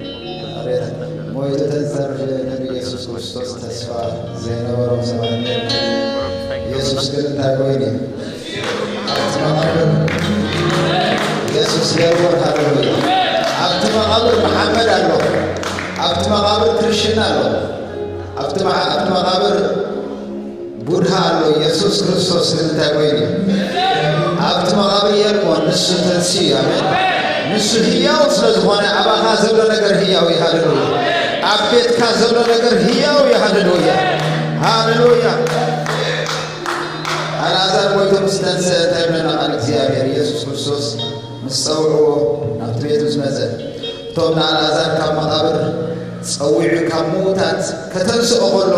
ኣቤት ሞይቱ ተንሰር ንብል ኢየሱስ ክርስቶስ ተስፋ ዘይነበሮም ሰባት ነይሮም። ኢየሱስ ግን እንታይ ኮይኑ እዩ? ኣብቲ መቓብር ኢየሱስ ገርቦን ሃለሉያ። ኣብቲ መቓብር መሓመድ ኣሎ። ኣብቲ መቓብር ክርስቲያን ኣሎ። ኣብቲ መሓ-፣ ኣብቲ መቓብር ቡድሃ ኣሎ። ኢየሱስ ክርስቶስ ግን እንታይ ኮይኑ? ኣብቲ መቓብር የልቦን፣ ንሱ ተንስኡ። ኣሜን። ንሱ ህያው ስለ ዝኾነ ኣባኻ ዘሎ ነገር ህያው እዩ። ሃሌሉያ። ኣብ ቤትካ ዘሎ ነገር ህያው እዩ። ሃሌሉያ። ሃሌሉያ። ኣልዓዛር ሞይቱ ምስ ተንስአ እንታይ ይብለና ቃል እግዚኣብሔር? ኢየሱስ ክርስቶስ ምስ ጸውዕዎ ናብቲ ቤቱ ዝመጸ። እቶም ንኣልዓዛር ካብ መቓብር ጸዊዑ ካብ ምዉታት ከተንስኦ ከሎ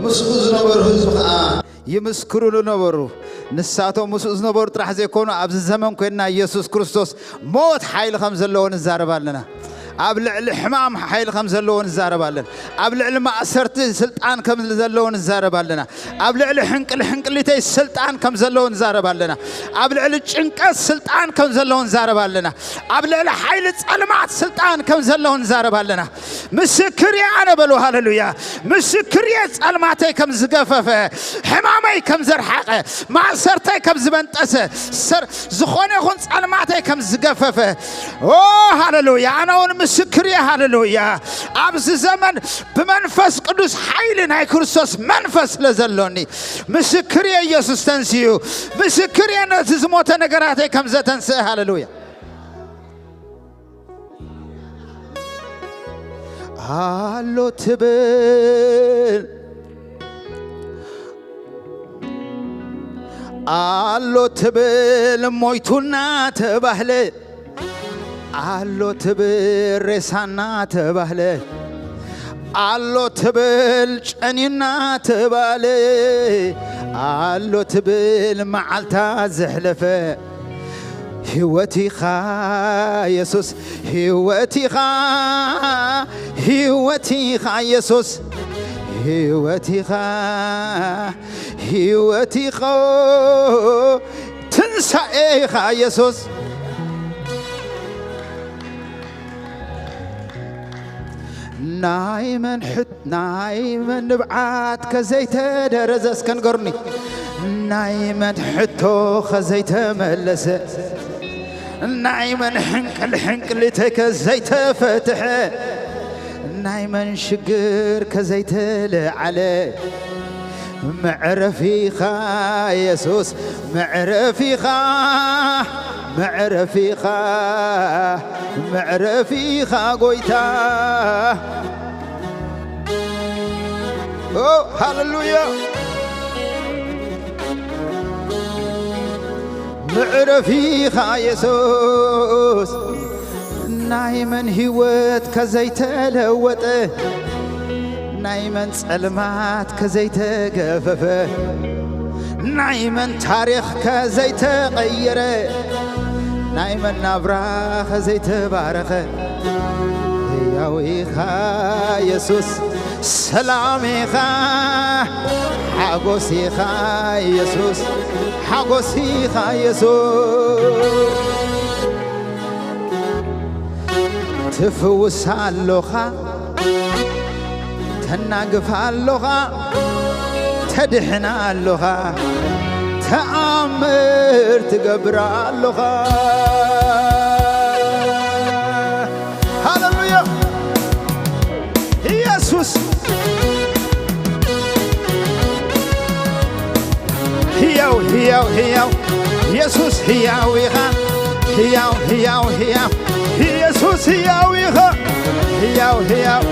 ምስኡ ዝነበሩ ህዝቢ ኸኣ ይምስክሩሉ ነበሩ። ንሳቶም ምስኡ ዝነበሩ ጥራሕ ዘይኮኑ ኣብዚ ዘመን ኮይንና ኢየሱስ ክርስቶስ ሞት ሓይሊ ከም ዘለዎ ንዛረብ ኣለና። ኣብ ልዕሊ ሕማም ሓይሊ ከም ዘለዎ ንዛረብ ኣለና። ኣብ ልዕሊ ማእሰርቲ ስልጣን ከም ዘለዎ ንዛረብ ኣለና። ኣብ ልዕሊ ሕንቅል ሕንቅሊተይ ስልጣን ከም ዘለዎ ንዛረብ ኣለና። ኣብ ልዕሊ ጭንቀት ስልጣን ከም ዘለዎ ንዛረብ ኣለና። ኣብ ልዕሊ ሓይሊ ጸልማት ስልጣን ከም ዘለዎ ንዛረብ ኣለና። ምስክር እየ ኣነ በሉ። ሃሌሉያ። ምስክር እየ ጸልማተይ ከም ዝገፈፈ፣ ሕማመይ ከም ዘርሓቐ፣ ማእሰርተይ ከም ዝበንጠሰ፣ ሰር-፣ ዝኾነ ይኹን ጸልማተይ ከም ዝገፈፈ። ኦ ሃሌሉያ። ኣነ እውን ምስክር እየ። ሃሌሉያ። ኣብዚ ዘመን ብመንፈስ ቅዱስ ሓይሊ ናይ ክርስቶስ መንፈስ ስለ ዘሎኒ ምስክር እየ። ኢየሱስ ተንስኡ። ምስክር እየ ነቲ ዝሞተ ነገራተይ ከም ዘተንስአ። ሃሌሉያ። ኣሎ ትብል፣ ኣሎ ትብል ሞይቱና ተባህለ፣ ኣሎ ትብል ሬሳና ተባህለ፣ ኣሎ ትብል ጨኒና ተባለ፣ ኣሎ ትብል መዓልታ ዘሕለፈ ህይወት ኢኻ የሱስ፣ ህይወት ኢኻ፣ ህይወት ኢኻ የሱስ፣ ህይወት ኢኻ፣ ህይወት ኢኻ፣ ትንሳኤ ኢኻ የሱስ። ናይ መን ሕት-፣ ናይ መን ንብዓት ከዘይተደረዘ እስከ ንገሩኒ። ናይ መን ሕቶ ከዘይተመለሰ፣ ናይ መን ሕንቅል ሕንቅሊተይ ከዘይተፈትሐ፣ ናይ መን ሽግር ከዘይተለዓለ፣ መዕረፊኻ የሱስ፣ መዕረፊኻ፣ መዕረፊኻ፣ መዕረፊኻ ጎይታ። ኦ፣ ሃሌሉያ። መዕረፊኻ የሱስ፣ ናይ መን ህይወት ከዘይተለወጠ፣ ናይ መን ጸልማት ከዘይተገፈፈ፣ ናይ መን ታሪኽ ከዘይተቐየረ፣ ናይ መን ናብራ ከዘይተባረኸ፣ ህያው ኢኻ የሱስ፣ ሰላም ኢኻ፣ ሓጎስ ኢኻ የሱስ፣ ሓጎስ ኢኻ የሱስ። ትፍውስ ኣሎኻ፣ ተናግፍ ኣሎኻ፣ ተድሕን ኣሎኻ፣ ተኣምር ትገብር ኣሎኻ። ሃሌሉያ። ኢየሱስ ህያው፣ ህያው፣ ህያው፣ ኢየሱስ ህያው ኢኻ። ህያው፣ ህያው፣ ህያው፣ ኢየሱስ ህያው ኢኻ። ህያው፣ ህያው።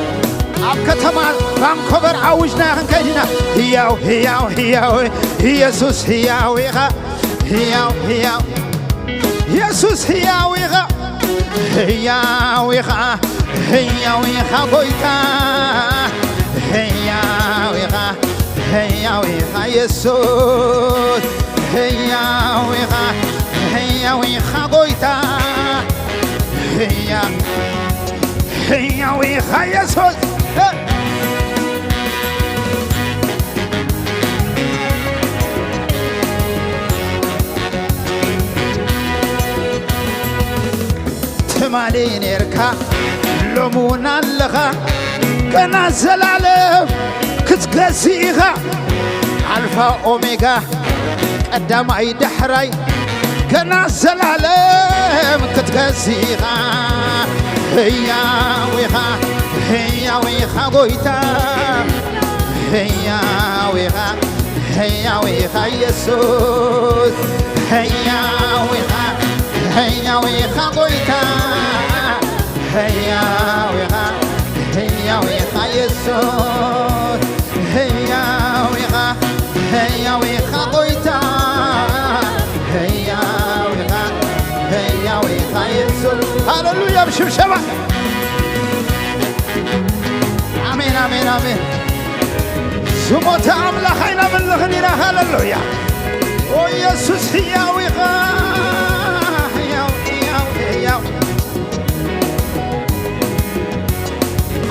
ኣብ ከተማ ቫንኮቨር ኣውጅና ክንከይድ ኢና። ህያው፣ ህያው፣ ህያው፣ ኢየሱስ ህያው ኢኻ። ህያው፣ ህያው፣ የሱስ ህያው ኢኻ፣ ህያው ኢኻ፣ ህያው ኢኻ ጎይታ፣ ህያው ኢኻ፣ ህያው ኢኻ የሱስ፣ ህያው ኢኻ፣ ህያው ኢኻ ጎይታ፣ ህያ-፣ ህያው ኢኻ የሱስ። ትማሊ ኔርካ ሎሚ እውን ኣለኻ፣ ገና ዘላለም ክትገዝእ ኢኻ። ኣልፋ ኦሜጋ፣ ቀዳማይ ዳሕራይ፣ ገና ዘላለም ክትገዝእ ኢኻ። ህያው ኢኻ፣ ህያው ኢኻ ጎይታ፣ ህያው ኢኻ፣ ህያው ኢኻ ኢየሱስ፣ ህያው ኢኻ፣ ህያው ኢኻ ጎይታ፣ ህያው ኢኻ፣ ህያው ኢኻ ኢየሱስ፣ ህያው ኢኻ፣ ህያው ኢኻ ጎይታ፣ ህያው ኢኻ፣ ህያው ኢኻ ኢየሱስ። ሃሌሉያ! ብሽብሸባ። ኣሜን፣ ኣሜን፣ ኣሜን። ዝሞተ ኣምላኽ ኣይነምልኽን ኢና። ሃሌሉያ። ኦ ኢየሱስ፣ ህያው ኢኻ፣ ህያው፣ ህያው፣ ህያው።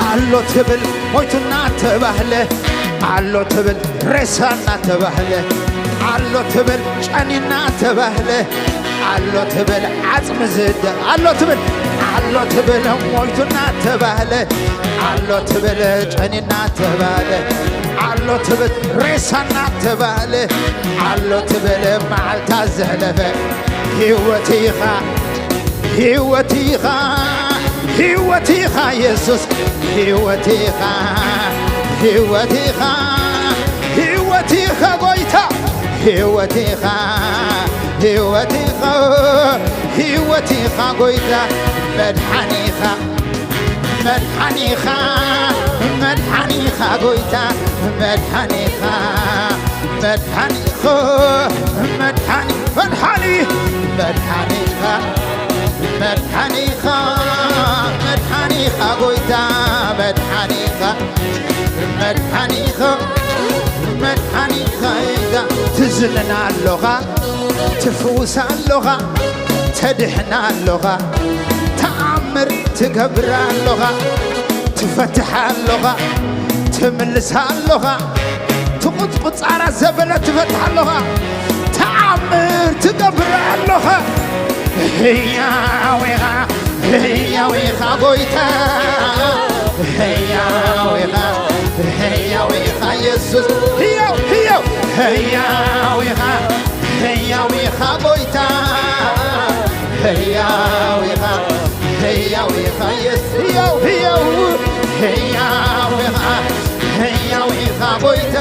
ኣሎ ትብል ሞይቱ እናተባህለ፣ ኣሎ ትብል ሬሳ እናተባህለ፣ ኣሎ ትብል ጨኒ እናተባህለ፣ ኣሎ ትብል ዓጽሚ ዝደ-፣ ኣሎ ትብል፣ ኣሎ ትብል ሞይቱ እናተባህለ፣ ኣሎ ትብል ጨኒ እናተባህለ፣ ኣሎ ትብል ሬሳ እናተባህለ፣ ኣሎ ትብል መዓልታ ዘሕለፈ ህይወት ኢኻ፣ ህይወት ኢኻ፣ ህይወት ኢኻ የሱስ፣ ህይወት ኢኻ፣ ህይወት ኢኻ፣ ህይወት ኢኻ ጎይታ፣ ህይወት ኢኻ፣ ህይወት ኢኻ፣ ህይወት ኢኻ ጎይታ፣ መድሓኒ ኢኻ፣ መድሓኒ ኢኻ፣ መድሓኒ ኢኻ ጎይታ፣ መድሓኒ ኢኻ፣ መድሓኒ ኢኻ፣ መድሓኒ፣ መድሓኒ፣ መድሓኒ ኢኻ፣ መድሓኒ ኢኻ፣ መድሓኒ ኢኻ ጎይታ፣ መድሓኒ ኢኻ፣ መድሓኒ ኢኻ፣ መድሓኒ ኢኻ፣ ትዝንን ኣሎኻ፣ ትፍውስ ኣሎኻ፣ ተድሕን ኣሎኻ፣ ተኣምር ትገብር ኣሎኻ፣ ትፈትሕ ኣሎኻ፣ ትምልስ ኣሎኻ፣ ትቑጽ-፣ ቁጻራ ዘበለ ትፈትሕ ኣሎኻ፣ ተኣምር ትገብር ኣሎኻ። ህያው ኢኻ፣ ህያው ኢኻ ጎይታ፣ ህያው ኢኻ፣ ህያው ኢኻ የሱስ፣ ህያው፣ ህያው፣ ህያው ኢኻ፣ ህያው ኢኻ ጎይታ፣ ህያው ኢኻ፣ ህያው ኢኻ የሱስ፣ ህያው፣ ህያው፣ ህያው ኢኻ፣ ህያው ኢኻ ጎይታ፣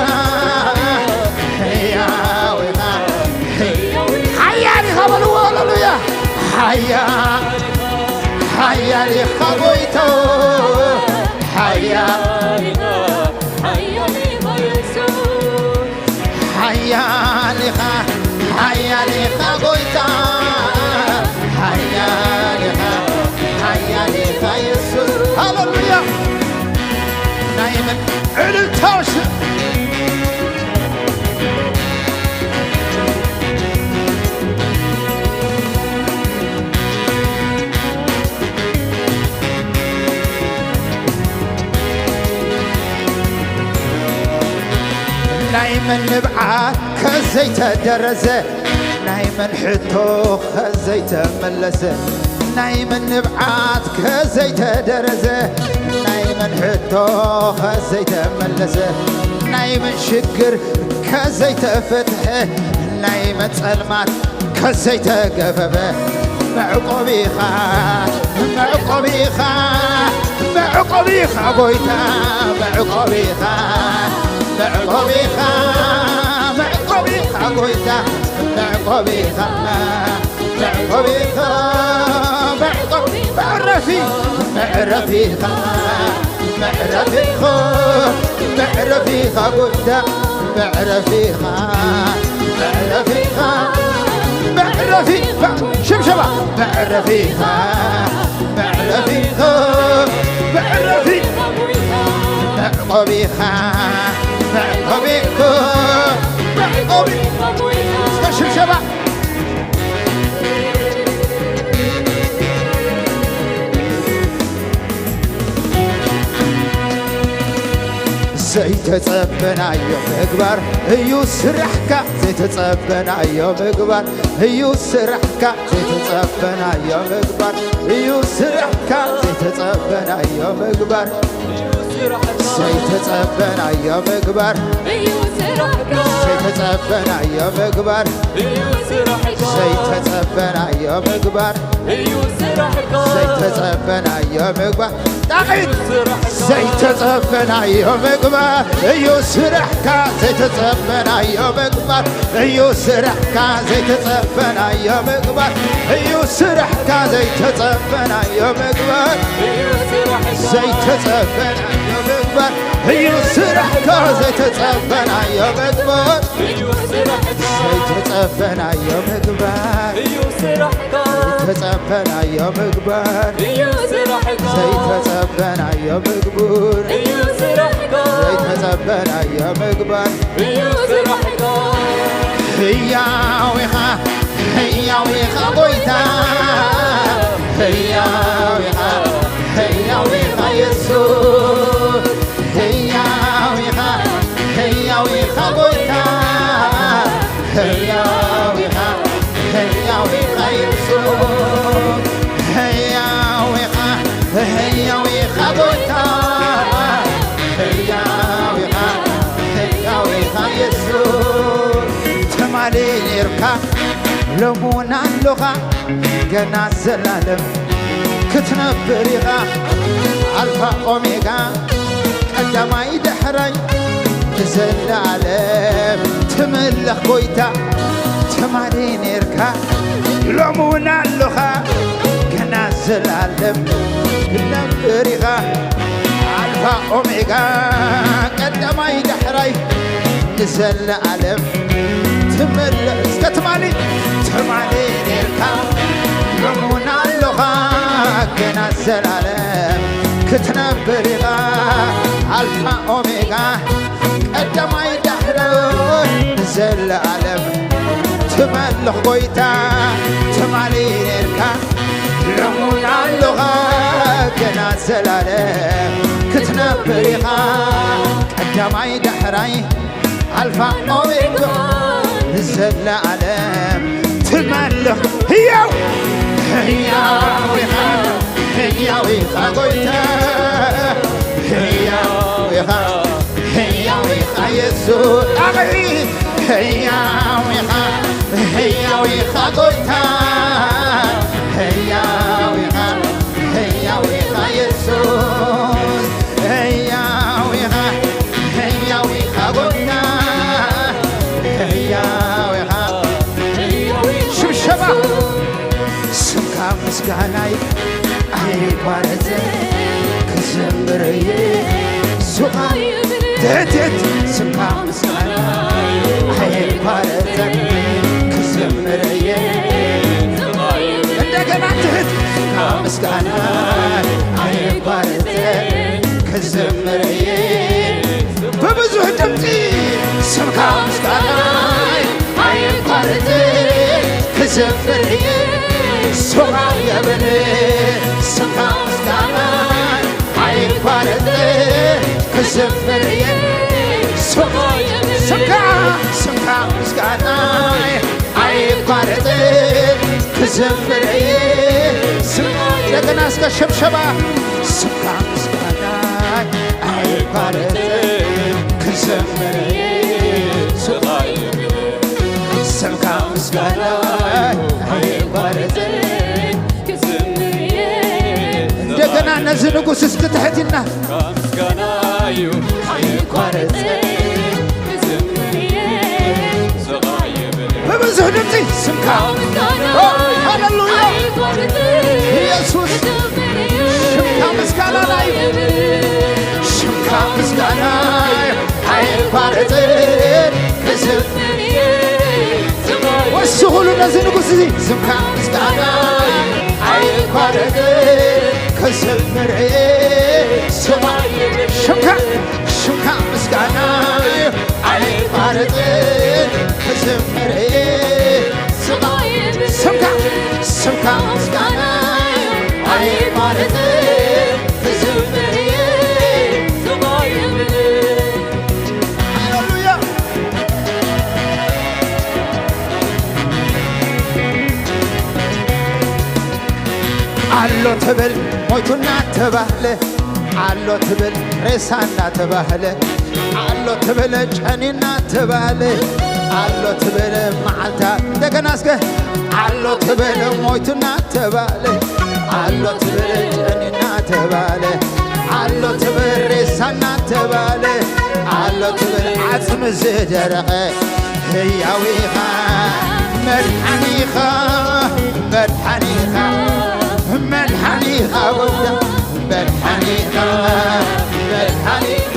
ህያው ኢኻ፣ ህያው፣ ሓያል ኢኻ በልዎ፣ ሃሌሉያ። ሓያል፣ ሓያል ኢኻ ጎይታ፣ ሓያል፣ ሓያል ኢኻ፣ ሓያል ኢኻ ጎይታ፣ ሓያል ኢኻ፣ ሓያል ኢኻ የሱስ። ሃሌሉያ። ናይ መን ዕልልታዎች ናይ መን ንብዓት ከዘይተደረዘ፣ ናይ መን ሕቶ ከዘይተመለሰ፣ ናይ መን ንብዓት ከዘይተደረዘ፣ ናይ መን ሕቶ ከዘይተመለሰ፣ ናይ መን ሽግር ከዘይተፈትሐ፣ ናይ መን ጸልማት ከዘይተገፈፈ፣ መዕቆቢኻ፣ መዕቆቢኻ፣ መዕቆቢኻ ጎይታ፣ መዕቆቢኻ፣ መዕቆቢኻ፣ መዕቆቢኻ ጎይታ፣ መዕቆቢኻ፣ መዕቆቢኻ፣ መዕቆቢ፣ መዕረፊ፣ መዕረፊኻ። መዕረፊኻ፣ መዕረፊኻ ጎይታ፣ መዕረፊኻ፣ መዕረፊኻ፣ መዕረፊ-፣ ሽብሸባ፣ መዕረፊኻ፣ መዕረፊኻ፣ መዕረፊ-፣ መዕቆቢኻ፣ መዕቆቢኻ፣ መዕቆቢ-፣ እስከ ሽብሸባ። ዘይተጸበናዮ ምግባር እዩ ስራሕካ፣ ዘይተጸበናዮ ምግባር እዩ ስራሕካ፣ ዘይተጸ-፣ ዘይተጸበናዮ ምግባር እዩ ስራሕካ። ዘይተጸበናዮ ምግባር፣ ዘይተጸበናዮ ምግባር፣ ዘይተጸበናዮ ምግባር፣ ዘይተጸበናዮ ምግባር፣ ዘይተጸበናዮ ምግባር፣ ጣቒት ዘይተጸበናዮ ምግባር እዩ ስራሕካ። ዘይተጸበናዮ ምግባር እዩ ስራሕካ። ዘይተጸበናዮ ምግባር እዩ ስራሕካ። ዘይተጸበናዮ ምግባር፣ ዘይተጸበናዮ ምግባር እዩ ስራሕካ። ዘይተጸበናዮ ምግባር፣ ዘይተጸበናዮ ምግባር፣ ዘይተጸበናዮ ምግባር፣ ዘይተጸበናዮ ምግቡር፣ ዘይተጸበናዮ ምግባር። ህያው ኢኻ፣ ህያው ኢኻ ጎይታ፣ ህያው ኢኻ፣ ህያው ኢኻ የሱስ። ህያው ኢኻ፣ ህያው ኢኻ ጎይታ፣ ህያው ኢኻ፣ ህያው ኢኻ የሱስ። ህያው ኢኻ፣ ህያው ኢኻ ጎይታ፣ ህያው ኢኻ፣ ህያው ኢኻ የሱስ። ትማሊ ኔርካ ሎሚ እውን ኣሎኻ፣ ገና ዘላለም ክትነብር ኢኻ። ኣልፋ ኦሜጋ፣ ቀዳማይ ዳሕራይ፣ ንዘለኣለም ትምለኽ ጎይታ። ትማሊ ኔርካ ሎሚ እውን ኣሎኻ፣ ገና ዘላለም ክትነብር ኢኻ። ኣልፋ ኦሜጋ፣ ቀዳማይ ዳሕራይ፣ ንዘለኣለም ትምለኽ። እስከ ትማሊ፣ ትማሊ ኔርካ ሎሚ እውን ኣሎኻ፣ ገና ዘላለም ክትነብር ኢኻ። ኣልፋ ኦሜጋ፣ ቀዳማይ ዳሕራይ፣ ንዘለኣለም ትመልኽ ጎይታ። ትማሊ ኔርካ ሎሚ እውን ኣሎኻ፣ ገና ዘላለም ክትነብር ኢኻ። ቀዳማይ ዳሕራይ፣ ኣልፋ ኦሜጋ፣ ንዘለኣለም ትመልኽ። ህያው፣ ህያው ኢኻ፣ ህያው ኢኻ ጎይታ፣ ህያው ኢኻ፣ ህያው ኢኻ የሱስ። ኣበይ፣ ህያው ኢኻ፣ ህያው ኢኻ ጎይታ፣ ህያው ኢኻ፣ ህያው ኢኻ የሱስ። ህያው ኢኻ፣ ህያው ኢኻ ጎይታ፣ ህያው ኢኻ። ሽብሸባ። ስምካ ምስጋናይ ኣይቋረጽ፣ ክዘምር እየ ሱቓ። ትሕት፣ ትሕት። ስምካ ምስጋናይ ኣይቋረጽ፣ ክዘምር እየ። እንደገና ትሕት። ስምካ ምስጋናይ ኣይቋረጽ፣ ክዘምር እየ። ብብዙሕ ድምፂ ስምካ ምስጋናይ ኣይቋረጽ፣ ክዘምር እየ ሱቓ የብል። ስምካ ምስጋናይ ኣይቋረጽ፣ ክዘምር እየ ሱቓ። ስምካ፣ ስምካ ምስጋናይ ኣይቋረጽ፣ ክዘምር እየ ስምካ። እንደገና እስከ ሽብሸባ። ስምካ ምስጋናይ ኣይቋረጽ፣ ክዘምር እየ ሱቓ። ስምካ ምስጋናይ ኣይቋረጽ። እንደገና ነዚ ንጉስ እስኪ ትሕት ኢልና። ብብዙሕ ድምፂ ስምካ። ኦ፣ ሃሌሉያ። ኢየሱስ፣ ስምካ ምስጋና ናይ፣ ስምካ ምስጋና ኣይቋረጽን ክዝምር እየ። ወስኹሉ ነዚ ንጉስ እዚ። ስምካ ምስጋና ኣይቋረጽን ክዝምር እየ። ስምካ፣ ስምካ ምስጋና ኣይቋረጽን ክዝምር እየ። ስምካ፣ ስምካ ምስጋና ኣይቋረጽን ክዝምር እየ። ሃሌሉያ። ኣሎ ትብል ሞይቱ እናተባህለ፣ ኣሎ ትብል ሬሳ እናተባህለ፣ ኣሎ ትብል ጨኒ እናተባህለ፣ ኣሎ ትብል መዓልታ እንደገና እስከ ኣሎ ትብል ሞይቱ እናተባህለ፣ ኣሎ ትብል ጨኒ እናተባህለ፣ ኣሎ ትብል ሬሳ እናተባህለ፣ ኣሎ ትብል ዓጽሚ ዝደረቐ ህያው ኢኻ፣ መድሓኒ ኢኻ፣ መድሓኒ ኢኻ፣ መድሓኒ ኢኻ፣ ጎይታ፣ መድሓኒ ኢኻ፣ መድሓኒ ኢኻ፣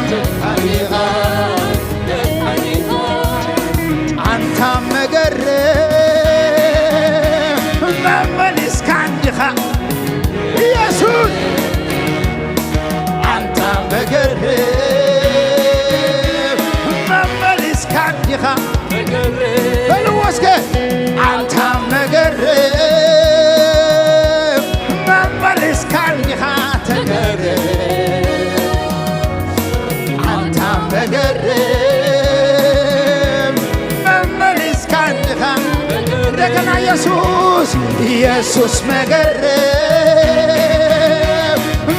መድሓኒ ኢኻ። ኣንታ መገርም መመሊስካ እንዲኻ ኢየሱስ። ኣንታ መገርም መመሊስካ እንዲኻ። በልዎ እስከ። ኣንታ መገርም መመሊስካ እንዲኻ ተገርም። ኣንታ መገርም መመሊስካ እንዲኻ። እንደገና ኢየሱስ፣ ኢየሱስ መገርም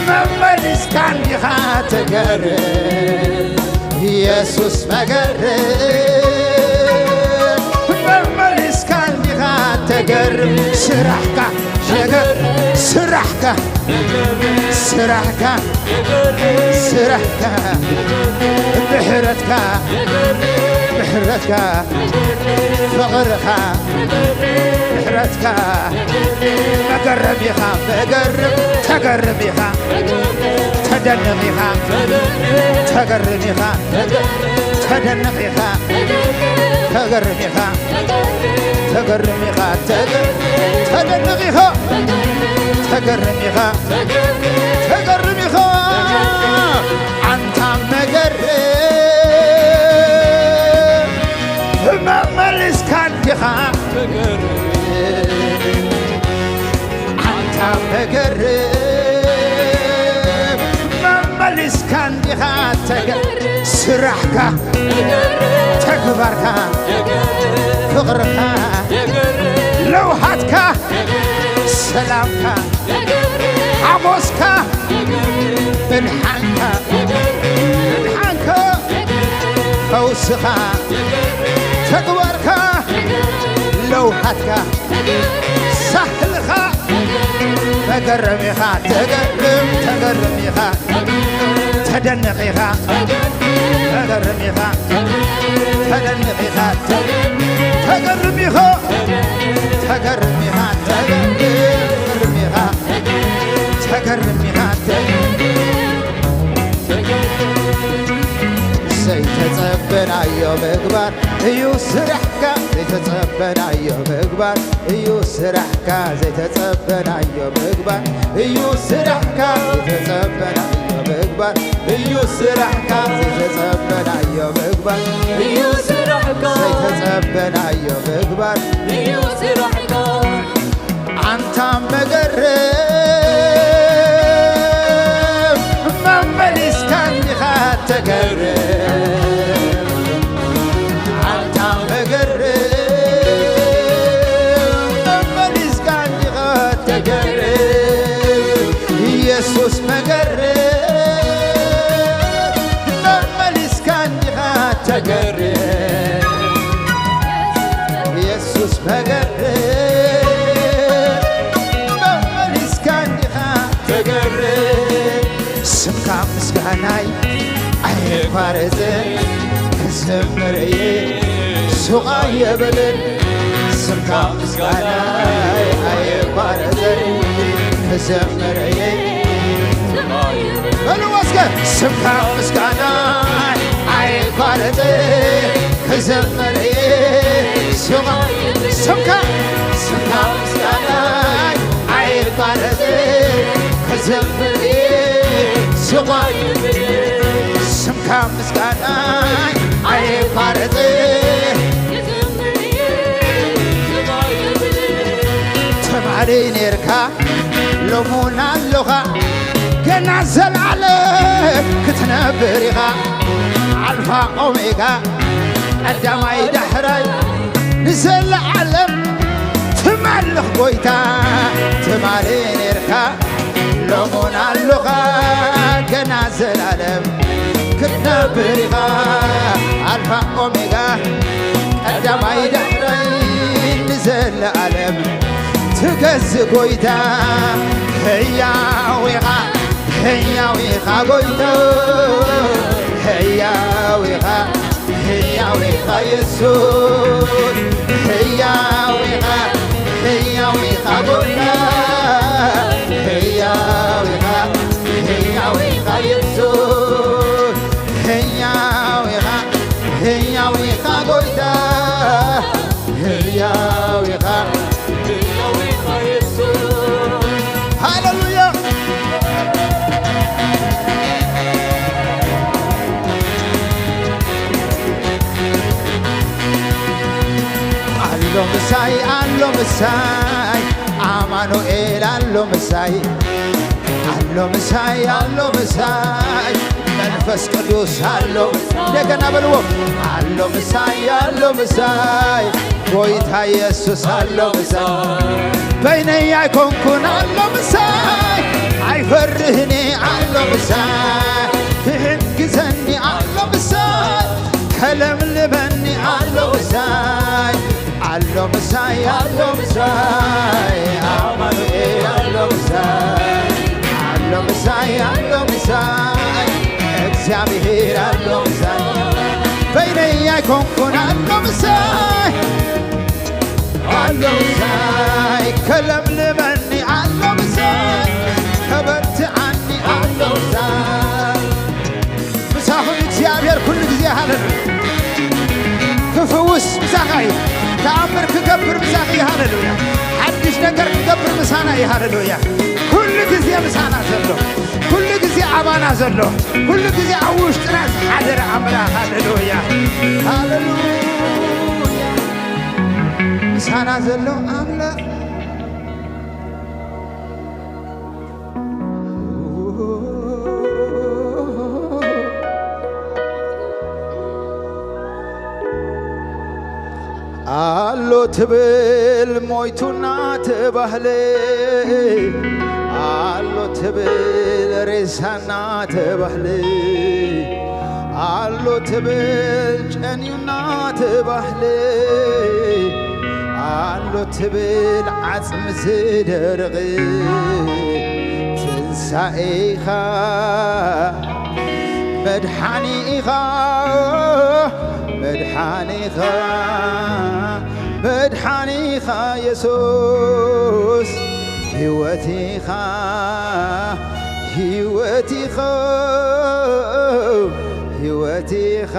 መመሊስካ እንዲኻ ተገርም። ኢየሱስ መገርም መመሊስካ እንዲኻ ተገርም። ስራሕካ ሸገር፣ ስራሕካ፣ ስራሕካ፣ ስራሕካ፣ ምሕረትካ፣ ምሕረትካ፣ ፍቕርኻ፣ ምሕረትካ፣ መገረም ኢኻ፣ መገርም፣ ተገርም ኢኻ፣ ተደንቕ ኢኻ፣ ተገርም ኢኻ፣ ተደንቕ ኢኻ፣ ተገርም ኢኻ። ተገርም ኢኻ፣ ተገ-፣ ተደንቕ ኢኻ፣ ተገርም ኢኻ፣ ተገርም ኢኻ። ኣንታ መገርም መመሊስካ እንዲኻ። ኣንታ መገርም መመሊስካ እንዲኻ ተገ-፣ ስራሕካ፣ ተግባርካ፣ ፍቕርካ፣ ለውሃትካ፣ ሰላምካ፣ ሓጎስካ፣ ምድሓንካ፣ ምድሓንካ፣ ፈውስኻ፣ ተግባርካ፣ ለውሃትካ፣ ሳህልኻ፣ ተገርም ኢኻ፣ ተገርም፣ ተገርም ኢኻ፣ ተደንቕ ኢኻ፣ ተገርም ኢኻ፣ ተደንቕ ኢኻ፣ ተገርም ኢኻ፣ ተገርም ኢኻ፣ ተገርም ኢኻ፣ ተገርም ኢኻ፣ ተገርም ዘይተጸበናዮ ምግባር እዩ ስራሕካ፣ ዘይተጸበናዮ ምግባር እዩ ስራሕካ፣ ዘይተጸበናዮ ምግባር እዩ ስራሕካ፣ ዘይተጸበናዮ ምግባር እዩ ስራሕካ፣ ዘይተጸበናዮ ምግባር እዩ ስራሕካ፣ ዘይተጸበናዮ ምግባር እዩ ስራሕካ። ኣንታ መገርም መመሊስካ እንዲኻ ተገርም። ኣንታ መገርም መመሊስካ እንዲኻ ተገርም። ኢየሱስ መገርም መመሊስካ እንዲኻ ተገርም። ኢየሱስ መገርም መመሊስካ እንዲኻ ተገርም። ስምካ ምስጋናይ ኣየቋርጽን ክዝምር እየ ሱቕ ኣይብልን። ስምካ ምስጋናይ ኣየቋርጽን ክዝምር እየ። በልዎ እስከ። ስምካ ምስጋናይ ኣይቋርጽን ክዝምር እየ ሱቕ። ስምካ፣ ስምካ ምስጋናይ ኣይቋርጽን ክዝምር እየ ሱቕ። ስምካ ምስጋናይ ኣይቋርጽን። ትማሊ ኔርካ ሎሙን ኣሎኻ፣ ገና ዘለዓለም ክትነብር ኢኻ። ኣልፋ ኦሜጋ፣ ቀዳማይ ዳሕራይ፣ ንዘለዓለም ትማሊ ኣለኽ ጎይታ ትማሊ ኔርካ ሎሙን ኣሎኻ ገና ዘላለም ክትነብር ኢኻ ኣልፋ ኦሜጋ ቀዳማይ ዳሕራይ ንዘለኣለም ትገዝእ ጎይታ ህያው ኢኻ ህያው ኢኻ ጎይታ ህያው ኢኻ ህያው ኢኻ የሱስ ህያው ኢኻ ህያው ኢኻ ጎይታ ህያው ኢኻ ህያው ኢኻ የሱስ ህያው ኢኻ ህያው ኢኻ ጎይታ ህያው ኢኻ ህያው ኢኻ የሱስ ሃሌሉያ ኣሎ ምሳይ ኣሎ ምሳይ ኣማኑኤል ኣሎ ምሳይ ኣሎ ምሳይ ኣሎ ምሳይ መንፈስ ቅዱስ ኣሎ እንደገና በልዎ ኣሎ ምሳይ ኣሎ ምሳይ ጎይታ ኢየሱስ ኣሎ ምሳይ በይነይ ኣይኮንኩን ኣሎ ምሳይ ኣይፈርህኔ ኣሎ ምሳይ ክሕግዘኒ ኣሎ ምሳይ ከለምልመኒ ኣሎ ምሳይ ኣሎ ምሳይ ኣሎ ምሳይ ኣማኑኤል ኣሎ ምሳይ ኣሎ ምሳይ ኣሎ ምሳይ እግዚኣብሔር ኣሎ ምሳይ በይነይ ኣይኮንኩን ኣሎ ምሳይ ኣሎ ምሳይ ከለምልመኒ ኣሎ ምሳይ ከበርትዓኒ ኣሎ ምሳይ ምሳኹም እግዚኣብሔር ኩሉ ግዜ ሃለሉያ ክፍውስ ምሳኻ እዩ ተኣምር ክገብር ምሳኻ እዩ ሃለሉያ ሓድሽ ነገር ክገብር ምሳና እዩ ሃለሉያ ኩሉ ግዜ ምሳና ዘሎ ኩሉ ግዜ ኣባና ዘሎ ኩሉ ግዜ ኣብ ውሽጥና ዝሓደረ ኣምላኽ ሃለሉያ ሃለሉያ ምሳና ዘሎ ኣምላኽ ኣሎ ትብል ሞይቱና ተባህለ ኣሎ ትብል ሬሳና ተባህለ ኣሎ ትብል ጨንዩና ተባህለ ኣሎ ትብል ዓጽሚ ዝደርቕ ትንሳኤኻ መድሓኒ ኢኻ መድሓኒ ኢኻ መድሓኒ ኢኻ የሱስ ህይወት ኢኻ ህይወት ኢኻ ህይወት ኢኻ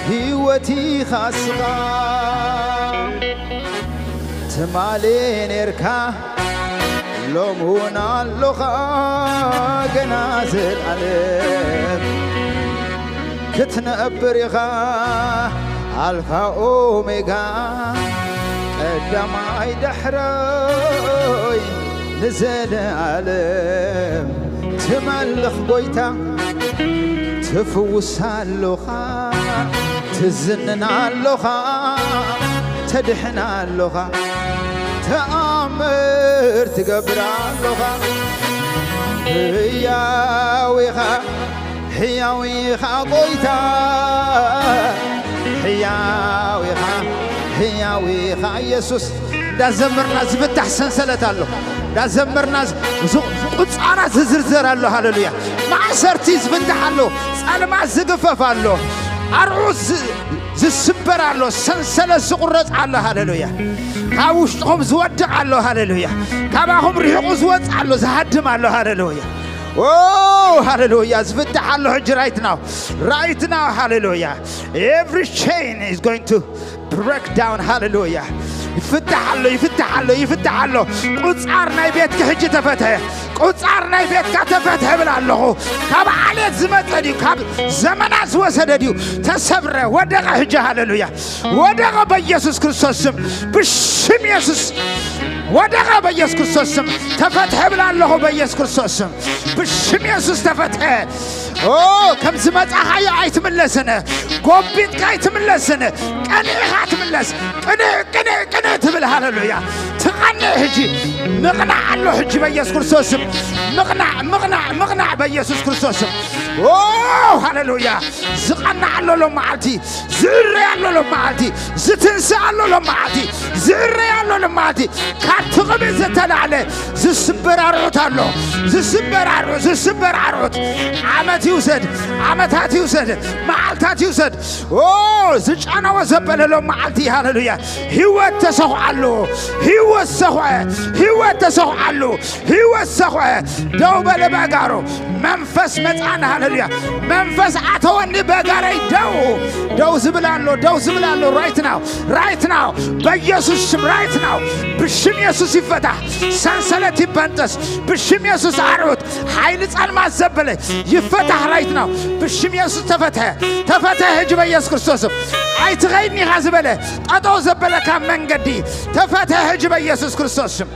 ህይወት ኢኻ ስኻ ትማሊ ኔርካ ሎም እውን ኣሎኻ ገና ዘልኣለም ክትነብር ኢኻ ኣልፋ ኦሜጋ ቀዳማይ ዳሕራይ ንዘለኣለም ትመልኽ ጎይታ ትፍውስ ኣሎኻ ትዝንን ኣሎኻ ተድሕን ኣሎኻ ተኣምር ትገብር ኣሎኻ ህያው ኢኻ ህያው ኢኻ ጎይታ ህያው ኢኻ ህያው ኢኻ ኢየሱስ እንዳዘመርና ዝፍታሕ ሰንሰለት ኣሎ እንዳዘመርና ቁፃራት ዝዝርዘር ኣሎ ሃለሉያ ማእሰርቲ ዝፍታሕ ኣሎ ጸልማት ዝግፈፍ ኣሎ ኣርዑት ዝስበር ኣሎ ሰንሰለት ዝቁረፅ ኣሎ ሃለሉያ ካብ ውሽጥኹም ዝወድቕ ኣሎ ሃለሉያ ካባኹም ርሒቑ ዝወፅ ኣሎ ዝሃድም ኣሎ ሃለሉያ ኦ ሃለሉያ ዝፍታሕ ኣሎ ሕጂ right now right now ሃለሉያ every chain is going to break down ሃለሉያ ይፍታሕ ኣሎ ይፍታሕ ኣሎ ይፍታሕ ኣሎ ቁፃር ናይ ቤትኪ ሕጂ ተፈትሐ ቁፃር ናይ ቤትካ ተፈትሐ ብል ኣለኹ ካብ ዓሌት ዝመፀ ድዩ ካብ ዘመናት ዝወሰደ ድዩ ተሰብረ ወደቐ ሕጂ ሃለሉያ ወደቐ በኢየሱስ ክርስቶስ ስም ብሽም ኢየሱስ ወደቐ በኢየሱስ ክርስቶስ ስም ተፈትሐ ብል ኣለኹ በኢየሱስ ክርስቶስ ስም ብሽም ኢየሱስ ተፈትሐ ኦ፣ ከም ዝመጻኻዮ ኣይትምለስን። ጎቢጥካ ኣይትምለስን። ቀኒዕኻ ትምለስ። ቅንዕ፣ ቅንዕ፣ ቅንዕ ትብል። ሃሌሉያ። ትቐንዕ ሕጂ። ምቕናዕ ኣሎ ሕጂ በኢየሱስ ክርስቶስ ስም። ምቕናዕ፣ ምቕናዕ፣ ምቕናዕ በኢየሱስ ክርስቶስ ስም። ኦ፣ ሃሌሉያ። ዝቐንዕ ኣሎ ሎም መዓልቲ። ዝእረይ ኣሎ ሎም መዓልቲ። ዝትንስእ ኣሎ ሎም መዓልቲ። ዝእረይ ኣሎ ሎም መዓልቲ። ካብ ትቕቢ ዝተላዕለ ዝስበር ኣርዑት ኣሎ። ዝስበር ኣርዑት፣ ዝስበር ኣርዑት። ዓመት ይውሰድ፣ ዓመታት ይውሰድ፣ መዓልታት ይውሰድ። ኦ፣ ዝጨነወ ዘበለ ሎም መዓልቲ። ሃሌሉያ። ህይወት ተሰኹዐ ኣሎ። ህይወት ሰኹዐ፣ ህይወት ተሰኹዐ ኣሎ። ህይወት ሰኹዐ። ደው በለ በጋሮ። መንፈስ መጻን። ሃሌሉያ። መንፈስ ኣተወኒ በጋረይ። ደው፣ ደው ዝብል ኣሎ፣ ደው ዝብል ኣሎ። Right now፣ right now፣ በኢየሱስ ሽም right now። ብሽም ኢየሱስ ይፈታሕ። ሰንሰለት ይበንጠስ። ብሽም ኢየሱስ ኣርዑት፣ ሓይሊ ጸልማት ዘበለ ይፈታሕ right now። ብሽም ኢየሱስ ተፈትሐ። ተፈትሐ ሕጂ በኢየሱስ ክርስቶስ ስም። ኣይትኸይድን ኢኻ ዝበለ፣ ጠጠው ዘበለ ካብ መንገዲ ተፈትሐ ሕጂ በኢየሱስ ክርስቶስ ስም።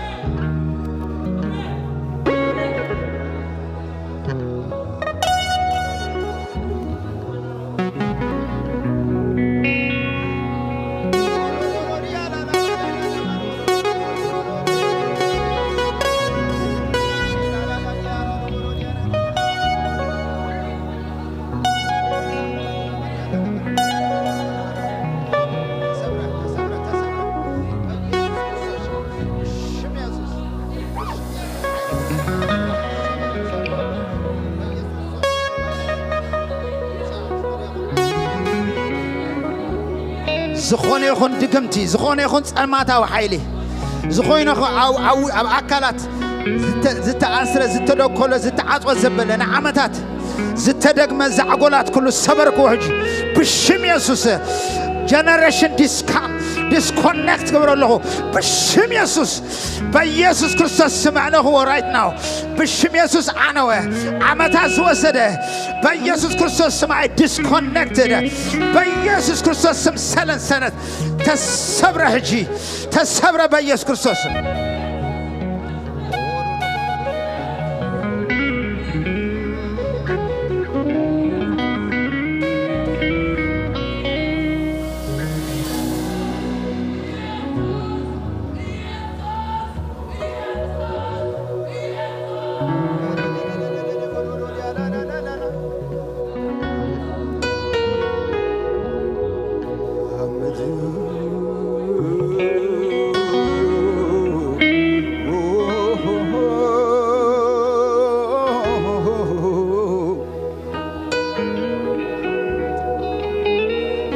ዝኾነ ይኹን ድግምቲ፣ ዝኾነ ይኹን ጸልማታዊ ሓይሊ፣ ዝኾነ ይኹን ኣብ፣ ኣብ፣ ኣብ ኣካላት ዝተ-፣ ዝተኣስረ፣ ዝተደኮለ፣ ዝተዓጽወ ዘበለ ንዓመታት ዝተደግመ ዛዕጎላት ኩሉ ሰበርክዎ ሕጂ ብሽም የሱስ። ጀነሬሽን ዲስካ-፣ ዲስኮኔክት ክብር ኣለኹ ብሽም የሱስ። በኢየሱስ ክርስቶስ ስም ኣዕነኽዎ right now። ብሽም የሱስ ዓነወ። ዓመታት ዝወሰደ በኢየሱስ ክርስቶስ ስም ኣይ ዲስኮኔክትድ። በኢየሱስ ክርስቶስ ስም ሰለንሰለት ተሰብረ ሕጂ። ተሰብረ በኢየሱስ ክርስቶስ ስም።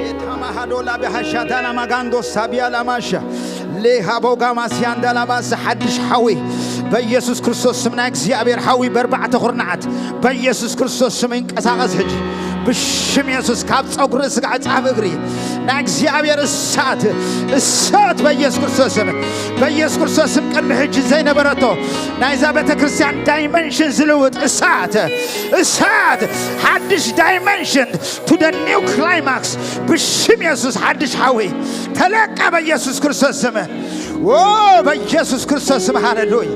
ኤታማሃዶላ ብሃሻታና ማጋንዶ ሳቢያ ላማሻ ሌሃቦጋ ማስያንዳ ላባስ ሓድሽ ሓዊ በኢየሱስ ክርስቶስ ስም ናይ እግዚኣብሔር ሓዊ በርባዕተ ኩርናዓት በኢየሱስ ክርስቶስ ስም ይንቀሳቐስ ሕጂ። ብሽም የሱስ ካብ ጸጉሪ ስጋዕ ጻፍ እግሪ ናይ እግዚኣብሔር እሳት፣ እሳት በኢየሱስ ክርስቶስ ስም፣ በኢየሱስ ክርስቶስ ስም ቅድሚ ሕጂ ዘይነበረቶ ናይዛ ቤተ ክርስቲያን ዳይመንሽን ዝልውጥ እሳት፣ እሳት፣ ሓድሽ ዳይመንሽን to the new climax ብሽም የሱስ ሓድሽ ሓዊ ተለቀ በኢየሱስ ክርስቶስ ስም። ዎ በኢየሱስ ክርስቶስ ስም ሃሌሉያ።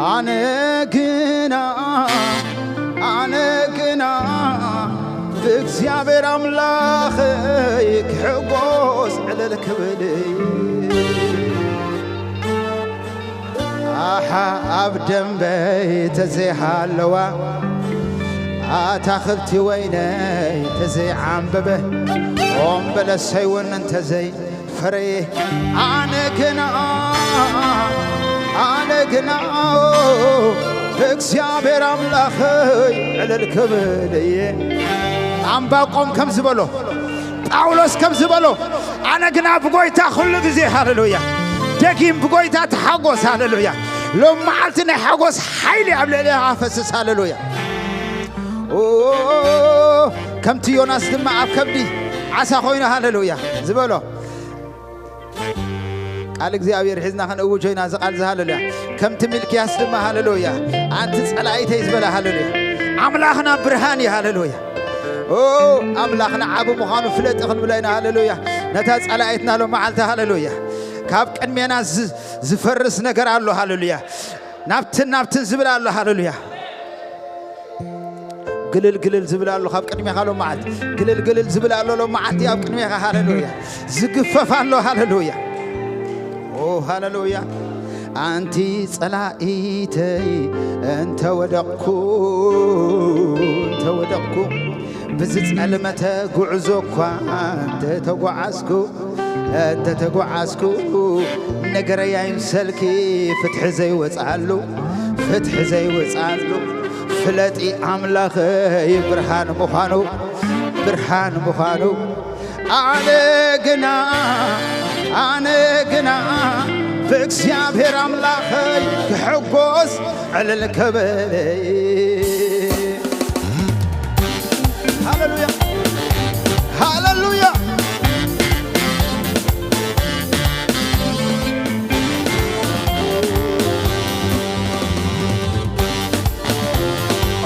ኣነ ግና፣ ኣነ ግና ብእግዚኣብሔር ኣምላኸይ ክሕጎስ ዕልል ክብል። ኣሓ፣ ኣብ ደንበይ ተዘይሃለዋ፣ ኣታኽልቲ ወይነይ ተዘይዓምበበ፣ ኦም በለሰይ እውን እንተዘይፈረየ፣ ኣነ ግና፣ ኣነ ግና ብእግዚኣብሔር ኣምላኸይ ዕልል ክብል እየ። ኣምባቆም ከም ዝበሎ፣ ጳውሎስ ከም ዝበሎ፣ ኣነ ግና ብጎይታ ኩሉ ግዜ፣ ሃሌሉያ፣ ደጊም ብጎይታ ተሓጎስ፣ ሃሌሉያ። ሎም መዓልቲ ናይ ሓጎስ ሓይሊ ኣብ ልዕሌኻ ፈስስ፣ ሃሌሉያ። ኦ፣ ከምቲ ዮናስ ድማ ኣብ ከብዲ ዓሳ ኮይኑ፣ ሃሌሉያ፣ ዝበሎ ቃል እግዚኣብሔር ሒዝና ክንእውጆ ኢና። እዚ ቃል እዚ፣ ሃሌሉያ። ከምቲ ሚልክያስ ድማ፣ ሃሌሉያ፣ ኣንቲ ጸላኢተይ ዝበለ፣ ሃሌሉያ፣ ኣምላኽና ብርሃን እዩ፣ ሃሌሉያ። ኦ፣ ኣምላኽና ዓቢ ምዃኑ ፍለጥ ክንብሎ ኢና፣ ሃሌሉያ። ነታ ጸላኢትና ሎም መዓልቲ፣ ሃሌሉያ፣ ካብ ቅድሜና ዝ-፣ ዝፈርስ ነገር ኣሎ፣ ሃሌሉያ። ናብትን ናብትን ዝብል ኣሎ፣ ሃሌሉያ። ግልል ግልል ዝብል ኣሎ ካብ ቅድሜኻ ሎም መዓልቲ። ግልል ግልል ዝብል ኣሎ ሎም መዓልቲ ኣብ ቅድሜኻ፣ ሃሌሉያ። ዝግፈፍ ኣሎ፣ ሃሌሉያ። ኦ፣ ሃሌሉያ። ኣንቲ ጸላኢተይ እንተ ወደቕኩ፣ እንተ ወደቕኩ፣ ብዝጸልመተ ጉዕዞ እኳ እንተ ተጓዓዝኩ፣ እንተ ተጓዓዝኩ፣ ነገረይ ኣይምሰልኪ፣ ፍትሒ ዘይወጽኣሉ፣ ፍትሒ ዘይወጽኣሉ። ፍለጢ ኣምላኸይ ብርሃን ምዃኑ፣ ብርሃን ምዃኑ። ኣነ ግና፣ ኣነ ግና ብእግዚኣብሔር ኣምላኸይ ክሕጎስ ዕልል ክብል። ሃሌሉያ፣ ሃሌሉያ።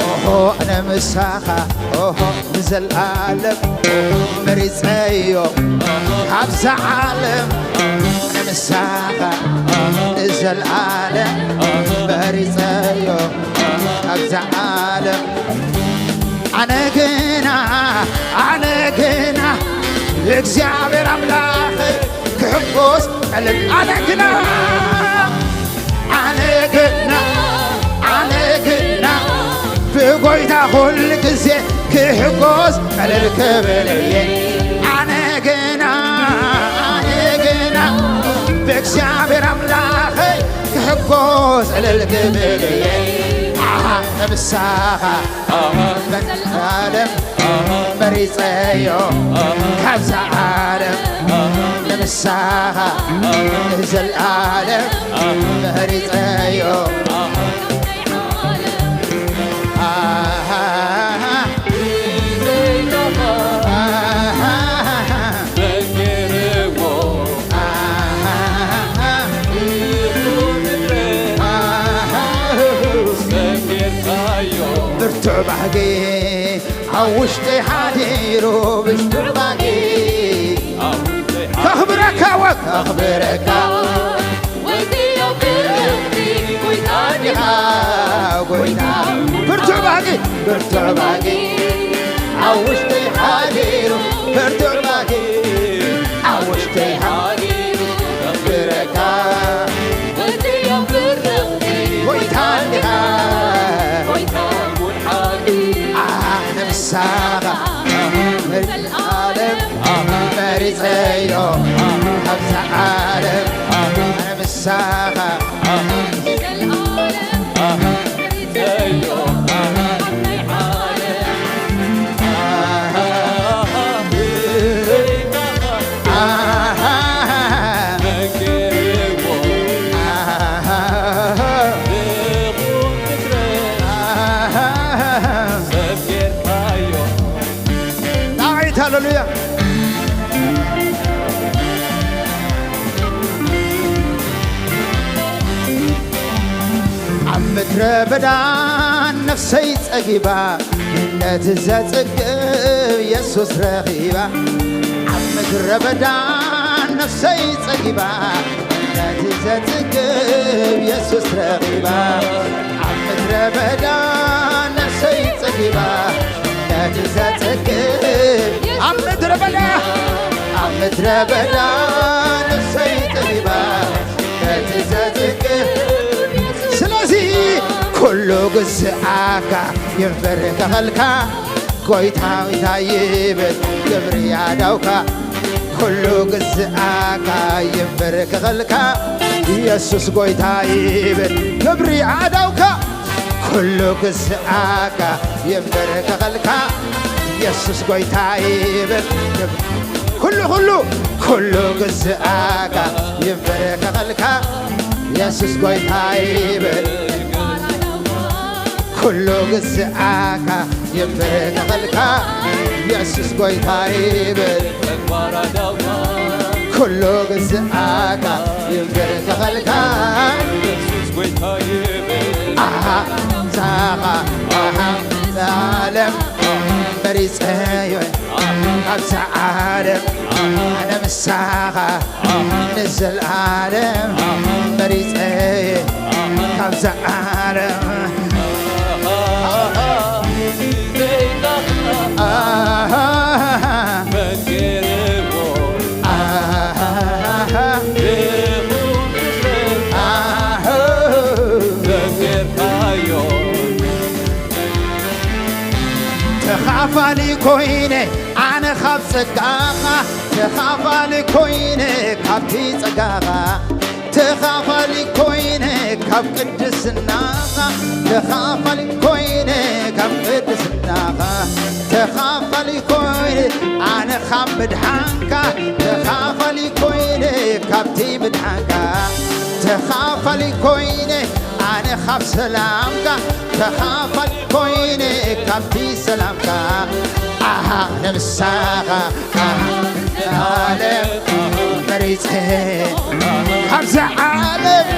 ኦሆ፣ ኣነ ምሳኻ፣ ኦሆ፣ ንዘለኣለም መሪጸዮ ካብዛ ዓለም። ኣነ ምሳኻ ንዘለኣለም መሪጸዮ ካብዛ ዓለም። ኣነ ግና፣ ኣነ ግና እግዚኣብሔር ኣምላኽ ክሕጎስ ዕልል። ኣነ ግና፣ ኣነ ግና፣ ኣነ ግና ብጎይታ ኩሉ ግዜ ክሕጎስ ዕልል ክብል እየ። ኣነ ግና፣ ኣነ ግና ብእግዚኣብሔር ኣምላኸይ ክሕጎስ ዕልል ክብል እየ። ኣሃ፣ ንምሳኻ ንዘለኣለም መሪጸዮ ካብዛ ዓለም። ንምሳኻ ንዘለኣለም መሪጸዮ። ኣሃ፣ ኣሃ፣ ኣሃ፣ ኣሃ፣ ብርቱዕ ባህጊ ኣብ ውሽጢ ሓዲሩ ብሽቱር ባጊ ከኽብረካ ወ-፣ ከኽብረካ ዲኻ ጎይታ። ብርቱዕ ባጊ፣ ብርቱዕ ባጊ ኣብ ውሽጢ ሓዲሩ፣ ብርቱዕ ባጊ ኣብ ውሽጢ ሓዲሩ ከኽብረካ ጎይታ ዲኻ። ኣነ ምሳኻ ንዘለኣለም መሪጸዮ ካብዛ ዓለም። ኣነ ምሳኻ ዳዊት፣ ሃሌሉያ። ኣብ ምድረ በዳ ነፍሰይ ጸጊባ፣ ነቲ ዘጽግብ የሱስ ረኺባ። ኣብ ምድረ በዳ ነፍሰይ ጸጊባ፣ ነቲ ዘጽግብ የሱስ ረኺባ። ኣብ ምድረ በዳ ነፍሰይ ጸጊባ፣ ነቲ ዘጽግብ፣ ኣብ ምድረ በዳ፣ ኣብ ምድረ በዳ ነፍሰይ ጸጊባ፣ ነቲ ዘጽግብ። ስለዚ ኩሉ ግዝኣካ ይንበርከኸልካ፣ ጎይታ ጎይታ ይብል ክብሪ ኣዳውካ። ኩሉ ግዝኣካ ይንበርከኸልካ፣ የሱስ ጎይታ ይብል ክብሪ ኣዳውካ። ኩሉ ግዝኣካ ይንበርከኸልካ፣ የሱስ ጎይታ ይብል ክብ-፣ ኩሉ ኩሉ ኩሉ ግዝኣካ ይንበርከኸልካ፣ የሱስ ጎይታ ይብል ኩሉ ግዝኣካ ይንበርከኸልካ፣ የሱስ ጎይታ ይብል ኩሉ ግዝኣካ ይንበርከኸልካ። ኣሃ ሳኻ ኣሃ ዓለም መሪጸዮ ካብዛ ዓለም ኣነ ምሳኻ ንዘለዓለም መሪጸ ካብዛ ዓለም ተኻፋሊ ኮይነ ኣነ ካብ ጸጋኻ ተኻፋሊ ኮይነ ካብቲ ጸጋኻ ተኻፋሊ ኮይነ ካብ ቅድስናኻ ተኻፋሊ ኮይነ ካብ ቅድስናኻ ተኻፋሊ ኮይነ ኣነ ካብ ምድሓንካ ተኻፋሊ ኮይነ ካብቲ ምድሓንካ ተኻፋሊ ኮይነ ኣነ ካብ ሰላምካ ተኻፋሊ ኮይነ ካብቲ ሰላምካ ኣሃ ነብሳኻ ኣሃ ዓለም መሪጸ ካብዛ ዓለም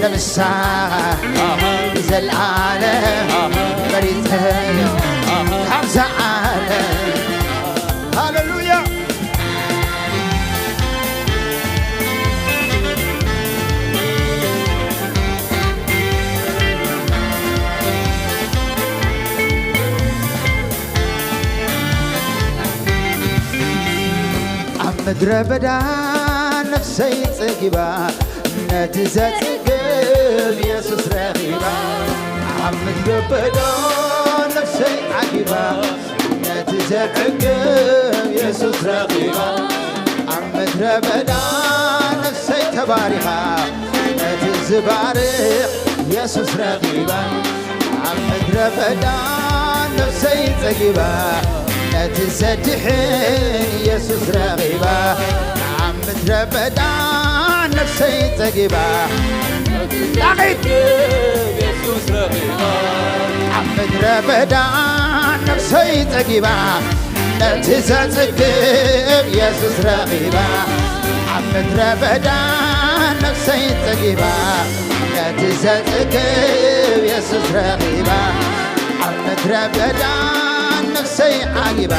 ነብሳኻ ንዘለዓለም መሪጸ ካብዛ ዓለም ሃሌሉያ። ኣብ ምድረ በዳ ነፍሰይ ጸጊባ ነቲ ዘጽግብ የሱስ ረኺባ ኣብ ምድረ በዳ ነፍሰይ ዓጊባ ነቲ ዘዕግብ የሱስ ረኺባ ኣብ ምድረ በዳ ነፍሰይ ተባሪኻ ነቲ ዝባርኽ የሱስ ረኺባ ኣብ ምድረ በዳ ነፍሰይ ጸጊባ ነቲ ዘድሕን የሱስ ረኺባ ኣብ ምድረ በዳ ነፍሰይ ጸጊባ ጣቒት ኣብ ምድረ በዳ ነፍሰይ ጸጊባ ነቲ ዘጽግብ የሱስ ረኺባ ኣብ ምድረ በዳ ነፍሰይ ጸጊባ ነቲ ዘጽግብ የሱስ ረኺባ ኣብ ምድረ በዳ ነፍሰይ ዓጊባ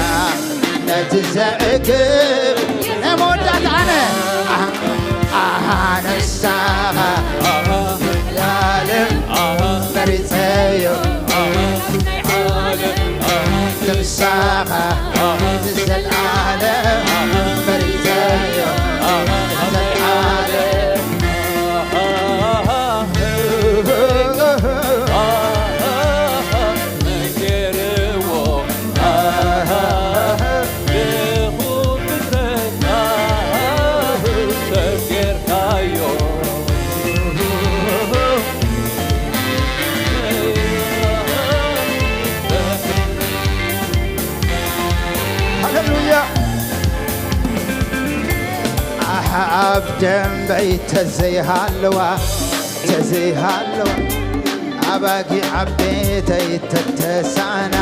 ነቲ ዘዕግብ ናይ መወዳእታ ኣነ ኣሃ ነፍሳኻ ላለም መሪጸዮ ነፍሳኻ ንዘለዓለም መሪጸዮ ንዘለዓለም ሃሌሉያ። ኣሕ ኣብ ደንበይ ተዘይሃለዋ ተዘይሃለዋ ኣባጊዕ ኣብ ቤተይ ተተሳና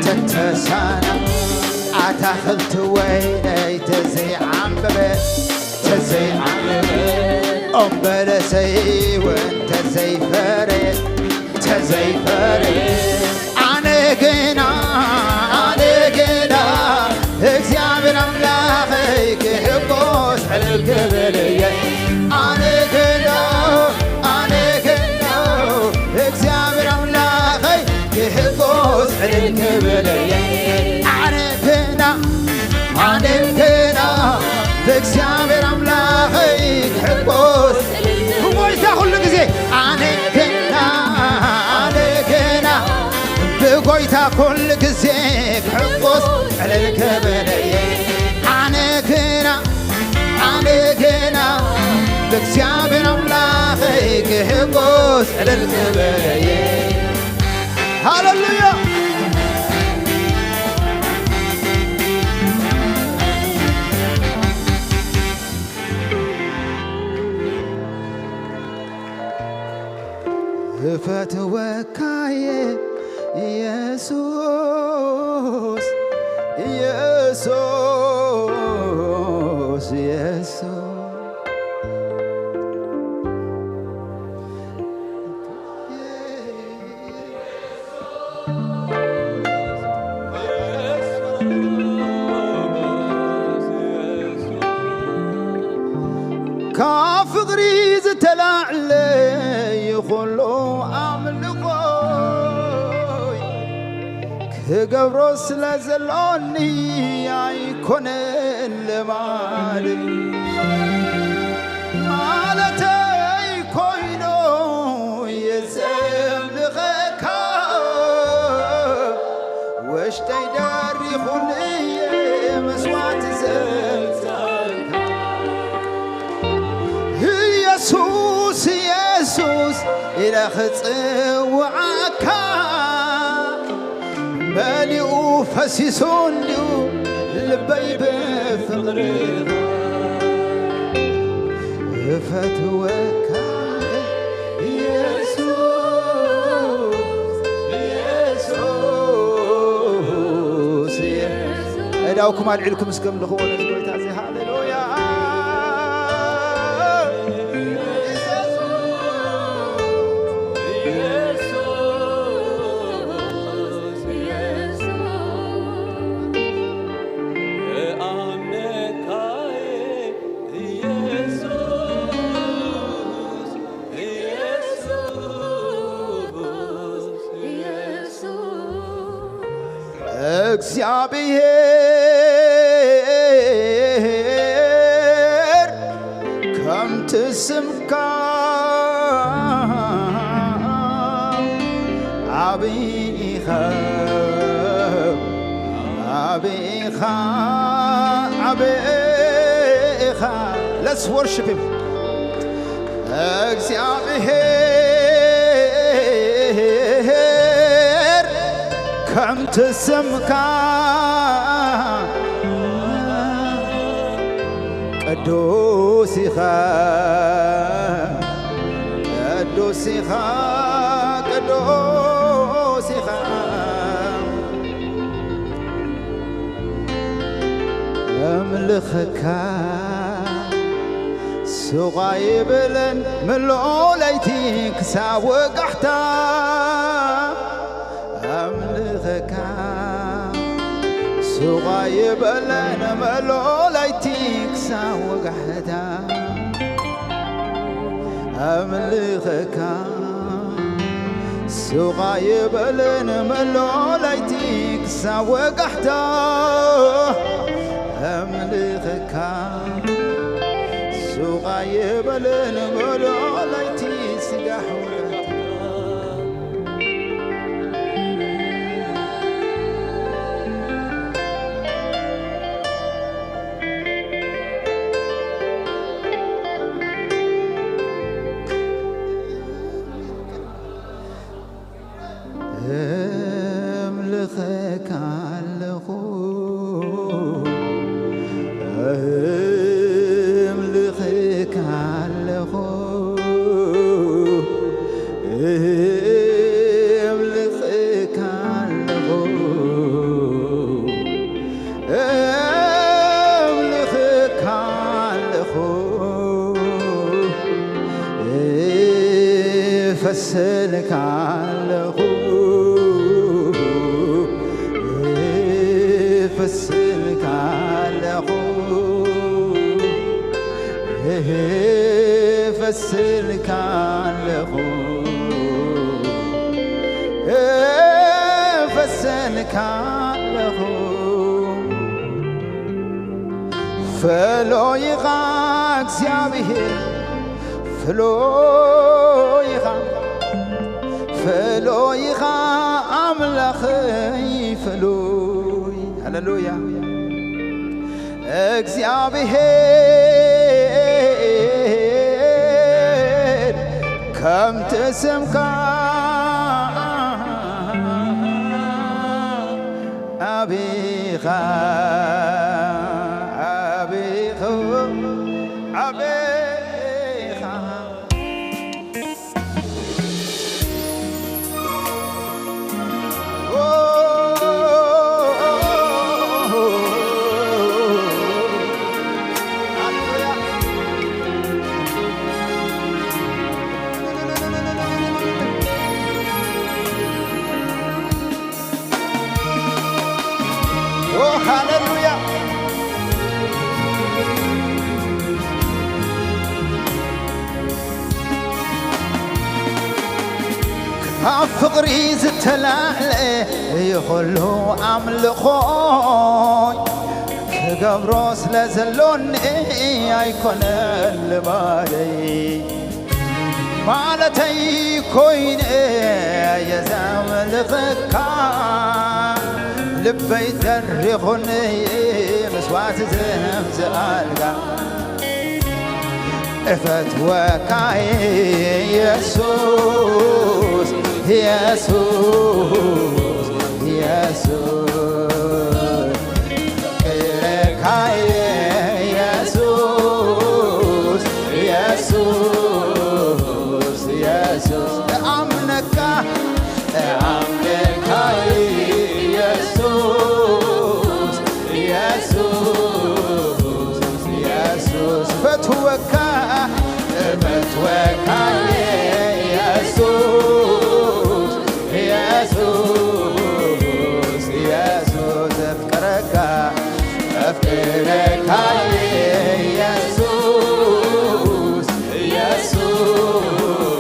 ተተሳና ኣታኽልቲ ወይነይ ተዘይዓምበበ ተዘይዓምበበ ኦም በለሰይ እውን ተዘይፈረ ተዘይፈረ ኣነ ግና ኣነ ግና እግዚኣብሔር ኣምላኸይ ክሕጎስ ዕልል ክብል እየ ኣነ ግና ኣነ ግና እግዚኣብሔር ኣምላኸይ ክሕጎስ ዕልል ክብል እየ ኣነ ግና ኣነ ግና ብእግዚኣብሔር ኣምላኸይ ክሕጎስ ክጎይታ ኩሉ ግዜ ኣነ ግና እግዚኣብሔር ኣምላኸይ ክሕጎስ ዕልል ክብል እየ። ሃሌሉያ። እፈትወካየ ኢየሱስ፣ ኢየሱስ፣ ኢየሱስ። ካብ ፍቕሪ ዝተላዕለ ይኹሉ ኣምልኾይ ክገብሮ ስለ ዘሎኒ ኣይኮነን ልማድ ማለተይ ኮይኑ የዘምልኸካ ውሽጠይ ደሪኹን እየ መስዋዕቲ ዘብዛልካ ኢየሱስ ኢየሱስ ኢለ ክጽውዓካ መሊኡ ፈሲሱ እንዲዩ ልበይ ብፍቕርኻ እፈትወካ ኢየሱስ ኢየሱስ እዳውኩም ኣልዒልኩም እስከ ኣምልኽዎ ነዚ ጎይታ እዚ ሃሌሉያ። እግዚኣብሔር ከምቲ ስምካ ዓብይ ኢኻ፣ ዓብይ ኢኻ፣ ዓብይ ኢኻ። Let's worship him። እግዚኣብሔር ከምቲ ስምካ ቅዱስ ኢኻ፣ ቅዱስ ኢኻ፣ ቅዱስ ኢኻ። እምልኸካ ሱቕ ኣይብልን ምሉእ ለይቲ ክሳብ ወጋሕታ። ኣምልኸካ ሱቕ ኣይብልን ምሉእ ለይቲ ክሳብ ወጋሕታ። ኣምልኸካ ሱቕ ኣይብልን ምሉእ ለይቲ ክሳብ ወጋሕታ። ኣምልኸካ ሱቕ ኣይብልን ምሉእ ለይቲ ስጋሕ ወጋሕታ። እምልኸካ ኣለኹ፣ እምልኸካ ኣለኹ፣ እምልኸካ ኣለኹ። እምልኽካ ኣለኹ፣ እፈስልካ ኣለኹ፣ እፈስልካ ኣለኹ፣ እፈስልካ ኣለኹ፣ እፈስልካ ኣለኹ። ፍሉይ ኢኻ እግዚኣብሔር፣ ፍሉይ ኢኻ፣ ፍሉይ ኢኻ ኣምላኸይ፣ ፍሉይ። ሃሌሉያ። እግዚኣብሔር ከምቲ ስምካ ዓቢኻ፣ ዓቢኻ፣ ዓቢኻ። ኦ፣ ሃሌሉያ። ካብ ፍቕሪ ዝተላዕለ እዩ ኩሉ ኣምልኾይ፣ ክገብሮ ስለ ዘሎኒ ኣይኮነን ልማደይ። ማለተይ ኮይነ እየ ዘምልኸካ፣ ልበይ ደሪኹኒ መስዋዕቲ ዘምጽኣልካ። እፈትወካ የሱስ፣ የሱስ፣ የሱስ። ክብረካ የሱስ፣ የሱስ፣ የሱስ። እኣምነካ፣ እኣምነካ የሱስ፣ የሱስ፣ የሱስ። እፈትወካ፣ እፈትወካ የሱስ፣ የሱስ፣ የሱስ። ኣፍቅረካ፣ ኣፍቅረካ የሱስ፣ የሱስ፣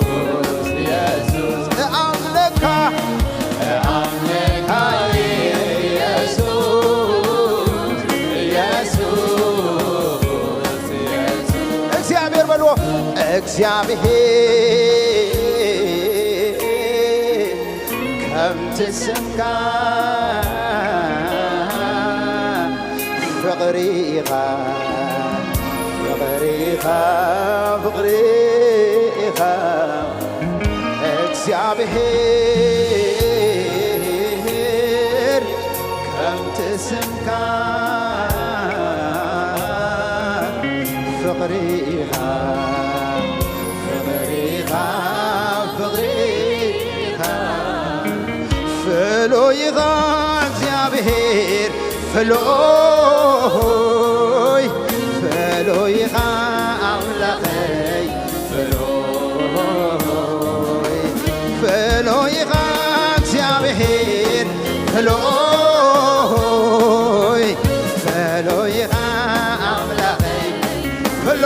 የሱስ። እኣምነካ፣ እኣምነካ የሱስ፣ የሱስ፣ የሱስ። እግዚኣብሔር በልዎ፣ እግዚኣብሔር ከምቲ ስምካ ፍቕሪ ኢኻ፣ ፍቕሪ ኢኻ፣ ፍቕሪ ኢኻ። እግዚኣብሔር ከምቲ ስምካ ፍቕሪ ኢኻ፣ ፍቕሪ ኢኻ፣ ፍቕሪ ኢኻ። ፍሉይ ኢኻ እግዚኣብሔር፣ ፍሉይ፣ ፍሉይ ኢኻ ኣምላኸይ፣ ፍሉይ፣ ፍሉይ ኢኻ እግዚኣብሔር፣ ፍሉይ፣ ፍሉይ ኢኻ ኣምላኸይ፣ ፍሉይ፣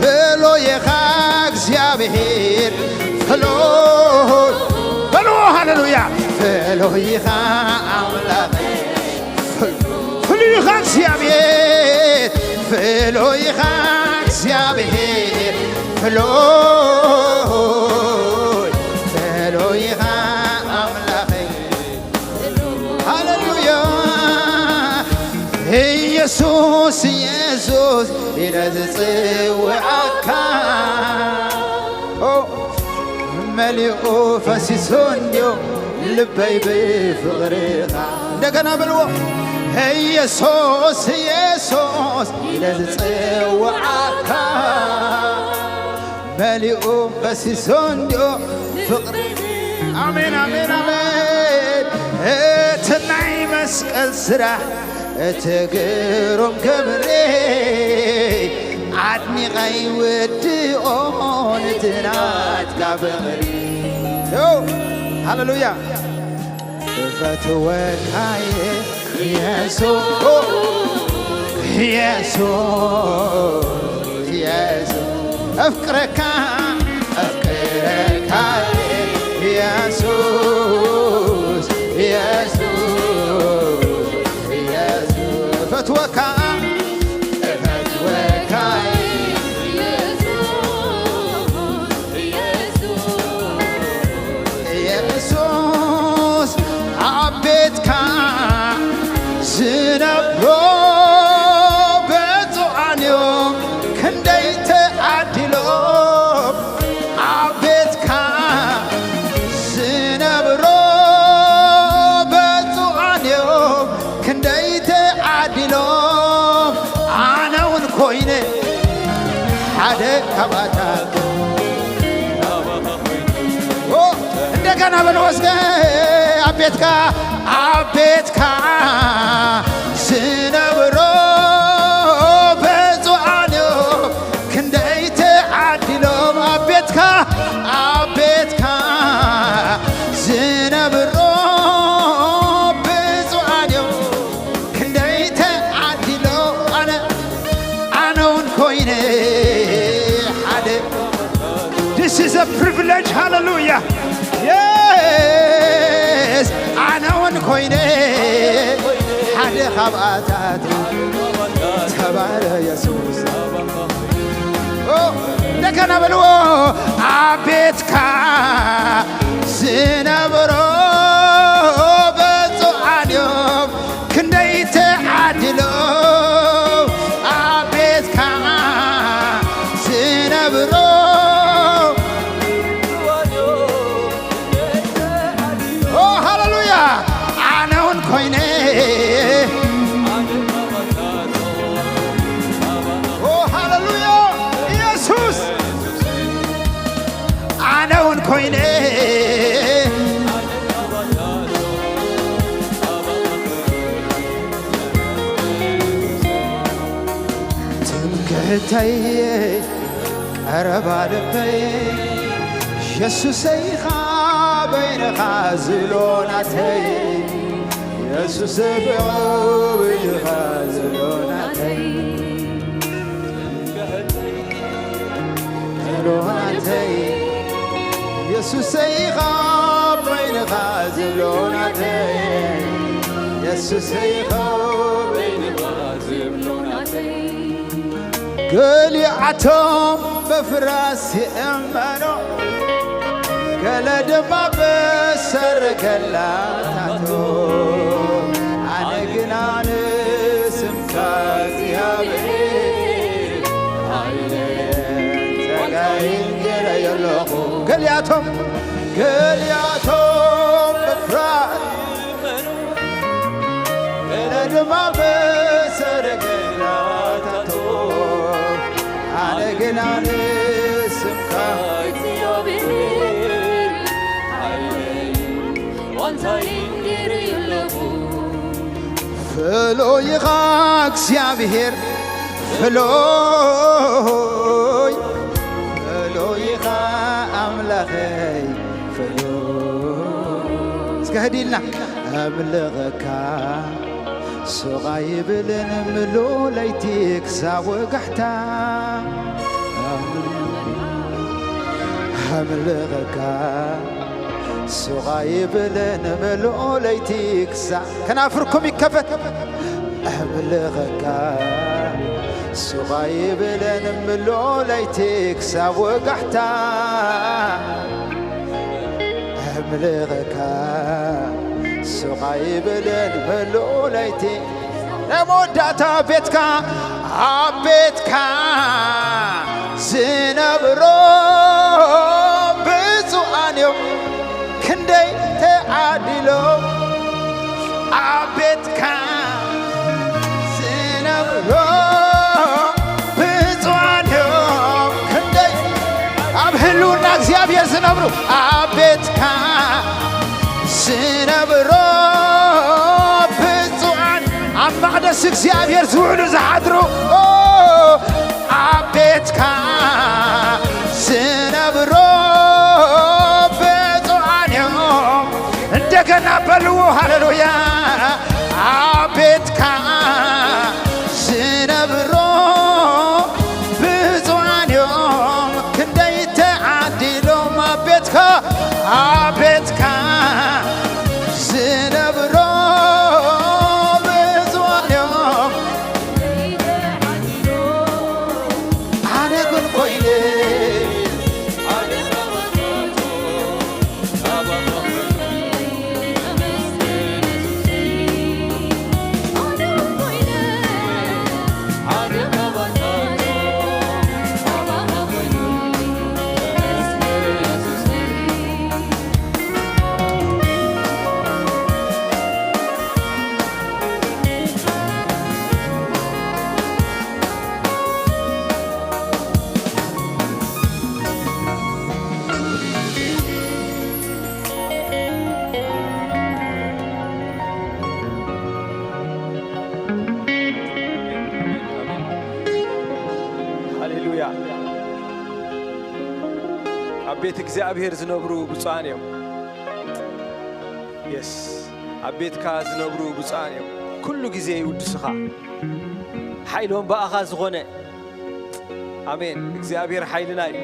ፍሉይ ኢኻ እግዚኣብሔር፣ ፍሉይ። በልዎ፣ ሃሌሉያ። ፍሉይ ኢኻ ኣምላኸይ፣ ፍሉይ ኢኻ እግዚኣብሔር፣ ፍሉይ ኢኻ እግዚኣብሔር፣ ፍሉይ፣ ፍሉይ ኢኻ ኣምላኸይ። ሃሌሉያ። ኢየሱስ፣ ኢየሱስ ኢለ ዝጽውዓካ፣ ኦ፣ መሊኡ ፈሲሱ እንድዩ ልበይ ብፍቕርኻ። እንደገና በልዎ። ኢየሱስ፣ ኢየሱስ ኢለ ዝጽውዓካ፣ መሊኡ ፈሲሱ እንድዩ ፍቕሪ። ኣሜን፣ ኣሜን፣ ኣሜን። እቲ ናይ መስቀል ስራሕ፣ እቲ ግሩም ክብሪ፣ ኣድኒቐ ኣይወድኦን እቲ ናትካ ፍቕሪ። ዮ፣ ሃሌሉያ። እፈትወካየ የሱስ፣ የሱስ፣ የሱስ። ኣፍቅረካ፣ ኣፍቅረካ የሱስ፣ የሱስ፣ የሱስ። እፈትወካ፣ እፈትወካ የሱስ። ኣብ ቤትካ ዝነብሩ ብፁዓን እዮም፣ ክንደይ ተዓዲሎም። ሓደ ካብኣታት። ኦ፣ እንደገና በልዎ እስከ። ኣብ ቤትካ፣ ኣብ ቤትካ ዝነብሩ ብፁዓን እዮም፣ ክንደይ ተዓዲሎም። ኣብ ቤትካ፣ ኣብ ቤትካ ዝነብሩ ብፁዓን እዮም፣ ክንደይ ተዓዲሎም። ኣነ ኣነ እውን ኮይነ ሓደ። This is a privilege. ሃሌሉያ። Yes። ኣነ እውን ኮይነ ሓደ ካብኣታት። ተባረ የሱስ። ኦ፣ እንደገና በልዎ። ኣብ ቤትካ ዝነብሩ ብፁዓን እዮም፣ ክንደይ ተዓዲሎም። ኣብ ቤትካ ዝነብሩ። ኦ፣ ሃሌሉያ። ኣነ እውን ኮይነ። ኦ፣ ሃሌሉያ። ኢየሱስ። ኣነ እውን ኮይነ። ትምክሕተይ፣ ቀረባ ልበይ፣ የሱሰይ ኢኻ በይንኻ ዝብሎ ናተይ። የሱሰይ በይንኻ ዝብሎ ናተይ። ዝብሎ ናተይ። የሱሰይ ኢኻ በይንኻ ዝብሎ ናተይ። የሱሰይ ኢኻ በይንኻ ዝብሎ ናተይ። ገሊኣቶም ብፍራስ ይእመኑ፣ ገለ ድማ ብሰረገላታቱ። ኣነ ግና ንስምካ እግዚኣብሔር ሓይለይን ጸጋይን ገይረዮ ኣለኹ። ገሊኣቶም፣ ገሊኣቶም ብፍራስ ገለ ድማ ብሰረገላታቱ። ኣነ ግና ንስምካ እግዚኣብሔር ሓይለይ ዋንታይን ገይረዮ ኣለኹ። ፍሉይ ኢኻ እግዚኣብሔር፣ ፍሉይ፣ ፍሉይ ኢኻ ኣምላኸይ፣ ፍሉይ። እስከ ህድእ ኢልና። ኣምልኸካ ሱቕ ኣይብልን ምሉእ ለይቲ ክሳብ ወጋሕታ። ኣምልኸካ ሱቕ ኣይብልን ምሉእ ለይቲ ክሳብ፣ ከናፍርኩም ይከፈት። ኣምልኸካ ሱቕ ኣይብልን ምሉእ ለይቲ ክሳብ ወጋሕታ። ኣምልኸካ ሱቕ ኣይብልን ምሉእ ለይቲ። ናይ መወዳእታ ኣብ ቤትካ፣ ኣብ ቤትካ ዝነብሩ ብፁዓን እዮም፣ ክንደይ ተዓዲሎም። ኣብ ቤትካ ዝነብሩ ብፁዓን እዮም፣ ክንደይ ኣብ ህልውና እግዚኣብሔር ዝነብሩ። ኣብ ቤትካ ዝነብሩ ብፁዓን፣ ኣብ መቕደስ እግዚኣብሔር ዝውዕሉ ዝሓድሩ። ኦ፣ ኣብ ቤትካ ዝነብሩ ብፁዓን እዮም። እንደገና በልዎ፣ ሃሌሉያ። ኣብ ቤትካ ዝነብሩ ብፁዓን እዮም፣ ክንደይ ተዓዲሎም። ኣብ ቤትካ፣ ኣብ ቤትካ ዝነብሩ ብፁዓን እዮም። ኣነ ግን ኮይነ ሃሌሉያ። ኣብ ቤት እግዚኣብሔር ዝነብሩ ብፁዓን እዮም። የስ፣ ኣብ ቤትካ ዝነብሩ ብፁዓን እዮም። ኩሉ ግዜ ይውድሱኻ። ሓይሎም ብኣኻ ዝኾነ። ኣሜን። እግዚኣብሔር ሓይልና እዩ።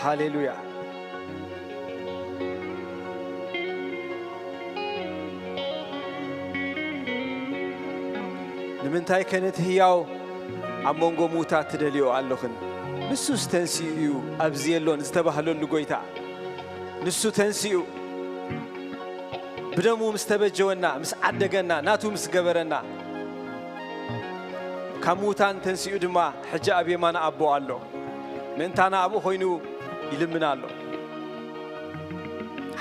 ሃሌሉያ። ንምንታይ ከ ነቲ ህያው ኣብ መንጎ ምዉታት ትደልዮ ኣለኽን? ንሱስ ተንሲኡ እዩ፣ ኣብዚ የሎን ዝተባህለሉ ጐይታ። ንሱ ተንሲኡ፣ ብደሙ ምስ ተበጀወና፣ ምስ ዓደገና፣ ናቱ ምስ ገበረና፣ ካብ ምዉታን ተንሲኡ ድማ ሕጂ ኣብ የማን ኣቦ ኣሎ። ምእንታና ኣብኡ ኾይኑ ይልምን ኣሎ።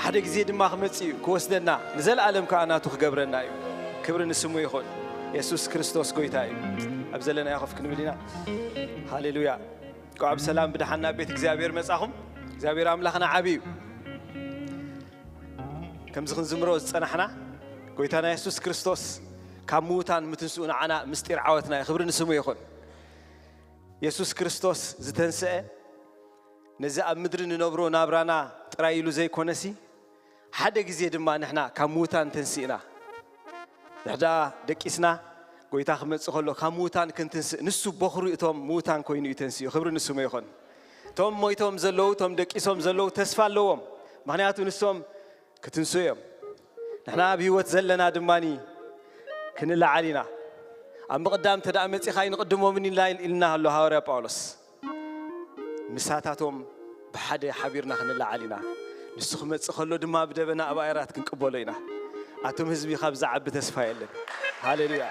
ሓደ ግዜ ድማ ክመጽእ እዩ፣ ክወስደና፣ ንዘለኣለም ከኣ ናቱ ክገብረና እዩ። ክብሪ ንስሙ ይኹን። የሱስ ክርስቶስ ጐይታ እዩ። ኣብ ዘለናዮ ኮፍ ክንብል ኢና። ሃሌሉያ። እንኳዕ ብሰላም ብደሓን ናብ ቤት እግዚኣብሔር መጻኹም። እግዚኣብሔር ኣምላኽና ዓቢ እዩ። ከምዚ ክንዝምሮ ዝጸናሕና፣ ጐይታና የሱስ ክርስቶስ ካብ ምዉታን ምትንስኡ ንዓና ምስጢር ዓወትና እዩ። ክብሪ ንስሙ ይኹን። የሱስ ክርስቶስ ዝተንስአ፣ ነዚ ኣብ ምድሪ ንነብሮ ናብራና ጥራይ ኢሉ ዘይኮነሲ፣ ሓደ ግዜ ድማ ንሕና ካብ ምዉታን ተንሲእና። ድሕዳ ደቂስና፣ ጐይታ ክመጽእ ከሎ ካብ ምዉታን ክንትንስእ፣ ንሱ በኹሪ እቶም ምዉታን ኮይኑ እዩ ተንሲኡ። ክብሪ ንስሙ ይኹን። እቶም ሞይቶም ዘለዉ፣ እቶም ደቂሶም ዘለዉ ተስፋ ኣለዎም። ምኽንያቱ ንሶም ክትንስኡ እዮም። ንሕና ኣብ ህይወት ዘለና ድማኒ ክንለዓል ኢና። ኣብ ምቕዳም እንተ ደኣ መጺኻ ኣይንቕድሞምን ኢልና፣ ኢልና ኣሎ ሃዋርያ ጳውሎስ። ምሳታቶም ብሓደ ሓቢርና ክንለዓል ኢና። ንሱ ክመጽእ ከሎ ድማ ብደበና ኣብ ኣየራት ክንቅበሎ ኢና። ኣቱም ህዝቢ፣ ካብ ዝዓቢ ተስፋ የለን። ሃሌሉያ።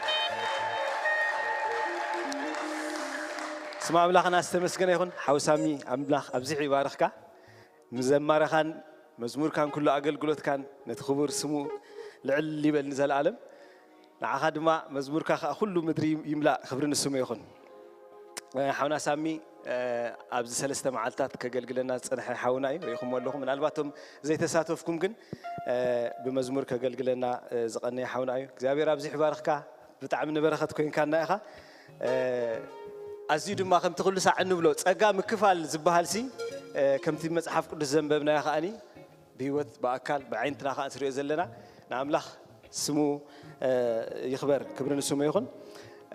ስም ኣምላኽና ዝተመስገነ ይኹን። ሓው ሳሚ፣ ኣምላኽ ኣብዚሑ ይባርኽካ። ምዘማረኻን መዝሙርካን ኩሉ ኣገልግሎትካን ነቲ ክቡር ስሙ ልዕል ይበል ንዘለኣለም። ንዓኻ ድማ መዝሙርካ ከኣ ኩሉ ምድሪ ይምላእ፣ ክብሪ ንስሙ ይኹን። እ፣ ሓውና ሳሚ፣ እ፣ ኣብዚ ሰለስተ መዓልታት ከገልግለና ዝጸንሐ ሓውና እዩ፣ ርኢኹምዎ ኣለኹም። ምናልባት እቶም ዘይተሳተፍኩም ግን፣ እ፣ ብመዝሙር ከገልግለና፣ እ፣ ዝቐነየ ሓውና እዩ። እግዚኣብሔር ኣብዚሑ ይባርኽካ፣ ብጣዕሚ ንበረኸት ኮይንካና ኢኻ። እ፣ ኣዝዩ ድማ ከምቲ ኩሉ ሳዕ እንብሎ ጸጋ ምክፋል ዝበሃልሲ፣ እ፣ ከምቲ መጽሓፍ ቅዱስ ዘንበብናዮ ከኣኒ ብህይወት ብኣካል ብዓይንትና ከኣ ትሪኦ ዘለና ንኣምላኽ ስሙ፣ እ፣ ይኽበር፣ ክብሪ ንስሙ ይኹን።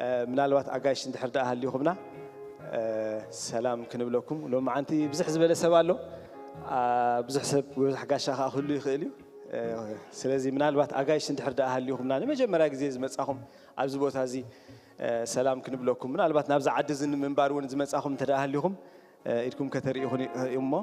እ፣ ምናልባት ኣጋይሽ እንድሕር ደኣ ሃልዩኹምና፣ እ፣ ሰላም ክንብለኩም። ሎማዓንቲ ብዝሕ ዝበለ ሰብ ኣሎ። ኣ፣ ብዙሕ ሰብ፣ ብዙሕ ጋሻ ከኣ ክህሉ ይኽእል እዩ። እ፣ ስለዚ ምናልባት ኣጋይሽ እንድሕር ደኣ ሃልዩኹምና፣ ንመጀመርያ ግዜ ዝመጻኹም ኣብዚ ቦታ እዚ፣ እ፣ ሰላም ክንብለኩም። ምናልባት ናብዛ ዓዲ እዚ ንምንባር እውን ዝመጻኹም እንተ ደኣ ሃልዩኹም፣ እ፣ ኢድኩም ከተርእዩኹን እዩ እሞ።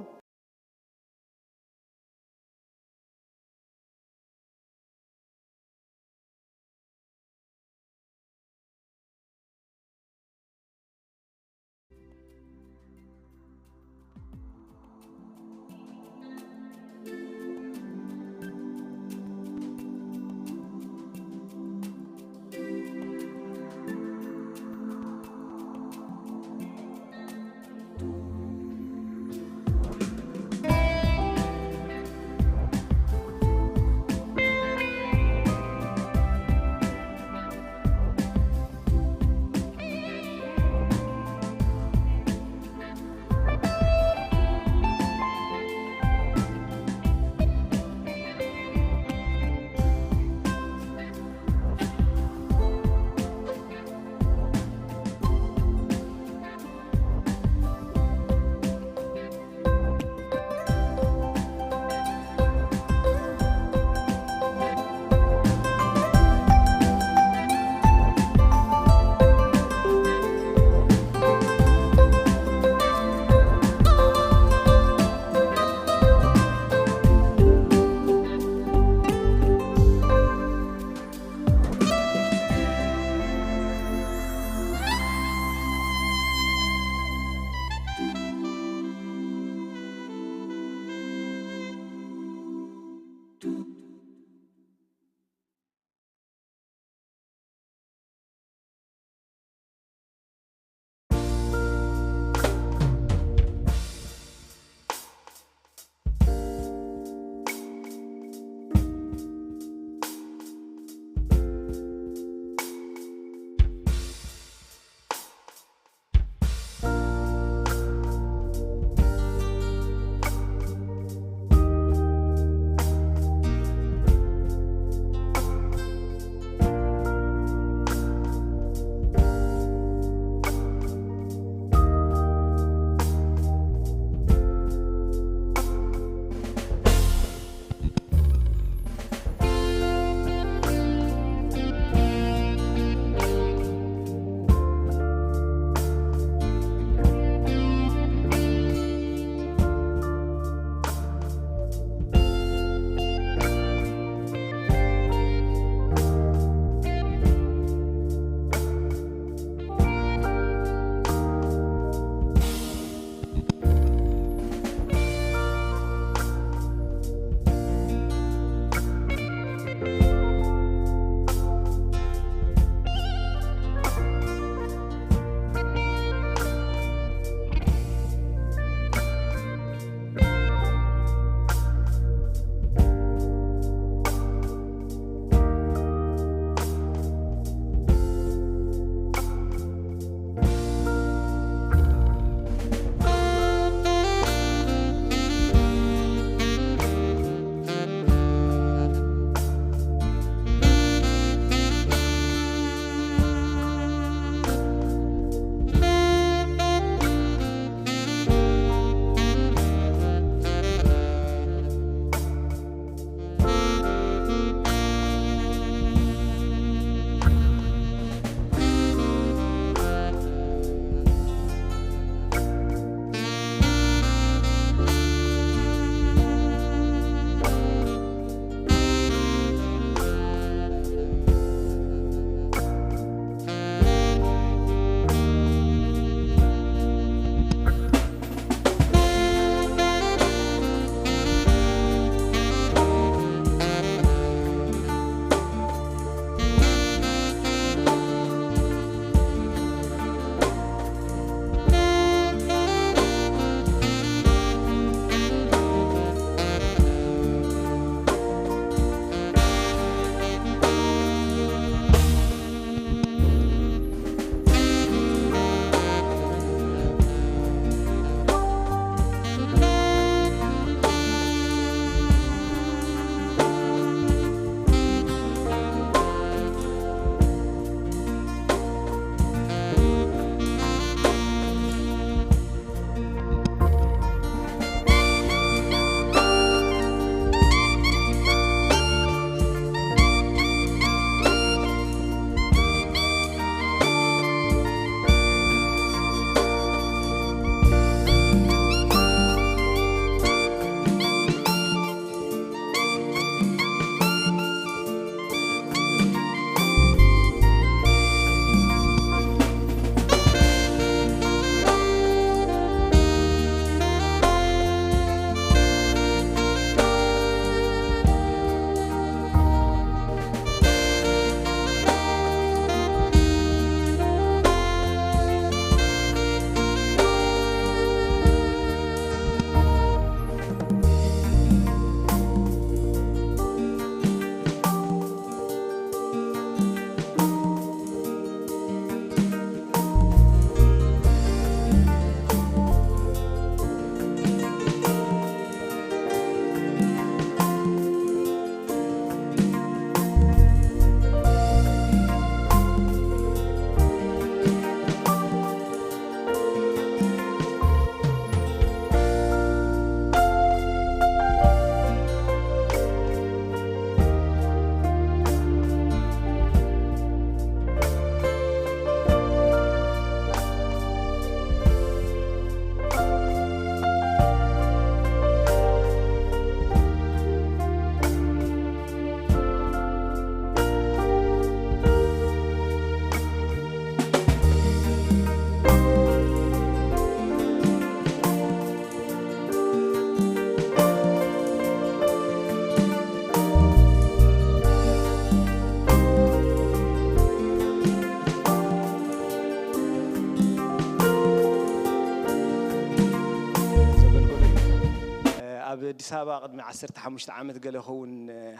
ኣዲስ ኣበባ ቅድሚ ዓሰርተ ሓሙሽተ ዓመት ገለ ኸውን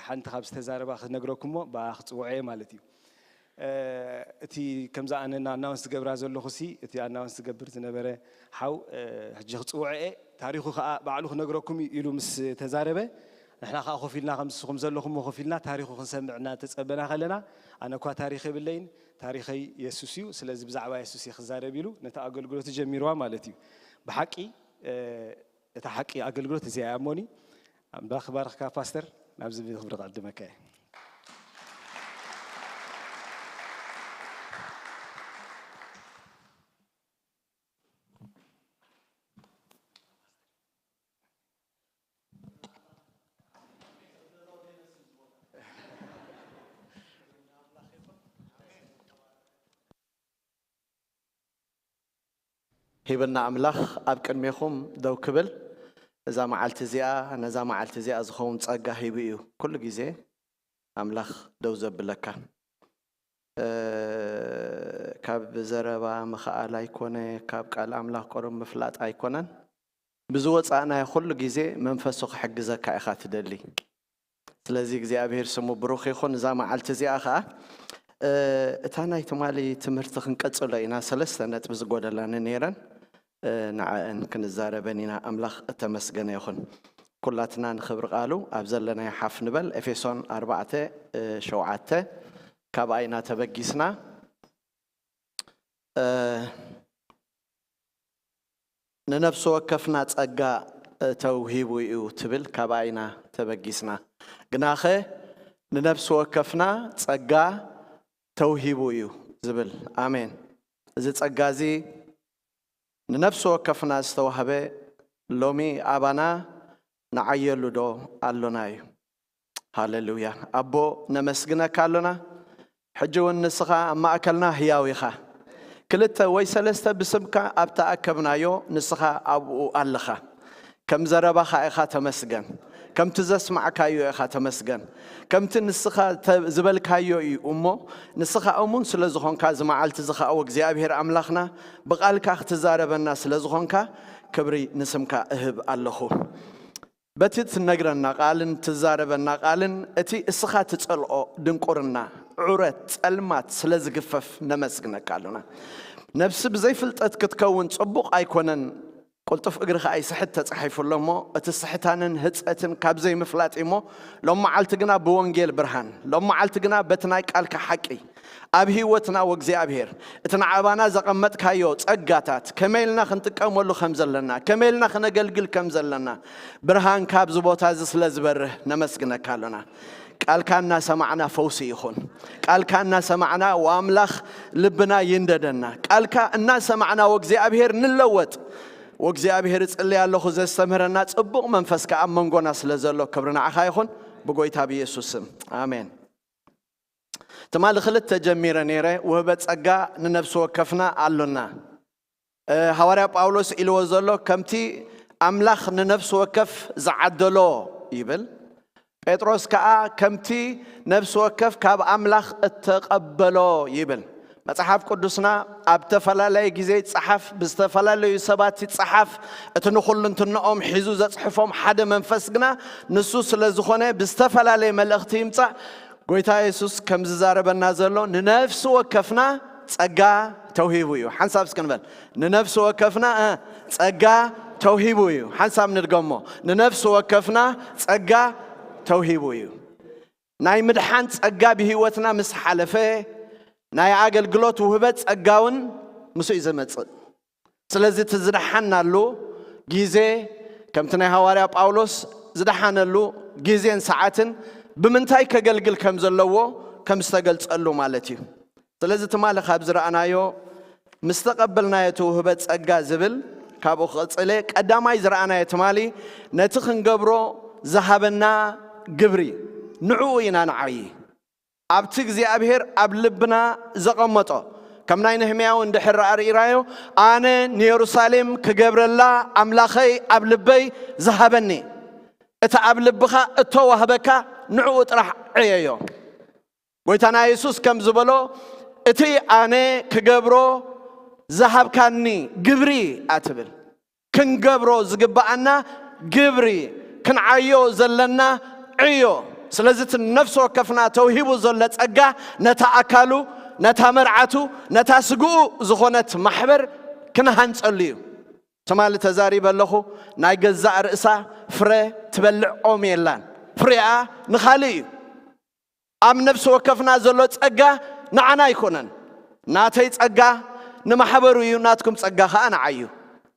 ሓንቲ ካብ ዝተዛረባ ክነግረኩም እሞ ብኣ ክፅውዖ እየ ማለት እዩ። እቲ ከምዛ ኣነና ኣናውንስ ዝገብራ ዘለኹ ሲ እቲ ኣናውንስ ዝገብር ዝነበረ ሓው ሕጂ ክፅውዖ እየ፣ ታሪኹ ከዓ ባዕሉ ክነግረኩም እዩ ኢሉ ምስ ተዛረበ፣ ንሕና ከዓ ኮፍ ኢልና ከም ንስኹም ዘለኹምዎ ኮፍ ኢልና ታሪኹ ክንሰምዕ እናተፀበና ከለና፣ ኣነ እኳ ታሪኽ የብለይን፣ ታሪኸይ የሱስ እዩ፣ ስለዚ ብዛዕባ የሱስ እየ ክዛረብ ኢሉ ነቲ ኣገልግሎቱ ጀሚርዋ ማለት እዩ። ብሓቂ እታ ሓቂ ኣገልግሎት እዚኣ እያ እሞኒ። ኣምላኽ ባርኽካ ፓስተር። ናብዚ ብኽብሪ ክዕድመካ እየ። ሂብና ኣምላኽ ኣብ ቅድሜኹም ደው ክብል፣ እዛ መዓልቲ እዚኣ፣ ነዛ መዓልቲ እዚኣ ዝኸውን ጸጋ ሂቡ እዩ። ኩሉ ግዜ ኣምላኽ ደው ዘብለካ። እ፣ ካብ ዘረባ ምኽኣል ኣይኮነ፣ ካብ ቃል ኣምላኽ ቁሩብ ምፍላጥ ኣይኮነን። ብዝወጻእናዮ ኩሉ ግዜ መንፈሱ ክሕግዘካ ኢኻ ትደሊ። ስለዚ እግዚኣብሔር ስሙ ብሩኽ ይኹን። እዛ መዓልቲ እዚኣ ኸዓ፣ እ፣ እታ ናይ ትማሊ ትምህርቲ ክንቀጽሎ ኢና። ሰለስተ ነጥቢ ዝጎደላኒ ነይረን፣ እ፣ ንዐአን ክንዛረበን ኢና። ኣምላኽ እተመስገነ ይኹን። ኩላትና ንኽብሪ ቃሉ ኣብ ዘለናዮ ሓፍ ንበል። ኤፌሶን ኣርባዕተ፣ እ፣ ሸውዓተ፣ ካብኣ ኢና ተበጊስና። እ፣ ንነፍሲ ወከፍና ጸጋ፣ እ፣ ተውሂቡ እዩ ትብል፣ ካብኣ ኢና ተበጊስና። ግናኸ ንነፍሲ ወከፍና ጸጋ ተውሂቡ እዩ ዝብል። ኣሜን። እዚ ጸጋ እዚ ንነፍሲ ወከፍና ዝተዋህበ ሎሚ ኣባና ንዓየሉ ዶ ኣሎና እዩ? ሃሌሉያ። ኣቦ ነመስግነካ ኣሎና። ሕጂ እውን ንስኻ ኣብ ማእከልና ህያው ኢኻ። ክልተ ወይ ሰለስተ ብስምካ ኣብ ተኣከብናዮ ንስኻ ኣብኡ ኣለኻ። ከም ዘረባኻ ኢኻ ተመስገን። ከምቲ ዘስማዕካዮ ኢኻ ተመስገን። ከምቲ ንስኻ ተ-፣ ዝበልካዮ እዩ እሞ፣ ንስኻ እሙን ስለ ዝኾንካ፣ እዚ መዓልቲ እዚ ኸኣ እግዚኣብሔር ኣምላኽና ብቓልካ ክትዛረበና ስለ ዝኾንካ፣ ክብሪ ንስምካ እህብ ኣለኹ። በቲ ትነግረና ቃልን ትዛረበና ቃልን እቲ እስኻ ትጸልኦ ድንቁርና፣ ዑረት፣ ጸልማት ስለ ዝግፈፍ ነመስግነካ ኣሎና። ነፍሲ ብዘይፍልጠት ክትከውን ጽቡቕ ኣይኮነን፣ ቅልጡፍ እግሪ ኸኣ ይስሕት ተጻሒፉ ኣሎ እሞ፣ እቲ ስሕታንን ህጸትን ካብ ዘይምፍላጥ እዩ እሞ፣ ሎም መዓልቲ ግና ብወንጌል ብርሃን፣ ሎም መዓልቲ ግና በቲ ናይ ቃልካ ሓቂ፣ ኣብ ህይወትና ወእግዚኣብሔር እቲ ንዓባና ዘቐመጥካዮ ጸጋታት ከመይ ኢልና ክንጥቀመሉ ከም ዘለና፣ ከመይ ኢልና ክነገልግል ከም ዘለና፣ ብርሃንካ ኣብዚ ቦታ እዚ ስለ ዝበርህ ነመስግነካ ኣሎና። ቃልካ እናሰማዕና ፈውሲ ይኹን። ቃልካ እናሰማዕና ወኣምላኽ ልብና ይንደደና። ቃልካ እናሰማዕና ወእግዚኣብሔር ንለወጥ። ወእግዚኣብሔር እጽሊ ኣለኹ ዘስተምህረና ጽቡቕ መንፈስካ ኣብ መንጎና ስለ ዘሎ ክብሪ ንዓኻ ይኹን ብጎይታ ብየሱስ ስም። ኣሜን። ትማሊ ክልተ ጀሚረ ነይረ፣ ውህበት ጸጋ ንነፍሲ ወከፍና ኣሎና። እ፣ ሃዋርያ ጳውሎስ ኢልዎ ዘሎ ከምቲ ኣምላኽ ንነፍሲ ወከፍ ዝዓደሎ ይብል። ጴጥሮስ ከኣ ከምቲ ነፍሲ ወከፍ ካብ ኣምላኽ እተቐበሎ ይብል። መጽሓፍ ቅዱስና ኣብ ተፈላለየ ግዜ ይጸሓፍ፣ ብዝተፈላለዩ ሰባት ይጸሓፍ። እቲ ንኹሉ እንትንኦም ሒዙ ዘጽሕፎም ሓደ መንፈስ ግና ንሱ ስለ ዝኾነ ብዝተፈላለየ መልእኽቲ ይምጻእ። ጎይታ የሱስ ከም ዝዛረበና ዘሎ ንነፍሲ ወከፍና ጸጋ ተውሂቡ እዩ። ሓንሳብ እስኪ ንበል። ንነፍሲ ወከፍና፣ እ፣ ጸጋ ተውሂቡ እዩ። ሓንሳብ ንድገሞ። ንነፍሲ ወከፍና ጸጋ ተውሂቡ እዩ። ናይ ምድሓን ጸጋ ብህይወትና ምስ ሓለፈ፣ ናይ ኣገልግሎት ውህበት ጸጋ እውን ምስኡ እዩ ዝመጽእ። ስለዚ እቲ ዝደሓናሉ ግዜ፣ ከምቲ ናይ ሃዋርያ ጳውሎስ ዝደሓነሉ ግዜን ሰዓትን ብምንታይ ከገልግል ከም ዘለዎ ከም ዝተገልጸሉ ማለት እዩ። ስለዚ ትማሊ ካብ ዝረኣናዮ፣ ምስ ተቐበልናዮ እቲ ውህበት ጸጋ ዝብል፣ ካብኡ ክቕጽል እየ። ቀዳማይ ዝረኣናዮ ትማሊ ነቲ ክንገብሮ ዝሃበና ግብሪ፣ ንዕኡ ኢና ንዓዪ። ኣብቲ እግዚኣብሔር ኣብ ልብና ዘቐመጦ፣ ከም ናይ ነህምያ እውን ድሕር ርኢናዮ፣ ኣነ ንየሩሳሌም ክገብረላ ኣምላኸይ ኣብ ልበይ ዝሃበኒ። እቲ ኣብ ልብኻ እተዋህበካ ንዕኡ ጥራሕ ዕየዮ። ጎይታና የሱስ ከም ዝበሎ፣ እቲ ኣነ ክገብሮ ዝሃብካኒ ግብሪ እያ ትብል። ክንገብሮ ዝግብኣና ግብሪ፣ ክንዓዮ ዘለና ዕዮ። ስለዚ እቲ ነፍሲ ወከፍና ተውሂቡ ዘሎ ጸጋ ነታ ኣካሉ፣ ነታ መርዓቱ፣ ነታ ስግኡ ዝኾነት ማሕበር ክንሃንጸሉ እዩ። ትማሊ ተዛሪበ ኣለኹ። ናይ ገዛእ ርእሳ ፍረ ትበልዕ ኦም የላን። ፍሬኣ ንኻልእ እዩ። ኣብ ነፍሲ ወከፍና ዘሎ ጸጋ ንዓና ኣይኮነን። ናተይ ጸጋ ንማሕበሩ እዩ፣ ናትኩም ጸጋ ኸኣ ንዓይ እዩ።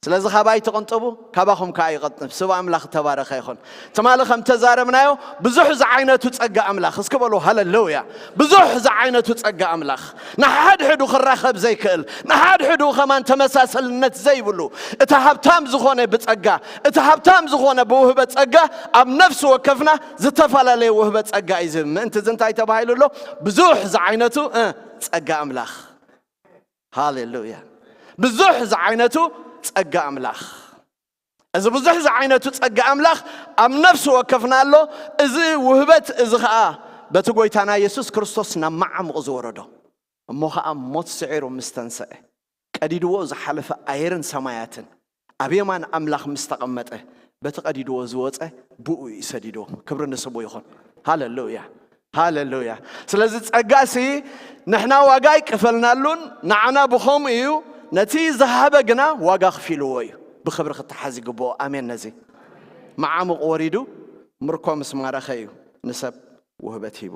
ስለዚ ካባይ ትቕንጥቡ፣ ካባኹም ከኣ ይቕንጥብ። ስብ ኣምላኽ እተባረኸ ይኹን። ትማሊ ከም ተዛረብናዮ፣ ብዙሕ ዝዓይነቱ ጸጋ ኣምላኽ፣ እስኪ በሉ ሃለሉያ። ብዙሕ ዝዓይነቱ ጸጋ ኣምላኽ፣ ንሓድሕዱ ክራኸብ ዘይክእል፣ ንሓድሕዱ ከማን ተመሳሰልነት ዘይብሉ፣ እቲ ሃብታም ዝኾነ ብጸጋ፣ እቲ ሃብታም ዝኾነ ብውህበት ጸጋ፣ ኣብ ነፍሲ ወከፍና ዝተፈላለየ ውህበት ጸጋ እዩ ዝህብ። ምእንቲ እዚ እንታይ ተባሂሉ ኣሎ? ብዙሕ ዝዓይነቱ፣ እ፣ ጸጋ ኣምላኽ። ሃሌሉያ። ብዙሕ ዝዓይነቱ ጸጋ ኣምላኽ። እዚ ብዙሕ ዝዓይነቱ ጸጋ ኣምላኽ ኣብ ነፍሲ ወከፍና ኣሎ። እዚ ውህበት እዚ ኸኣ በቲ ጐይታና የሱስ ክርስቶስ ናብ መዓሙቕ ዝወረዶ፣ እሞ ኸኣ ሞት ስዒሩ ምስ ተንስአ፣ ቀዲድዎ ዝሓለፈ ኣየርን ሰማያትን ኣብ የማን ኣምላኽ ምስ ተቐመጠ፣ በቲ ቀዲድዎ ዝወጸ ብኡ እዩ ሰዲድዎ። ክብሪ ንስሙ ይኹን። ሃሌሉያ፣ ሃሌሉያ። ስለዚ ጸጋሲ ንሕና ዋጋ ኣይቀፈልናሉን፣ ንዓና ብኸምኡ እዩ፣ ነቲ ዝሃበ ግና ዋጋ ከፊልዎ እዩ። ብኽብሪ ክተሓዝ ይግብኦ። ኣሜን። ነዚ መዓሙቕ ወሪዱ ምርኮ ምስ ማረኸ እዩ ንሰብ ውህበት ሂቡ።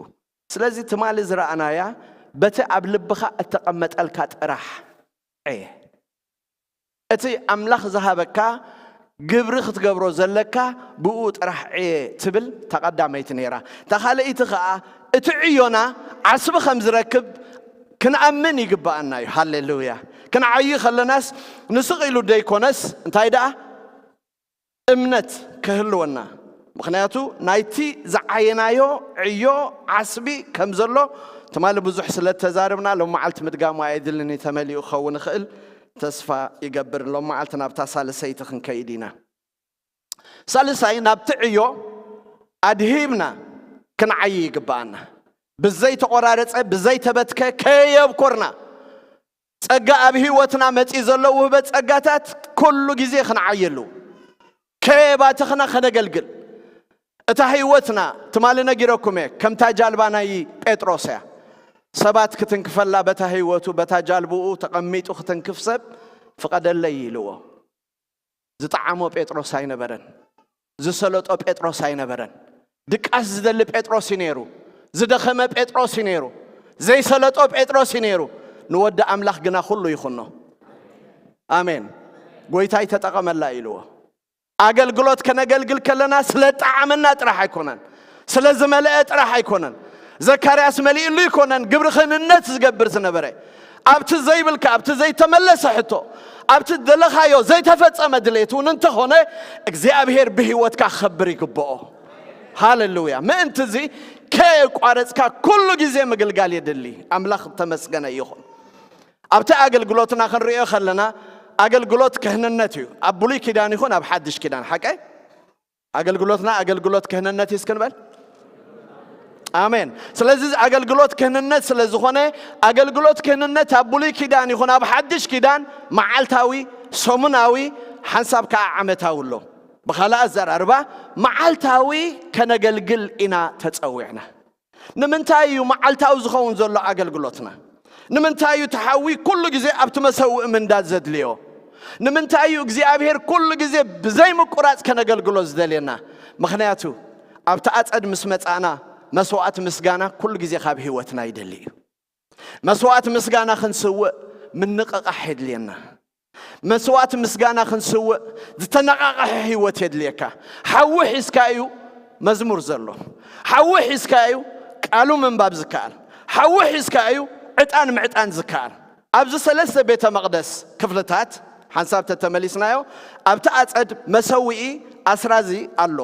ስለዚ ትማሊ ዝረኣናያ በቲ ኣብ ልብኻ እተቐመጠልካ ጥራሕ ዕየ። እቲ ኣምላኽ ዝሃበካ ግብሪ ክትገብሮ ዘለካ ብኡ ጥራሕ ዕየ ትብል እታ ቀዳመይቲ ነይራ። እታ ካልኣይቲ ኸኣ እቲ ዕዮና ዓስቢ ከም ዝረክብ ክንኣምን ይግብኣና እዩ። ሃሌሉያ። ክንዓዪ ከለናስ ንስቕ ኢሉ ደይኮነስ እንታይ ደኣ እምነት ክህልወና። ምኽንያቱ ናይቲ ዝዓየናዮ ዕዮ ዓስቢ ከም ዘሎ ትማሊ ብዙሕ ስለ እተዛረብና ሎም መዓልቲ ምድጋሙ ኣየድልን እዩ። ተመሊኡ ክኸውን ይኽእል። ተስፋ ይገብር ሎም መዓልቲ ናብታ ሳልሰይቲ ክንከይድ ኢና። ሳልሳይ ናብቲ ዕዮ ኣድሂብና ክንዓዪ ይግብኣና። ብዘይ ተቖራረጸ፣ ብዘይ ተበትከ ከየብኮርና ጸጋ ኣብ ህይወትና መጺኡ ዘሎ ውህበት ጸጋታት ኩሉ ግዜ ክንዓየሉ ከየባተኽና ከነገልግል። እታ ህይወትና ትማሊ ነጊረኩም እየ፣ ከምታ ጃልባ ናይ ጴጥሮስ እያ። ሰባት ክትንክፈላ በታ ህይወቱ፣ በታ ጃልብኡ ተቐሚጡ ክትንክፍ ሰብ ፍቐደለይ ኢልዎ። ዝጠዓሞ ጴጥሮስ ኣይነበረን። ዝሰለጦ ጴጥሮስ ኣይነበረን። ድቃስ ዝደሊ ጴጥሮስ እዩ ነይሩ። ዝደኸመ ጴጥሮስ እዩ ነይሩ። ዘይሰለጦ ጴጥሮስ እዩ ነይሩ። ንወዲ ኣምላኽ ግና ኩሉ ይኹኖ። ኣሜን። ጎይታይ ተጠቐመላ ኢልዎ። ኣገልግሎት ከነገልግል ከለና ስለ ጠዓመና ጥራሕ ኣይኮነን፣ ስለ ዝመልአ ጥራሕ ኣይኮነን። ዘካርያስ መሊእሉ ይኮነን ግብሪ ክህንነት ዝገብር ዝነበረ። ኣብቲ ዘይብልካ፣ ኣብቲ ዘይተመለሰ ሕቶ፣ ኣብቲ ደለኻዮ ዘይተፈጸመ ድሌት እውን እንተኾነ እግዚኣብሔር ብህይወትካ ክኸብር ይግብኦ። ሃሌሉያ። ምእንቲ እዚ ከየቋረጽካ ኩሉ ግዜ ምግልጋል የድሊ። ኣምላኽ ተመስገነ ይኹን። ኣብቲ ኣገልግሎትና ክንሪኦ ከለና ኣገልግሎት ክህንነት እዩ። ኣብ ብሉይ ኪዳን ይኹን ኣብ ሓድሽ ኪዳን፣ ሓቀይ? ኣገልግሎትና ኣገልግሎት ክህንነት እዩ እስክንበል። ኣሜን። ስለዚ ኣገልግሎት ክህንነት ስለ ዝኾነ ኣገልግሎት ክህንነት ኣብ ብሉይ ኪዳን ይኹን ኣብ ሓድሽ ኪዳን መዓልታዊ፣ ሰሙናዊ፣ ሓንሳብ ከዓ ዓመታዊ ኣሎ። ብኻልእ ኣዘራርባ መዓልታዊ ከነገልግል ኢና ተጸዊዕና። ንምንታይ እዩ መዓልታዊ ዝኸውን ዘሎ ኣገልግሎትና? ንምንታይ እዩ ተሓዊ ኩሉ ግዜ ኣብቲ መሰውኢ ምንዳድ ዘድልዮ? ንምንታይ እዩ እግዚኣብሔር ኩሉ ግዜ ብዘይ ምቁራጽ ከነገልግሎ ዝደልየና? ምኽንያቱ ኣብቲ ኣጸድ ምስ መጻእና መስዋዕቲ ምስጋና ኩሉ ግዜ ካብ ህይወትና ይደሊ እዩ። መስዋዕቲ ምስጋና ክንስውእ ምንቕቓሕ የድልየና። መስዋዕቲ ምስጋና ክንስውእ ዝተነቓቐሐ ህይወት የድልየካ። ሓዊ ሒዝካ እዩ መዝሙር ዘሎ። ሓዊ ሒዝካ እዩ ቃሉ ምንባብ ዝከኣል። ሓዊ ሒዝካ እዩ ዕጣን ምዕጣን ዝከኣል። ኣብዚ ሰለስተ ቤተ መቕደስ ክፍልታት ሓንሳብ ተተመሊስናዮ፣ ኣብቲ ኣጸድ መሰውኢ ኣስራዚ ኣሎ።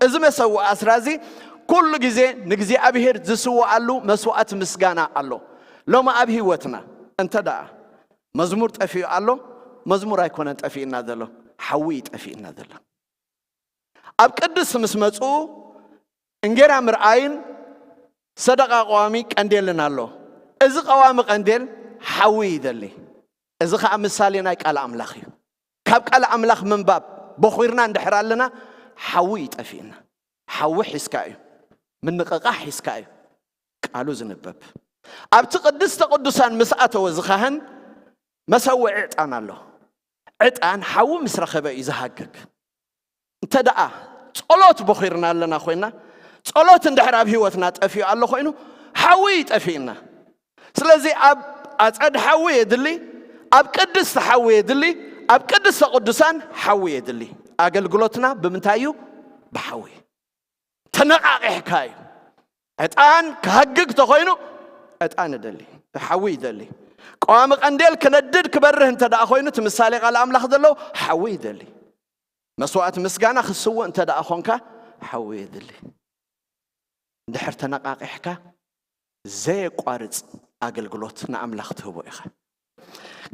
እዚ መሰውኢ ኣስራዚ ኩሉ ግዜ ንእግዚኣብሔር ዝስውኣሉ መስዋዕቲ ምስጋና ኣሎ። ሎሚ ኣብ ህይወትና እንተ ደኣ መዝሙር ጠፊኡ ኣሎ፣ መዝሙር ኣይኮነን ጠፊእና ዘሎ፣ ሓዊ እዩ ጠፊእና ዘሎ። ኣብ ቅድስ ምስ መጹ እንጌራ ምርኣይን ሰደቓ ቀዋሚ ቀንዴልን ኣሎ። እዚ ቀዋሚ ቀንዴል ሓዊ ይደሊ። እዚ ኸኣ ምሳሌ ናይ ቃል ኣምላኽ እዩ። ካብ ቃል ኣምላኽ ምንባብ በኺርና እንድሕር ኣለና፣ ሓዊ እዩ ጠፊእና። ሓዊ ሒዝካ እዩ፣ ምንቕቓሕ ሒዝካ እዩ ቃሉ ዝንበብ። ኣብቲ ቅድስተ ቅዱሳን ምስ ኣተወ ዝኻህን መሰውዒ ዕጣን ኣሎ። ዕጣን ሓዊ ምስ ረኸበ እዩ ዝሃግግ። እንተ ደኣ ጸሎት ቦኺርና ኣለና ኮይና፣ ጸሎት እንድሕር ኣብ ህይወትና ጠፊኡ ኣሎ ኮይኑ፣ ሓዊ እዩ ጠፊእና። ስለዚ ኣብ ኣጸድ ሓዊ የድሊ፣ ኣብ ቅድስቲ ሓዊ የድሊ፣ ኣብ ቅድስተ ቅዱሳን ሓዊ የድሊ። ኣገልግሎትና ብምንታይ እዩ? ብሓዊ። ተነቓቒሕካ እዩ። ዕጣን ክሃግግ ተኾይኑ ዕጣን ይደሊ፣ ሓዊ ይደሊ። ቀዋሚ ቀንዴል ክነድድ ክበርህ እንተ ደኣ ኮይኑ፣ እቲ ምሳሌ ቃል ኣምላኽ ዘለዎ ሓዊ ይደሊ። መስዋዕቲ ምስጋና ክስውእ እንተ ደኣ ኾንካ ሓዊ የድሊ። እንድሕር ተነቓቒሕካ ዘየቋርጽ ኣገልግሎት ንኣምላኽ ትህቦ ኢኻ።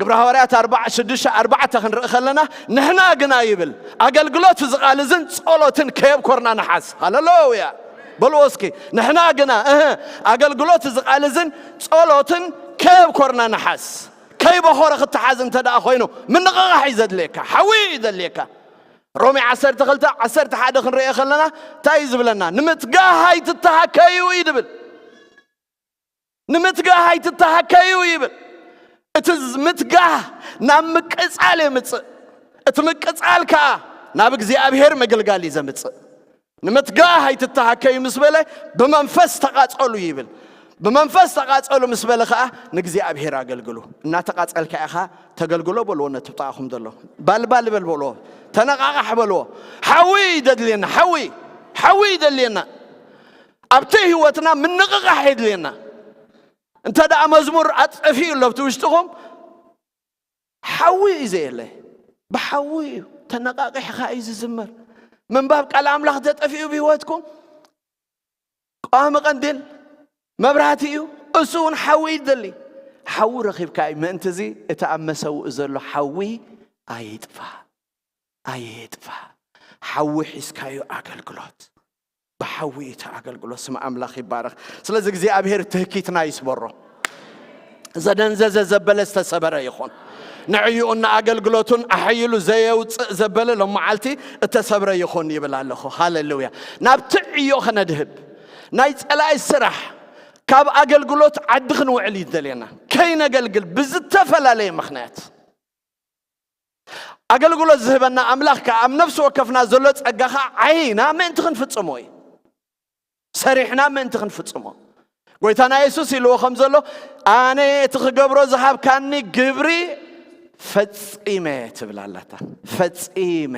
ግብረ ሃዋርያት ኣርባዓ ሽዱሽተ ኣርባዕተ ክንርኢ ከለና፣ ንሕና ግና ይብል ኣገልግሎት እዚ ቃል እዝን ጸሎትን ከየብኮርና ንሓዝ። ሃሌሉያ በልዎ እስኪ። ንሕና ግና እህ ኣገልግሎት እዚ ቃል እዝን ጸሎትን ከየብኮርና ንሓዝ። ከይበኾረ ክትሓዝ እንተ ደኣ ኮይኑ ምንቕቓሕ እዩ ዘድልየካ፣ ሓዊ እዩ ዘድልየካ። ሮሜ ዓሰርተ ክልተ ዓሰርተ ሓደ ክንርእዮ ከለና እንታይ እዩ ዝብለና? ንምትጋህ ኣይትተሃከዩ እዩ ዝብል። ንምትጋህ ኣይትተሃከዩ ይብል። እቲ ምትጋህ ናብ ምቅጻል የምጽእ፣ እቲ ምቅጻል ከኣ ናብ እግዚኣብሔር ምግልጋል እዩ ዘምጽእ። ንምትጋህ ኣይትተሃከዩ ምስ በለ ብመንፈስ ተቓጸሉ ይብል። ብመንፈስ ተቓጸሉ ምስ በለ ከኣ ንእግዚኣብሔር ኣገልግሉ። እናተቓጸልካ ኢኻ ተገልግሎ በልዎ፣ ነቲ ብጣዕኹም ዘሎ ባልባል በል በልዎ፣ ተነቓቓሕ በልዎ። ሓዊ ይደድልየና፣ ሓዊ ሓዊ ይደልየና። ኣብቲ ህይወትና ምንቕቓሕ የድልየና። እንተ ደኣ መዝሙር ኣጠፊኡ ኣሎ ኣብቲ ውሽጥኹም፣ ሓዊ እዩ ዘየለ። ብሓዊ እዩ፣ ተነቓቒሕኻ እዩ ዝዝመር። ምንባብ ቃል ኣምላኽ ተጠፊኡ ብህይወትኩም፣ ቀዋሚ ቀንዲል መብራህቲ እዩ፣ እሱ እውን ሓዊ ይደሊ። ሓዊ ረኺብካ እዩ። ምእንቲ እዚ እቲ ኣብ መሰውእ ዘሎ ሓዊ ኣይጥፋ፣ ኣይጥፋ። ሓዊ ሒዝካዩ ኣገልግሎት፣ ብሓዊ እቲ ኣገልግሎት። ስም ኣምላኽ ይባረኽ። ስለዚ እግዚኣብሔር ትህኪትና ይስበሮ። ዘደንዘዘ ዘበለ ዝተሰበረ ይኹን። ንዕዩኡን ንኣገልግሎቱን ኣሐይሉ ዘየውፅእ ዘበለ ሎም መዓልቲ እተሰብረ ይኹን ይብል ኣለኹ። ሃሌሉያ። ናብቲ ዕዮ ኸነድህብ፣ ናይ ጸላኢ ስራሕ፣ ካብ ኣገልግሎት ዓዲ ክንውዕል እዩ ዝደልየና። ከይነገልግል ብዝተፈላለየ ምኽንያት። ኣገልግሎት ዝህበና ኣምላኽ ከኣ ኣብ ነፍሲ ወከፍና ዘሎ ጸጋ ኸኣ ዓይና ምእንቲ ክንፍጽሞ እዩ። ሰሪሕና ምእንቲ ክንፍጽሞ። ጎይታና የሱስ ኢልዎ ከም ዘሎ፣ ኣነ እቲ ክገብሮ ዝሃብካኒ ግብሪ ፈጺመ ትብል ኣላታ። ፈጺመ።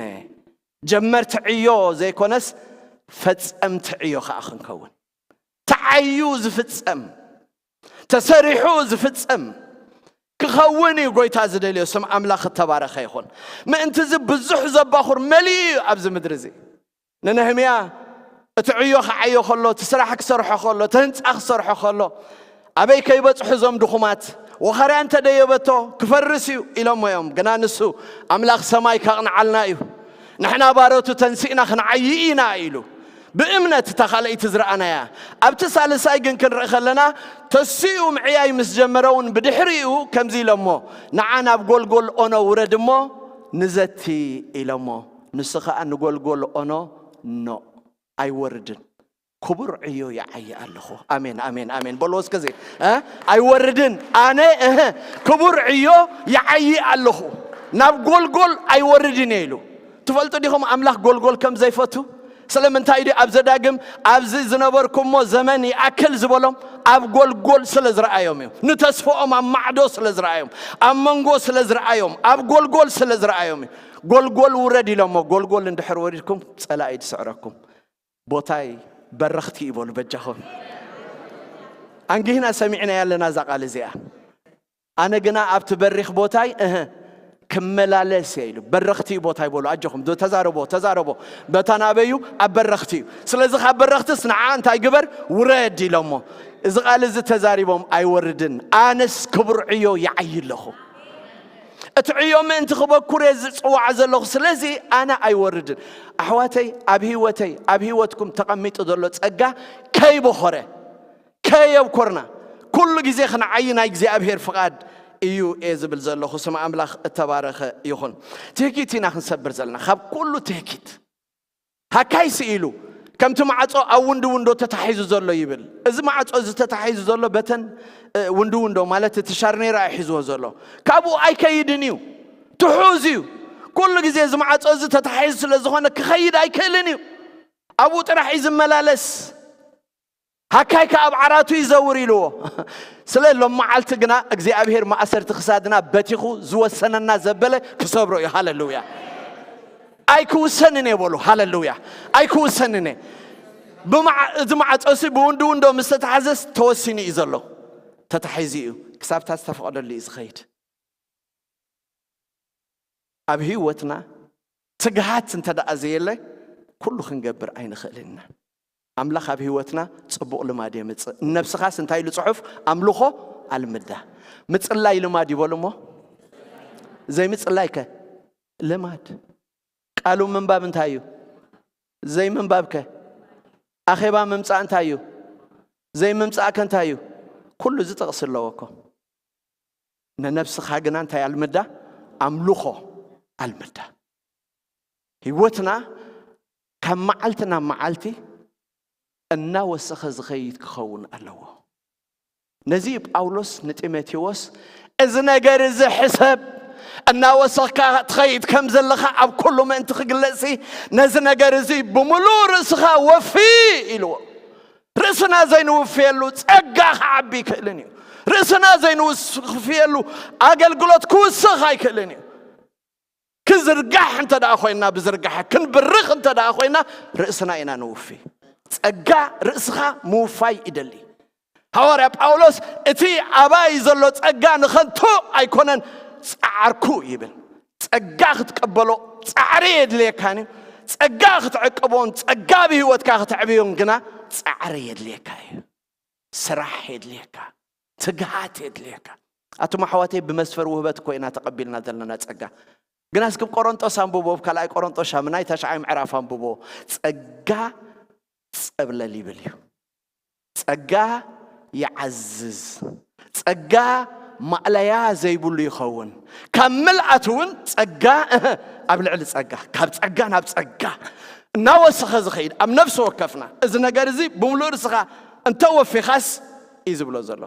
ጀመርቲ ዕዮ ዘይኮነስ ፈጸምቲ ዕዮ ኸኣ ክንከውን። ተዓዩ ዝፍጸም፣ ተሰሪሑ ዝፍጸም ክኸውን እዩ ጎይታ ዝደልዮ። ስም ኣምላኽ እተባረኸ ይኹን። ምእንቲ እዚ ብዙሕ ዘባኹር መሊኡ እዩ ኣብዚ ምድሪ እዚ። ንነህምያ እቲ ዕዮ ክዓዮ ከሎ፣ እቲ ስራሕ ክሰርሖ ከሎ፣ እቲ ህንጻ ክሰርሖ ከሎ፣ ኣበይ ከይበጽሑ እዞም ድኹማት? ወኻርያ እንተ ደየበቶ ክፈርስ እዩ ኢሎሞ እዮም። ግና ንሱ፣ ኣምላኽ ሰማይ ከቕንዓልና እዩ። ንሕና ባሮቱ ተንሲእና ክንዓዪ ኢና ኢሉ። ብእምነት እታ ካልኣይቲ ዝረኣናያ። ኣብቲ ሳልሳይ ግን ክንርኢ ከለና፣ ተሲኡ ምዕያይ ምስ ጀመረ እውን ብድሕሪኡ ከምዚ ኢሎሞ፣ ንዓ ናብ ጎልጎል ኦኖ ውረድ እሞ ንዘቲ ኢሎሞ። ንሱ ኸኣ ንጎልጎል ኦኖ ኖ ኣይወርድን። ክቡር ዕዮ ይዓዪ ኣለኹ። ኣሜን፣ ኣሜን፣ ኣሜን። በልዎ እስከ እዚ፣ እ? ኣይወርድን። ኣነ፣ እህ፣ ክቡር ዕዮ ይዓዪ ኣለኹ። ናብ ጎልጎል ኣይወርድን እየ ኢሉ። ትፈልጡ ዲኹም ኣምላኽ ጎልጎል ከም ዘይፈቱ? ስለምንታይ ድዩ ኣብ ዘዳግም፣ "ኣብዚ ዝነበርኩሞ ዘመን ይኣክል" ዝበሎም? ኣብ ጎልጎል ስለ ዝረኣዮም እዩ። ንተስፍኦም ኣብ ማዕዶ ስለ ዝረኣዮም፣ ኣብ መንጎ ስለ ዝረኣዮም፣ ኣብ ጎልጎል ስለ ዝረኣዮም እዩ። ጎልጎል ውረድ ኢሎሞ። ጎልጎል እንድሕር ወሪድኩም ጸላኢ እዩ ዝስዕረኩም። ቦታይ በረኽቲ እዩ በሉ በጃኹም። ኣንጊህና ሰሚዕናያ ኣለና እዛ ቃል እዚኣ። ኣነ ግና ኣብቲ በሪኽ ቦታይ፣ እህ፣ ክመላለስ እየ ኢሉ። በረኽቲ እዩ ቦታይ በሉ፣ ኣጆኹም፣ ዶ-፣ ተዛረቦ፣ ተዛረቦ። በታ ናበዩ? ኣብ በረኽቲ እዩ። ስለዚ ካብ በረኽትስ ንዓ እንታይ ግበር? ውረድ ኢሎሞ። እዚ ቃል እዚ ተዛሪቦም ኣይወርድን። ኣነስ ክቡር ዕዮ ይዓዪ ኣለኹ። እቲ ዕዮ ምእንቲ ክበኩር እየ ዝጽዋዕ ዘለኹ። ስለዚ ኣነ ኣይወርድን። ኣሕዋተይ፣ ኣብ ህይወተይ፣ ኣብ ህይወትኩም ተቐሚጡ ዘሎ ጸጋ ከይበኾረ፣ ከየብኮርና፣ ኩሉ ግዜ ክንዓዪ ናይ እግዚኣብሔር ፍቓድ እዩ እየ ዝብል ዘለኹ። ስም ኣምላኽ እተባረኸ ይኹን። ትህኪት ኢና ክንሰብር ዘለና። ካብ ኩሉ ትህኪት፣ ሃካይ ስኢሉ፣ ከምቲ ማዕጾ ኣብ ውንዲ ውንዶ ተታሒዙ ዘሎ ይብል። እዚ ማዕጾ እዚ ተታሒዙ ዘሎ በተን፣ እ፣ ውንዲ ውንዶ ማለት እቲ ሻርኔራ እዩ ሒዝዎ ዘሎ። ካብኡ ኣይከይድን እዩ። ትሑዝ እዩ። ኩሉ ግዜ እዚ ማዕጾ እዚ ተታሒዙ ስለ ዝኾነ ክኸይድ ኣይክእልን እዩ። ኣብኡ ጥራሕ እዩ ዝመላለስ። ሃካይ ከኣ ኣብ ዓራቱ ይዘውር ኢልዎ። ስለ ሎም መዓልቲ ግና እግዚኣብሔር ማእሰርቲ ክሳድና በቲኹ ዝወሰነና ዘበለ ክሰብሮ እዩ። ሃለሉያ። ኣይክውሰንን እየ በሉ። ሃለሉያ። ኣይክውሰንን እየ። ብመዓ-፣ እዚ ማዕጾሲ ብውንዲ ውንዶ ምስ ተታሕዘስ ተወሲኑ እዩ ዘሎ። ተታሒዙ እዩ። ክሳብ እታ ዝተፈቐደሉ እዩ ዝኸይድ። ኣብ ህይወትና ትግሃት እንተ ደኣ ዘየለ፣ ኩሉ ክንገብር ኣይንኽእልን ኢና። ኣምላኽ ኣብ ህይወትና ጽቡቕ ልማድ የምጽእ። ንነብስኻስ እንታይ ኢሉ ጽሑፍ? ኣምልኾ ኣልምዳ። ምጽላይ ልማድ ይበሉ እሞ፣ ዘይምጽላይ ከ? ልማድ። ቃሉ ምንባብ እንታይ እዩ? ዘይምንባብ ከ? ኣኼባ ምምጻእ እንታይ እዩ? ዘይምምጻእ ከ እንታይ እዩ? ኩሉ እዚ ጥቕሲ ኣለዎ እኮ። ንነብስኻ ግና እንታይ ኣልምዳ? ኣምልኾ ኣልምዳ። ህይወትና ካብ መዓልቲ ናብ መዓልቲ እናወሰኸ ዝኸይድ ክኸውን ኣለዎ። ነዚ እዩ ጳውሎስ ንጢሞቴዎስ፣ "እዚ ነገር እዚ ሕሰብ፣ እናወሰኽካ ትኸይድ ከም ዘለኻ ኣብ ኩሉ ምእንቲ ክግለጽሲ፣ ነዚ ነገር እዚ ብምሉእ ርእስኻ ወፊ" ኢልዎ። ርእስና ዘይንውፍየሉ ጸጋ ክዓቢ ኣይክእልን እዩ። ርእስና ዘይንውፍየሉ ኣገልግሎት ክውስኽ ኣይክእልን እዩ። ክዝርጋሕ እንተ ደኣ ኮይና ብዝርጋሐ፣ ክንብርኽ እንተ ደኣ ኮይና ርእስና ኢና ንውፊ። ጸጋ ርእስኻ ምውፋይ ይደሊ። ሃዋርያ ጳውሎስ፣ "እቲ ኣባይ ዘሎ ጸጋ ንኸንቱ ኣይኮነን፣ ጸዓርኩ" ይብል። ጸጋ ክትቀበሎ ጻዕሪ የድልየካን እዩ። ጸጋ ክትዕቅቦን ጸጋ ብህይወትካ ክተዕብዮን ግና ጻዕሪ የድልየካ እዩ። ስራሕ የድልየካ፣ ትግሃት የድልየካ። ኣቱም ኣሕዋተይ፣ ብመስፈር ውህበት እኮ ኢና ተቐቢልና ዘለና ጸጋ። ግና እስኪ ቆሮንጦስ ኣንብቦ፣ ኣብ ካልኣይ ቆሮንጦስ ሻምናይ ታሽዓይ ምዕራፍ ኣንብቦ። ጸጋ ጸብለል ይብል እዩ። ጸጋ ይዓዝዝ። ጸጋ ማእለያ ዘይብሉ ይኸውን። ካብ ምልኣት እውን ጸጋ፣ እህ፣ ኣብ ልዕሊ ጸጋ፣ ካብ ጸጋ ናብ ጸጋ እናወሰኸ ዝኸይድ ኣብ ነፍሲ ወከፍና። እዚ ነገር እዚ ብምሉእ ርእስኻ እንተወፊኻስ እዩ ዝብሎ ዘሎ።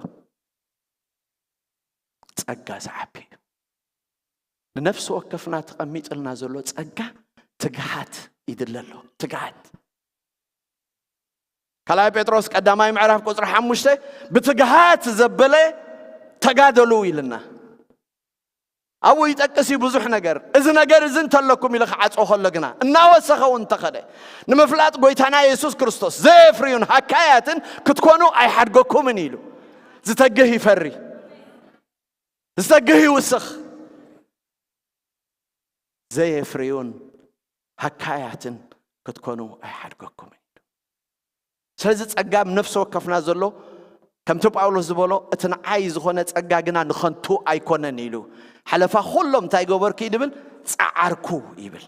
ጸጋ ዝዓቢ እዩ። ንነፍሲ ወከፍና ተቐሚጥልና ዘሎ ጸጋ ትግሃት ይድለ ኣሎ። ትግሃት። ካልኣይ ጴጥሮስ ቀዳማይ ምዕራፍ ቁጽሪ ሓሙሽተ፣ "ብትግሃት ዘበለ ተጋደሉ" ኢልና። ኣብኡ ይጠቅስ እዩ ብዙሕ ነገር። እዚ ነገር እዚ እንተለኩም ኢሉ ክዓጽዎ ከሎ ግና፣ እናወሰኸ እውን እንተኸደ፣ ንምፍላጥ ጎይታና የሱስ ክርስቶስ ዘየፍርዩን ሃካያትን ክትኮኑ ኣይሓድገኩምን ኢሉ። ዝተግህ ይፈሪ፣ ዝተግህ ይውስኽ። ዘየፍርዩን ሃካያትን ክትኮኑ ኣይሓድገኩምን ኢሉ። ስለዚ ጸጋ ኣብ ነፍሲ ወከፍና ዘሎ፣ ከምቲ ጳውሎስ ዝበሎ፣ "እቲ ንዓይ ዝኾነ ጸጋ ግና ንኸንቱ ኣይኮነን" ኢሉ። ሓለፋ ኩሎም እንታይ ገበርኩ እዩ ድብል? ጸዓርኩ ይብል።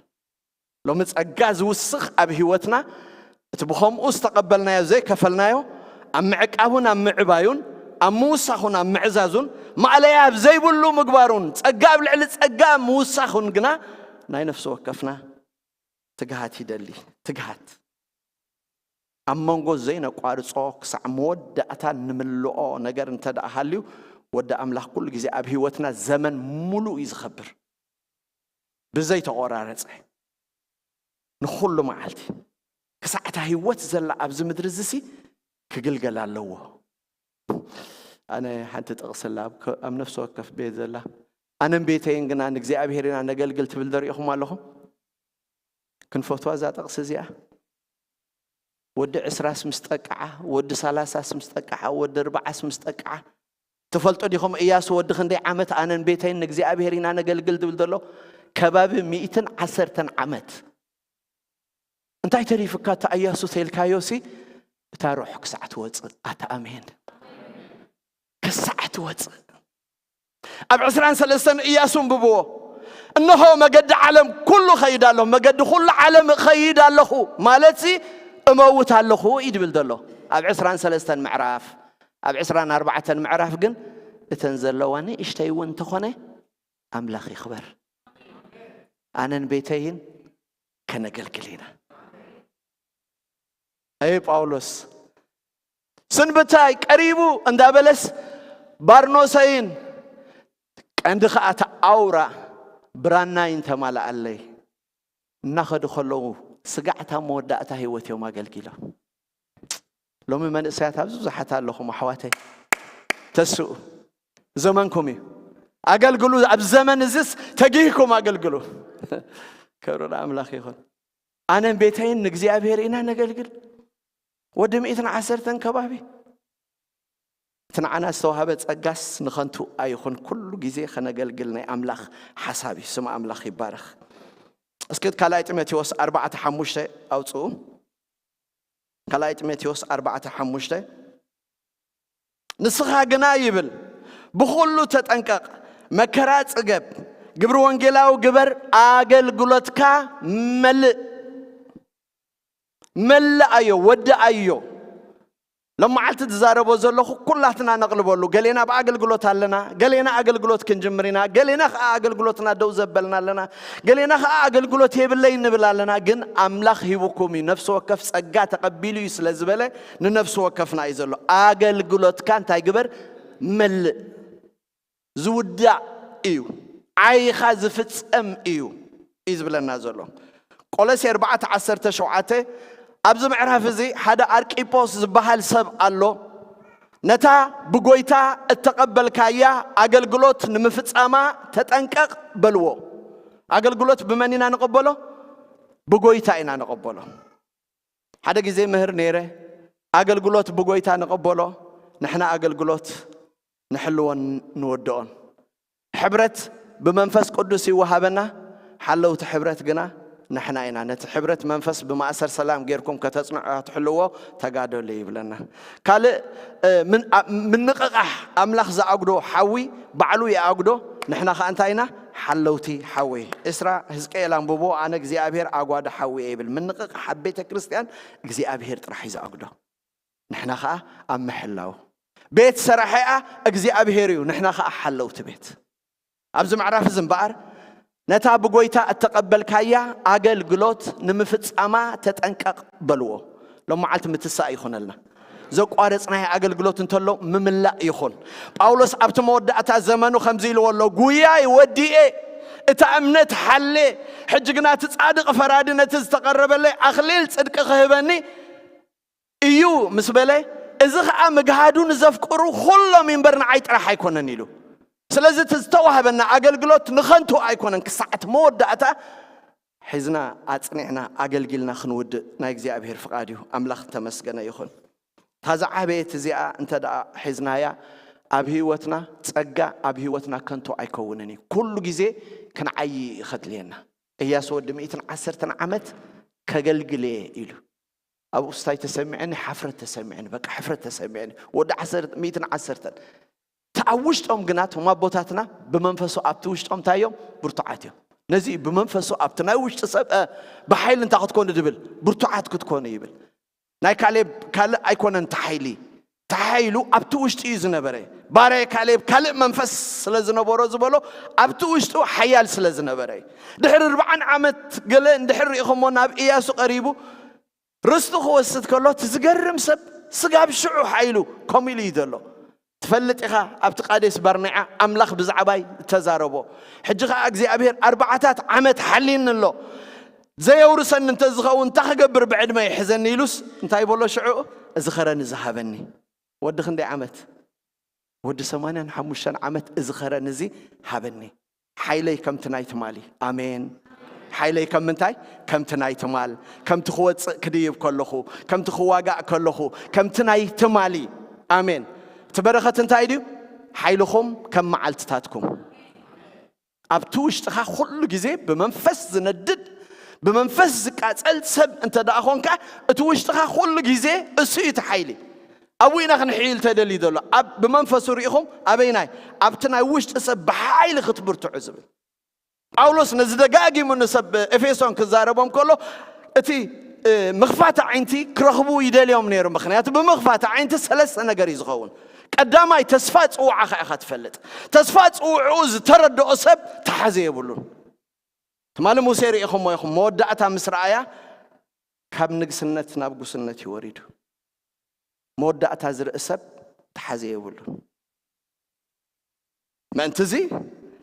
ሎሚ ጸጋ ዝውስኽ ኣብ ህይወትና፣ እቲ ብኸምኡ ዝተቐበልናዮ ዘይከፈልናዮ፣ ኣብ ምዕቃቡን ኣብ ምዕባዩን፣ ኣብ ምውሳኹን ኣብ ምዕዛዙን፣ ማእለያ ኣብ ዘይብሉ ምግባሩን፣ ጸጋ ኣብ ልዕሊ ጸጋ ምውሳኹን ግና ናይ ነፍሲ ወከፍና ትግሃት ይደሊ። ትግሃት። ኣብ መንጎ ዘይነቋርጾ ክሳዕ መወዳእታ ንምልኦ ነገር እንተ ደኣ ሃልዩ፣ ወዲ ኣምላኽ ኩሉ ግዜ ኣብ ህይወትና ዘመን ሙሉእ እዩ ዝኸብር። ብዘይተቖራረጸ። ንኹሉ መዓልቲ። ክሳዕ እታ ህይወት ዘላ ኣብዚ ምድሪ እዚሲ ክግልገል ኣለዎ። ኣነ ሓንቲ ጥቕሲ ኣላ ኣብ ከ-፣ ኣብ ነፍሲ ወከፍ ቤት ዘላ። "ኣነን ቤተይን ግና ንእግዚኣብሔር ኢና ነገልግል" ትብል ዶ ሪኢኹም ኣለኹም? ክንፈትዋ እዛ ጥቕሲ እዚኣ። ወዲ ዕስራስ ምስ ጠቅዓ፣ ወዲ ሰላሳስ ምስ ጠቅዓ፣ ወዲ ኣርባዓስ ምስ ጠቅዓ። ትፈልጡ ዲኹም እያሱ ወዲ ክንደይ ዓመት "ኣነን ቤተይን ንእግዚኣብሔር ኢና ነገልግል" ዝብል ዘሎ? ከባቢ ሚእትን ዓሰርተን ዓመት። እንታይ ተሪፍካ እታ እያሱ ተልካዮሲ? እታ ሩሕ ክሳዕ ትወፅእ። ኣታ ኣሜን። ክሳዕ ትወፅእ። ኣብ ዕስራን ሰለስተን እያሱ እንብብዎ። "እንሆ መገዲ ዓለም ኩሉ ኸይድ ኣለኹ፣ መገዲ ኩሉ ዓለም እኸይድ ኣለኹ፣ ማለትሲ እመውት ኣለኹ" እዩ ድብል ዘሎ። ኣብ ዕስራን ሰለስተን ምዕራፍ፣ ኣብ ዕስራን ኣርባዕተን ምዕራፍ ግን፣ "እተን ዘለዋ ንእሽተይ እውን እንተኾነ ኣምላኽ ይኽበር፣ ኣነን ቤተይን ከነገልግል ኢና። ኣይ ጳውሎስ፣ ስንብታይ ቀሪቡ እንዳበለስ፣ ባርኖሰይን ቀንዲ ኸኣ እቲ ኣውራ ብራናይን ተማልኣለይ። እናኸዱ ከለዉ ስጋዕታ መወዳእታ ህይወት እዮም ኣገልጊሎም። ሎሚ መንእሰያት ኣብዚ ብዙሓት ኣለኹም ኣሕዋተይ፣ ተስኡ፣ ዘመንኩም እዩ። ኣገልግሉ። ኣብ ዘመን እዝስ ተጊህኩም ኣገልግሉ። ክብሪ ንኣምላኽ ይኹን። ኣነን ቤተይን ንእግዚኣብሔር ኢና ነገልግል። ወዲ ሚእትን ዓሰርተን ከባቢ። እቲ ንዓና ዝተዋህበ ጸጋስ ንኸንቱ ኣይኹን፣ ኩሉ ግዜ ከነገልግል ናይ ኣምላኽ ሓሳብ እዩ። ስም ኣምላኽ ይባረኽ። እስኪ ካልኣይ ጢሞቴዎስ ኣርባዕተ ሓሙሽተ ኣውጽኡ። ካልኣይ ጢሞቴዎስ ኣርባዕተ ሓሙሽተ፣ ንስኻ ግና ይብል፣ ብኹሉ ተጠንቀቕ፣ መከራ ጽገብ፣ ግብሪ ወንጌላዊ ግበር፣ ኣገልግሎትካ መልእ። መልኣዮ፣ ወድኣዮ። ሎመዓልቲ ዝዛረቦ ዘለኹ ኩላትና ነቕልበሉ። ገሌና ብኣገልግሎት ኣለና፣ ገሌና ኣገልግሎት ክንጅምር ኢና፣ ገሌና ኸዓ ኣገልግሎትና ደው ዘበልና ኣለና፣ ገሌና ኸዓ ኣገልግሎት የብለይ ንብል ኣለና። ግን ኣምላኽ ሂቡኩም እዩ፣ ነፍሲ ወከፍ ጸጋ ተቐቢሉ እዩ ስለ ዝበለ ንነፍሲ ወከፍና እዩ ዘሎ። ኣገልግሎትካ እንታይ ግበር? መልእ። ዝውዳእ እዩ፣ ዓይኻ ዝፍጸም እዩ እዩ ዝብለና ዘሎ። ቆሎሴ ኣርባዕተ ዓሰርተ ሸውዓተ፣ ኣብዚ ምዕራፍ እዚ ሓደ ኣርቂጶስ ዝበሃል ሰብ ኣሎ። ነታ ብጎይታ እተቐበልካያ ኣገልግሎት ንምፍጻማ ተጠንቀቕ በልዎ። ኣገልግሎት ብመን ኢና ንቐበሎ? ብጎይታ ኢና ንቐበሎ። ሓደ ግዜ ምህር ነይረ፣ ኣገልግሎት ብጎይታ ንቐበሎ፣ ንሕና ኣገልግሎት ንሕልዎን ንወድኦን። ሕብረት ብመንፈስ ቅዱስ ይወሃበና፣ ሓለውቲ ሕብረት ግና ንሕና ኢና። ነቲ ሕብረት መንፈስ ብማእሰር ሰላም ጌርኩም ከተጽንዑ ትሕልዎ ተጋደሉ ይብለና። ካልእ፣ እ፣ ምን-፣ ኣ-፣ ምንቕቓሕ ኣምላኽ ዝኣጉዶ ሓዊ ባዕሉ ይኣጉዶ፣ ንሕና ኸኣ እንታይ ኢና? ሓለውቲ ሓዊ። እስራ ህዝቅኤል ኣንብቦ፣ ኣነ እግዚኣብሔር ኣጓዶ ሓዊ እየ ይብል። ምንቕቓሕ ኣብ ቤተ ክርስቲያን እግዚኣብሔር ጥራሕ እዩ ዝኣጉዶ። ንሕና ኸኣ ኣብ ምሕላው። ቤት ሰራሒኣ እግዚኣብሔር እዩ፣ ንሕና ኸኣ ሓለውቲ ቤት። ኣብዚ ምዕራፍ እዚ እምበኣር፣ ነታ ብጎይታ እተቐበልካያ ኣገልግሎት ንምፍጻማ ተጠንቀቕ በልዎ። ሎም መዓልቲ ምትሳእ ይኹነልና። ዘቋረጽናዮ ኣገልግሎት እንተሎ ምምላእ ይኹን። ጳውሎስ ኣብቲ መወዳእታ ዘመኑ ከምዚ ኢልዎ ኣሎ፣ "ጉያይ ወዲኤ፣ እታ እምነት ሓሌ፣ ሕጂ ግና እቲ ጻድቕ ፈራዲ ነቲ ዝተቐረበለይ ኣኽሊል ጽድቂ ክህበኒ እዩ" ምስ በለ፣ "እዚ ኸኣ ምግሃዱ ንዘፍቅሩ ኹሎም እምበር ንዓይ ጥራሕ ኣይኮነን" ኢሉ። ስለዚ እቲ ዝተዋህበና ኣገልግሎት ንኸንቱ ኣይኮነን፣ ክሳዕ እቲ መወዳእታ ሒዝና ኣጽኒዕና ኣገልጊልና ክንውድእ ናይ እግዚኣብሔር ፍቓድ እዩ። ኣምላኽ ተመስገነ ይኹን። እታ ዝዓበየት እዚኣ እንተ ደኣ ሒዝናያ፣ ኣብ ህይወትና ጸጋ ኣብ ህይወትና ከንቱ ኣይከውንን እዩ። ኩሉ ግዜ ክንዓዪ እዩ ከድልየና። እያሱ ወዲ ሚእትን ዓሰርተን ዓመት ከገልግል እየ ኢሉ። ኣብኡ ስታይ ተሰሚዐኒ፣ ሓፍረት ተሰሚዐኒ፣ በቃ ሕፍረት ተሰሚዐኒ። ወዲ ዓሰርተ፣ ሚእትን ዓሰርተን። እቲ ኣብ ውሽጦም ግና፣ እቶም ኣቦታትና ብመንፈሱ ኣብቲ ውሽጦም እንታይ እዮም? ብርቱዓት እዮም። ነዚ እዩ ብመንፈሱ ኣብቲ ናይ ውሽጢ ሰብ፣ እ፣ ብሓይሊ እንታይ ክትኮኑ ድብል? ብርቱዓት ክትኮኑ ይብል። ናይ ካሌብ ካልእ ኣይኮነን እቲ ሓይሊ። እቲ ሓይሉ ኣብቲ ውሽጢ እዩ ዝነበረ። ባርያ ካሌብ ካልእ መንፈስ ስለ ዝነበሮ ዝበሎ ኣብቲ ውሽጡ ሓያል ስለ ዝነበረ እዩ። ድሕሪ ኣርብዓን ዓመት ገለ እንድሕር ርኢኹሞ ናብ እያሱ ቀሪቡ ርስቱ ክወስድ ከሎ እቲ ዝገርም ሰብ ስጋብ ሽዑ ሓይሉ ከምኡ ኢሉ እዩ ዘሎ። ትፈልጥ ኢኻ ኣብቲ ቃዴስ ባርኔዓ ኣምላኽ ብዛዕባይ እተዛረቦ። ሕጂ ኸኣ እግዚኣብሔር ኣርባዓታት ዓመት ሓልዩኒ ኣሎ። ዘየውርሰኒ እንተዝኸውን እንታይ ክገብር ብዕድመ ይሕዘኒ ኢሉስ እንታይ በሎ ሽዑ? እዚ ኸረን እዚ ሃበኒ። ወዲ ክንደይ ዓመት? ወዲ ሰማንያን ሓሙሽተን ዓመት እዚ ኸረን እዚ ሃበኒ። ሓይለይ ከምቲ ናይ ትማሊ። ኣሜን። ሓይለይ ከም ምንታይ? ከምቲ ናይ ትማል። ከምቲ ክወጽእ ክድይብ ከለኹ፣ ከምቲ ክዋጋእ ከለኹ፣ ከምቲ ናይ ትማሊ። ኣሜን። እቲ በረኸት እንታይ ድዩ? ሓይልኹም ከም መዓልትታትኩም። ኣብቲ ውሽጥኻ ኩሉ ግዜ ብመንፈስ ዝነድድ፣ ብመንፈስ ዝቃጸል ሰብ እንተ ደኣ ኾንካ፣ እቲ ውሽጥኻ ኩሉ ግዜ እሱ እዩ እቲ ሓይሊ። ኣብኡ ኢና ክንሕይል ተደልዩ ዘሎ። ኣብ፣ ብመንፈሱ ርኢኹም፣ ኣበይናይ? ኣብቲ ናይ ውሽጢ ሰብ ብሓይሊ ክትብርትዑ ዝብል። ጳውሎስ ነዚ ደጋጊሙ ንሰብ ኤፌሶን ክዛረቦም ከሎ፣ እቲ፣ እ፣ ምኽፋት ኣዒንቲ ክረኽቡ ይደልዮም ነይሩ። ምኽንያቱ ብምኽፋት ኣዒንቲ ሰለስተ ነገር እዩ ዝኸውን። ቀዳማይ፣ ተስፋ ጽውዓኻ ኢኻ ትፈልጥ። ተስፋ ጽውዕኡ ዝተረድኦ ሰብ ተሓዘ የብሉን። ትማሊ ሙሴ ርኢኹሞ ኢኹም፣ መወዳእታ ምስ ረኣያ፣ ካብ ንግስነት ናብ ጉስነት እዩ ወሪዱ። መወዳእታ ዝርኢ ሰብ ተሓዘ የብሉን። ምእንቲ እዚ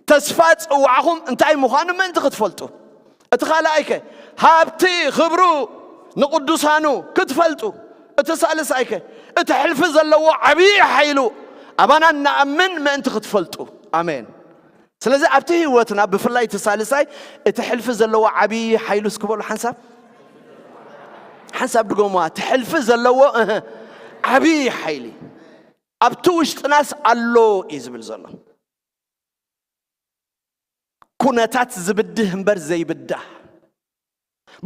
ተስፋ ጽዋዕኹም እንታይ ምዃኑ ምእንቲ ክትፈልጡ፣ እቲ ካልኣይከ ሃብቲ ክብሩ ንቕዱሳኑ ክትፈልጡ፣ እቲ ሳልሳይከ እቲ ሕልፊ ዘለዎ ዓብዪ ሓይሉ ኣባና እናኣምን ምእንቲ ክትፈልጡ። ኣሜን። ስለዚ ኣብቲ ህይወትና ብፍላይ እቲ ሳልሳይ እቲ ሕልፊ ዘለዎ ዓብዪ ሓይሉ እስክበሉ ሓንሳብ ሓንሳብ ድገሙዋ። እቲ ሕልፊ ዘለዎ እህ፣ ዓብዪ ሓይሊ ኣብቲ ውሽጥናስ ኣሎ እዩ ዝብል ዘሎ። ኩነታት ዝብድህ እምበር ዘይብዳህ፣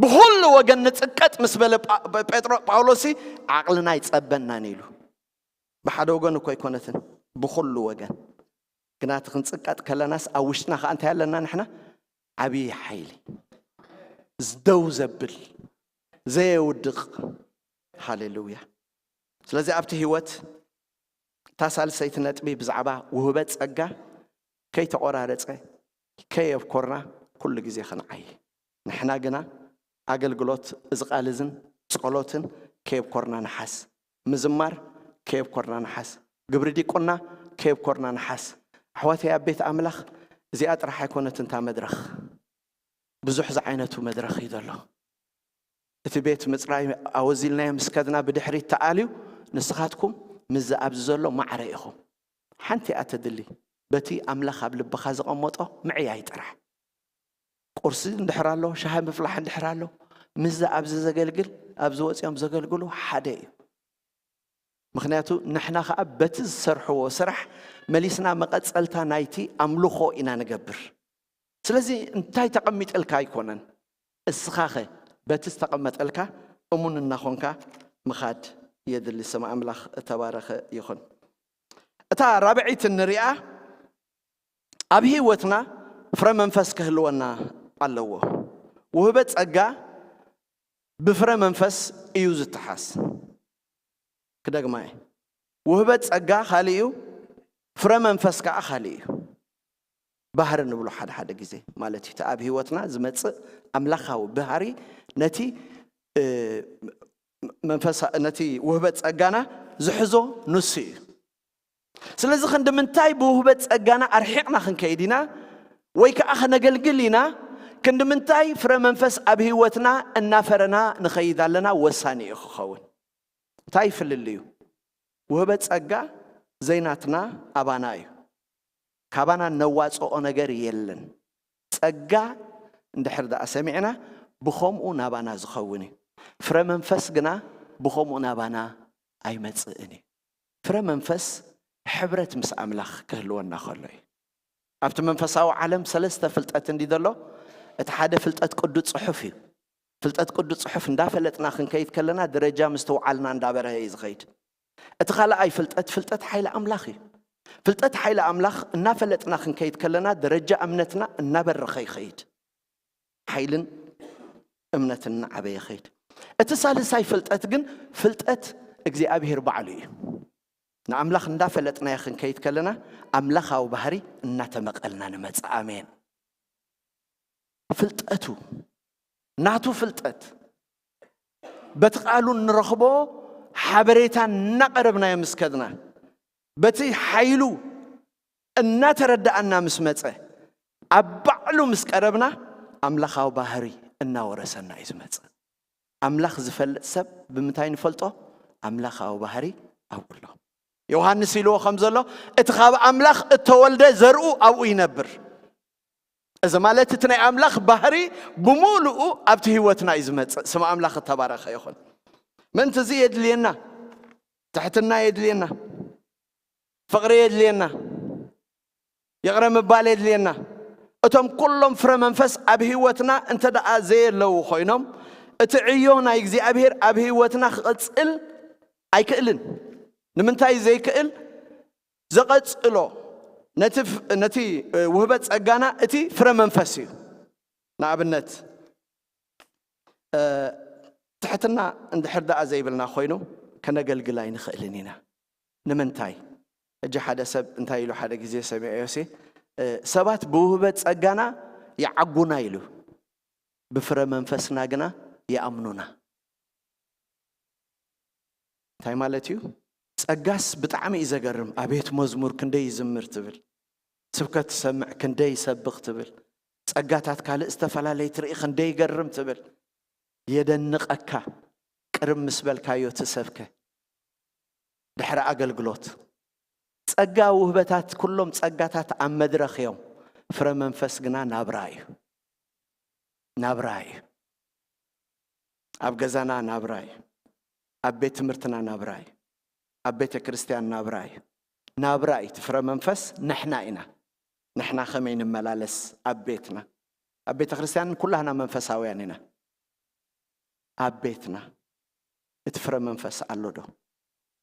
ብኹሉ ወገን ንጽቀጥ ምስ በለ ጳ- ጴጥሮ ጳውሎስ ዓቕልና ኣይጸበናን ኢሉ። ብሓደ ወገን እኮ ኣይኮነትን፣ ብኹሉ ወገን። ግና እቲ ክንጽቀጥ ከለናስ ኣብ ውሽጥና ከዓ እንታይ ኣለና ንሕና? ዓብዪ ሓይሊ፣ ዝደው ዘብል፣ ዘየውድቕ። ሃሌሉያ። ስለዚ ኣብቲ ህይወት እታ ሳልሰይቲ ነጥቢ ብዛዕባ ውህበት ጸጋ ከይተቖራረጸ ከየብኮርና ኩሉ ግዜ ክንዓይ። ንሕና ግና ኣገልግሎት እዚ ቃል እዝን ጸሎትን ከየብኮርና ንሓስ፣ ምዝማር ከየብኮርና ንሓስ፣ ግብሪ ዲቁና ከየብኮርና ንሓስ። ኣሕዋተይ ኣብ ቤት ኣምላኽ እዚኣ ጥራሕ ኣይኮነትን እታ መድረኽ፣ ብዙሕ ዝዓይነቱ መድረኽ እዩ ዘሎ። እቲ ቤት ምጽራይ ኣወዚልናዮ ምስ ከድና ብድሕሪት ተኣልዩ፣ ንስኻትኩም ምስዚ ኣብዚ ዘሎ ማዕረ ኢኹም። ሓንቲ እያ ተድሊ፣ በቲ ኣምላኽ ኣብ ልብኻ ዘቐመጦ ምዕያይ ጥራሕ። ቁርሲ እንድሕር ኣሎ፣ ሻሂ ምፍላሕ እንድሕር ኣሎ፣ ምስዚ ኣብዚ ዘገልግል፣ ኣብዚ ወፂኦም ዘገልግሉ ሓደ እዩ። ምኽንያቱ ንሕና ኸዓ በቲ ዝሰርሕዎ ስራሕ መሊስና መቐጸልታ ናይቲ ኣምልኾ ኢና ንገብር። ስለዚ እንታይ ተቐሚጥልካ ኣይኮነን፣ እስኻኸ በቲ ዝተቐመጠልካ እሙን እናኾንካ ምኻድ የድሊ። ስም ኣምላኽ እተባረኸ ይኹን። እታ ራብዐይቲ እንሪኣ ኣብ ህይወትና ፍረ መንፈስ ክህልወና ኣለዎ። ውህበት ጸጋ ብፍረ መንፈስ እዩ ዝተሓዝ። ክደግማ እየ። ውህበት ጸጋ ካልእ እዩ፣ ፍረ መንፈስ ከዓ ካልእ እዩ። ባህሪ ንብሎ ሓደ ሓደ ግዜ ማለት እዩ። እቲ ኣብ ህይወትና ዝመጽእ ኣምላኻዊ ባህሪ ነቲ እ፣ መንፈሳ ነቲ ውህበት ጸጋና ዝሕዞ ንሱ እዩ። ስለዚ ክንዲ ምንታይ ብውህበት ጸጋና ኣርሒቕና ክንከይድ ኢና ወይ ከዓ ከነገልግል ኢና፣ ክንዲ ምንታይ ፍረ መንፈስ ኣብ ህይወትና እናፈረና ንኸይድ ኣለና ወሳኒ እዩ ክኸውን። እንታይ ፍልልዩ? ውህበት ጸጋ ዘይናትና ኣባና እዩ። ካባና ነዋጽኦ ነገር የለን። ጸጋ እንድሕር ደኣ ሰሚዕና ብኸምኡ ናባና ዝኸውን እዩ። ፍረ መንፈስ ግና ብኸምኡ ናባና ኣይመጽእን እዩ። ፍረ መንፈስ ሕብረት ምስ ኣምላኽ ክህልወና ከሎ እዩ። ኣብቲ መንፈሳዊ ዓለም ሰለስተ ፍልጠት እንዲ ዘሎ፣ እቲ ሓደ ፍልጠት ቅዱስ ጽሑፍ እዩ። ፍልጠት ቅዱስ ጽሑፍ እንዳፈለጥና ክንከይድ ከለና ደረጃ ምስትውዓልና እንዳበረሀ እዩ ዝኸይድ። እቲ ካልኣይ ፍልጠት፣ ፍልጠት ሓይሊ ኣምላኽ እዩ። ፍልጠት ሓይሊ ኣምላኽ እናፈለጥና ክንከይድ ከለና ደረጃ እምነትና እናበረኸ ይኸይድ። ሓይልን እምነትን እናዓበየ ይኸይድ። እቲ ሳልሳይ ፍልጠት ግን ፍልጠት እግዚኣብሔር ባዕሉ እዩ። ንኣምላኽ እንዳፈለጥናዮ ክንከይድ ከለና ኣምላኻዊ ባህሪ እናተመቐልና ንመጽእ። ኣሜን። ፍልጠቱ፣ ናቱ ፍልጠት፣ በቲ ቃሉ እንረኽቦ ሓበሬታ እናቐረብናዮ ምስ ከድና፣ በቲ ሓይሉ እናተረዳኣና ምስ መጸ፣ ኣብ ባዕሉ ምስ ቀረብና ኣምላኻዊ ባህሪ እናወረሰና እዩ ዝመጽእ። ኣምላኽ ዝፈልጥ ሰብ ብምንታይ ንፈልጦ? ኣምላኻዊ ባህሪ ኣብኡ ኣሎ። ዮሃንስ ኢልዎ ከም ዘሎ፣ እቲ ካብ ኣምላኽ እተወልደ ዘርኡ ኣብኡ ይነብር። እዚ ማለት እቲ ናይ ኣምላኽ ባህሪ ብምሉኡ ኣብቲ ህይወትና እዩ ዝመጽእ። ስም ኣምላኽ እተባረኸ ይኹን። ምእንቲ እዚ የድልየና፣ ትሕትና የድልየና፣ ፍቕሪ የድልየና፣ ይቕረ ምባል የድልየና። እቶም ኩሎም ፍረ መንፈስ ኣብ ህይወትና እንተ ደኣ ዘየለዉ ኮይኖም፣ እቲ ዕዮ ናይ እግዚኣብሔር ኣብ ህይወትና ክቕጽል ኣይክእልን። ንምንታይ ዘይክእል? ዘቐጽሎ ነቲ ፍ-፣ ነቲ፣ እ፣ ውህበት ጸጋና እቲ ፍረ መንፈስ እዩ። ንኣብነት፣ እ፣ ትሕትና እንድሕር ደኣ ዘይብልና ኮይኑ ከነገልግል ኣይንኽእልን ኢና። ንምንታይ? ሕጂ ሓደ ሰብ እንታይ ኢሉ ሓደ ግዜ ሰሚዐዮሲ፣ እ፣ ሰባት ብውህበት ጸጋና ይዓጉና ኢሉ፣ ብፍረ መንፈስና ግና ይኣምኑና። እንታይ ማለት እዩ? ጸጋስ ብጣዕሚ እዩ ዘገርም። ኣቤት መዝሙር ክንደይ ይዝምር ትብል፣ ስብከት ትሰምዕ ክንደይ ይሰብኽ ትብል፣ ጸጋታት ካልእ ዝተፈላለዩ ትርኢ ክንደይ ይገርም ትብል። የደንቐካ ቅርብ ምስ በልካዮ ትሰብከ ድሕሪ ኣገልግሎት። ጸጋ ውህበታት፣ ኩሎም ጸጋታት ኣብ መድረኽ እዮም። ፍረ መንፈስ ግና ናብራ እዩ። ናብራ እዩ። ኣብ ገዛና ናብራ እዩ። ኣብ ቤት ትምህርትና ናብራ እዩ። ኣብ ቤተ ክርስቲያን ናብራ እዩ። ናብራ እዩ። እቲ ፍረ መንፈስ ንሕና ኢና። ንሕና ከመይ ንመላለስ ኣብ ቤትና? ኣብ ቤተ ክርስቲያን ኩላህና መንፈሳውያን ኢና። ኣብ ቤትና እቲ ፍረ መንፈስ ኣሎ ዶ?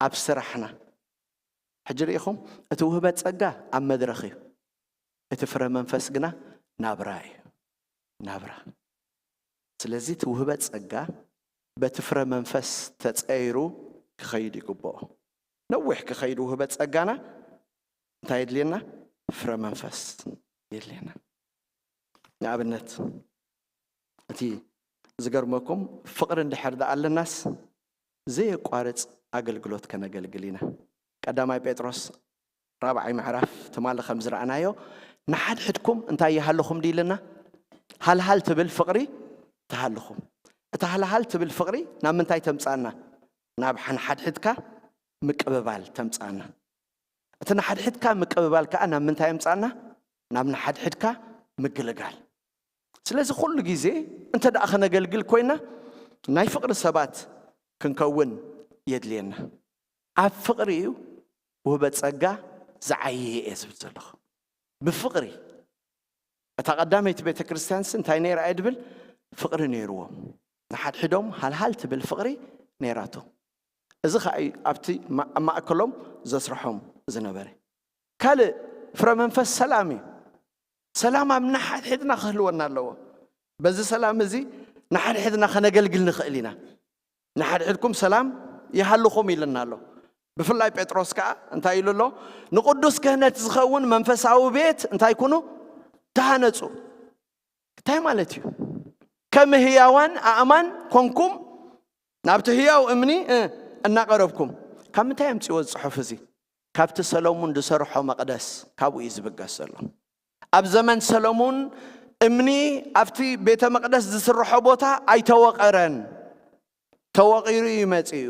ኣብ ስራሕና? ሕጂ ርኢኹም፣ እቲ ውህበት ጸጋ ኣብ መድረኽ እዩ። እቲ ፍረ መንፈስ ግና ናብራ እዩ። ናብራ። ስለዚ እቲ ውህበት ጸጋ በቲ ፍረ መንፈስ ተጸይሩ ክኸይድ ይግብኦ። ነዊሕ ክኸይድ ውህበት ጸጋና እንታይ የድልየና? ፍረ መንፈስ የድልየና። ንኣብነት፣ እቲ ዝገርመኩም፣ ፍቕሪ እንድሕር ደኣ ኣለናስ፣ ዘየቋርጽ ኣገልግሎት ከነገልግል ኢና። ቀዳማይ ጴጥሮስ ራብዓይ ምዕራፍ ትማሊ ከም ዝረኣናዮ፣ ንሓድሕድኩም እንታይ ይሃልኹም ድዩ ኢልና? ሃልሃል ትብል ፍቕሪ ትሃልኹም። እታ ሃልሃል ትብል ፍቕሪ ናብ ምንታይ ተምጻና? ናብ ሓንሓድሕድካ ምቅብባል ተምጻና። እቲ ንሓድሕድካ ምቅብባል ከኣ ናብ ምንታይ የምጻና? ናብ ንሓድሕድካ ምግልጋል። ስለዚ ኩሉ ግዜ እንተ ደኣ ከነገልግል ኮይና፣ ናይ ፍቕሪ ሰባት ክንከውን የድልየና። ኣብ ፍቕሪ እዩ ውህበት ጸጋ ዝዓየየ እየ ዝብል ዘለኹ። ብፍቕሪ። እታ ቀዳመይቲ ቤተ ክርስቲያንስ እንታይ ነይራ እየ ድብል? ፍቕሪ ነይርዎም። ንሓድሕዶም ሃልሃል ትብል ፍቕሪ ነይራቶም። እዚ ኸኣ እዩ ኣብቲ ማ-፣ ኣብ ማእከሎም ዘስርሖም ዝነበረ። ካልእ ፍረ መንፈስ ሰላም እዩ። ሰላም ኣብ ንሓድሕድና ክህልወና ኣለዎ። በዚ ሰላም እዚ ንሓድሕድና ከነገልግል ንኽእል ኢና። ንሓድሕድኩም ሰላም ይሃልኹም ኢልና ኣሎ። ብፍላይ ጴጥሮስ ከኣ እንታይ ኢሉ ኣሎ? ንቕዱስ ክህነት ዝኸውን መንፈሳዊ ቤት እንታይ ኩኑ? ተሃነጹ። እንታይ ማለት እዩ? ከም ህያዋን ኣእማን ኮንኩም ናብቲ ህያው እምኒ፣ እ፣ እናቐረብኩም። ካብ ምንታይ ኣምጺዎ እዚ ጽሑፍ እዚ? ካብቲ ሰሎሙን ዝሰርሖ መቕደስ፣ ካብኡ እዩ ዝብገስ ዘሎ። ኣብ ዘመን ሰሎሙን እምኒ ኣብቲ ቤተ መቕደስ ዝስርሖ ቦታ ኣይተወቐረን። ተወቒሩ እዩ መጺኡ።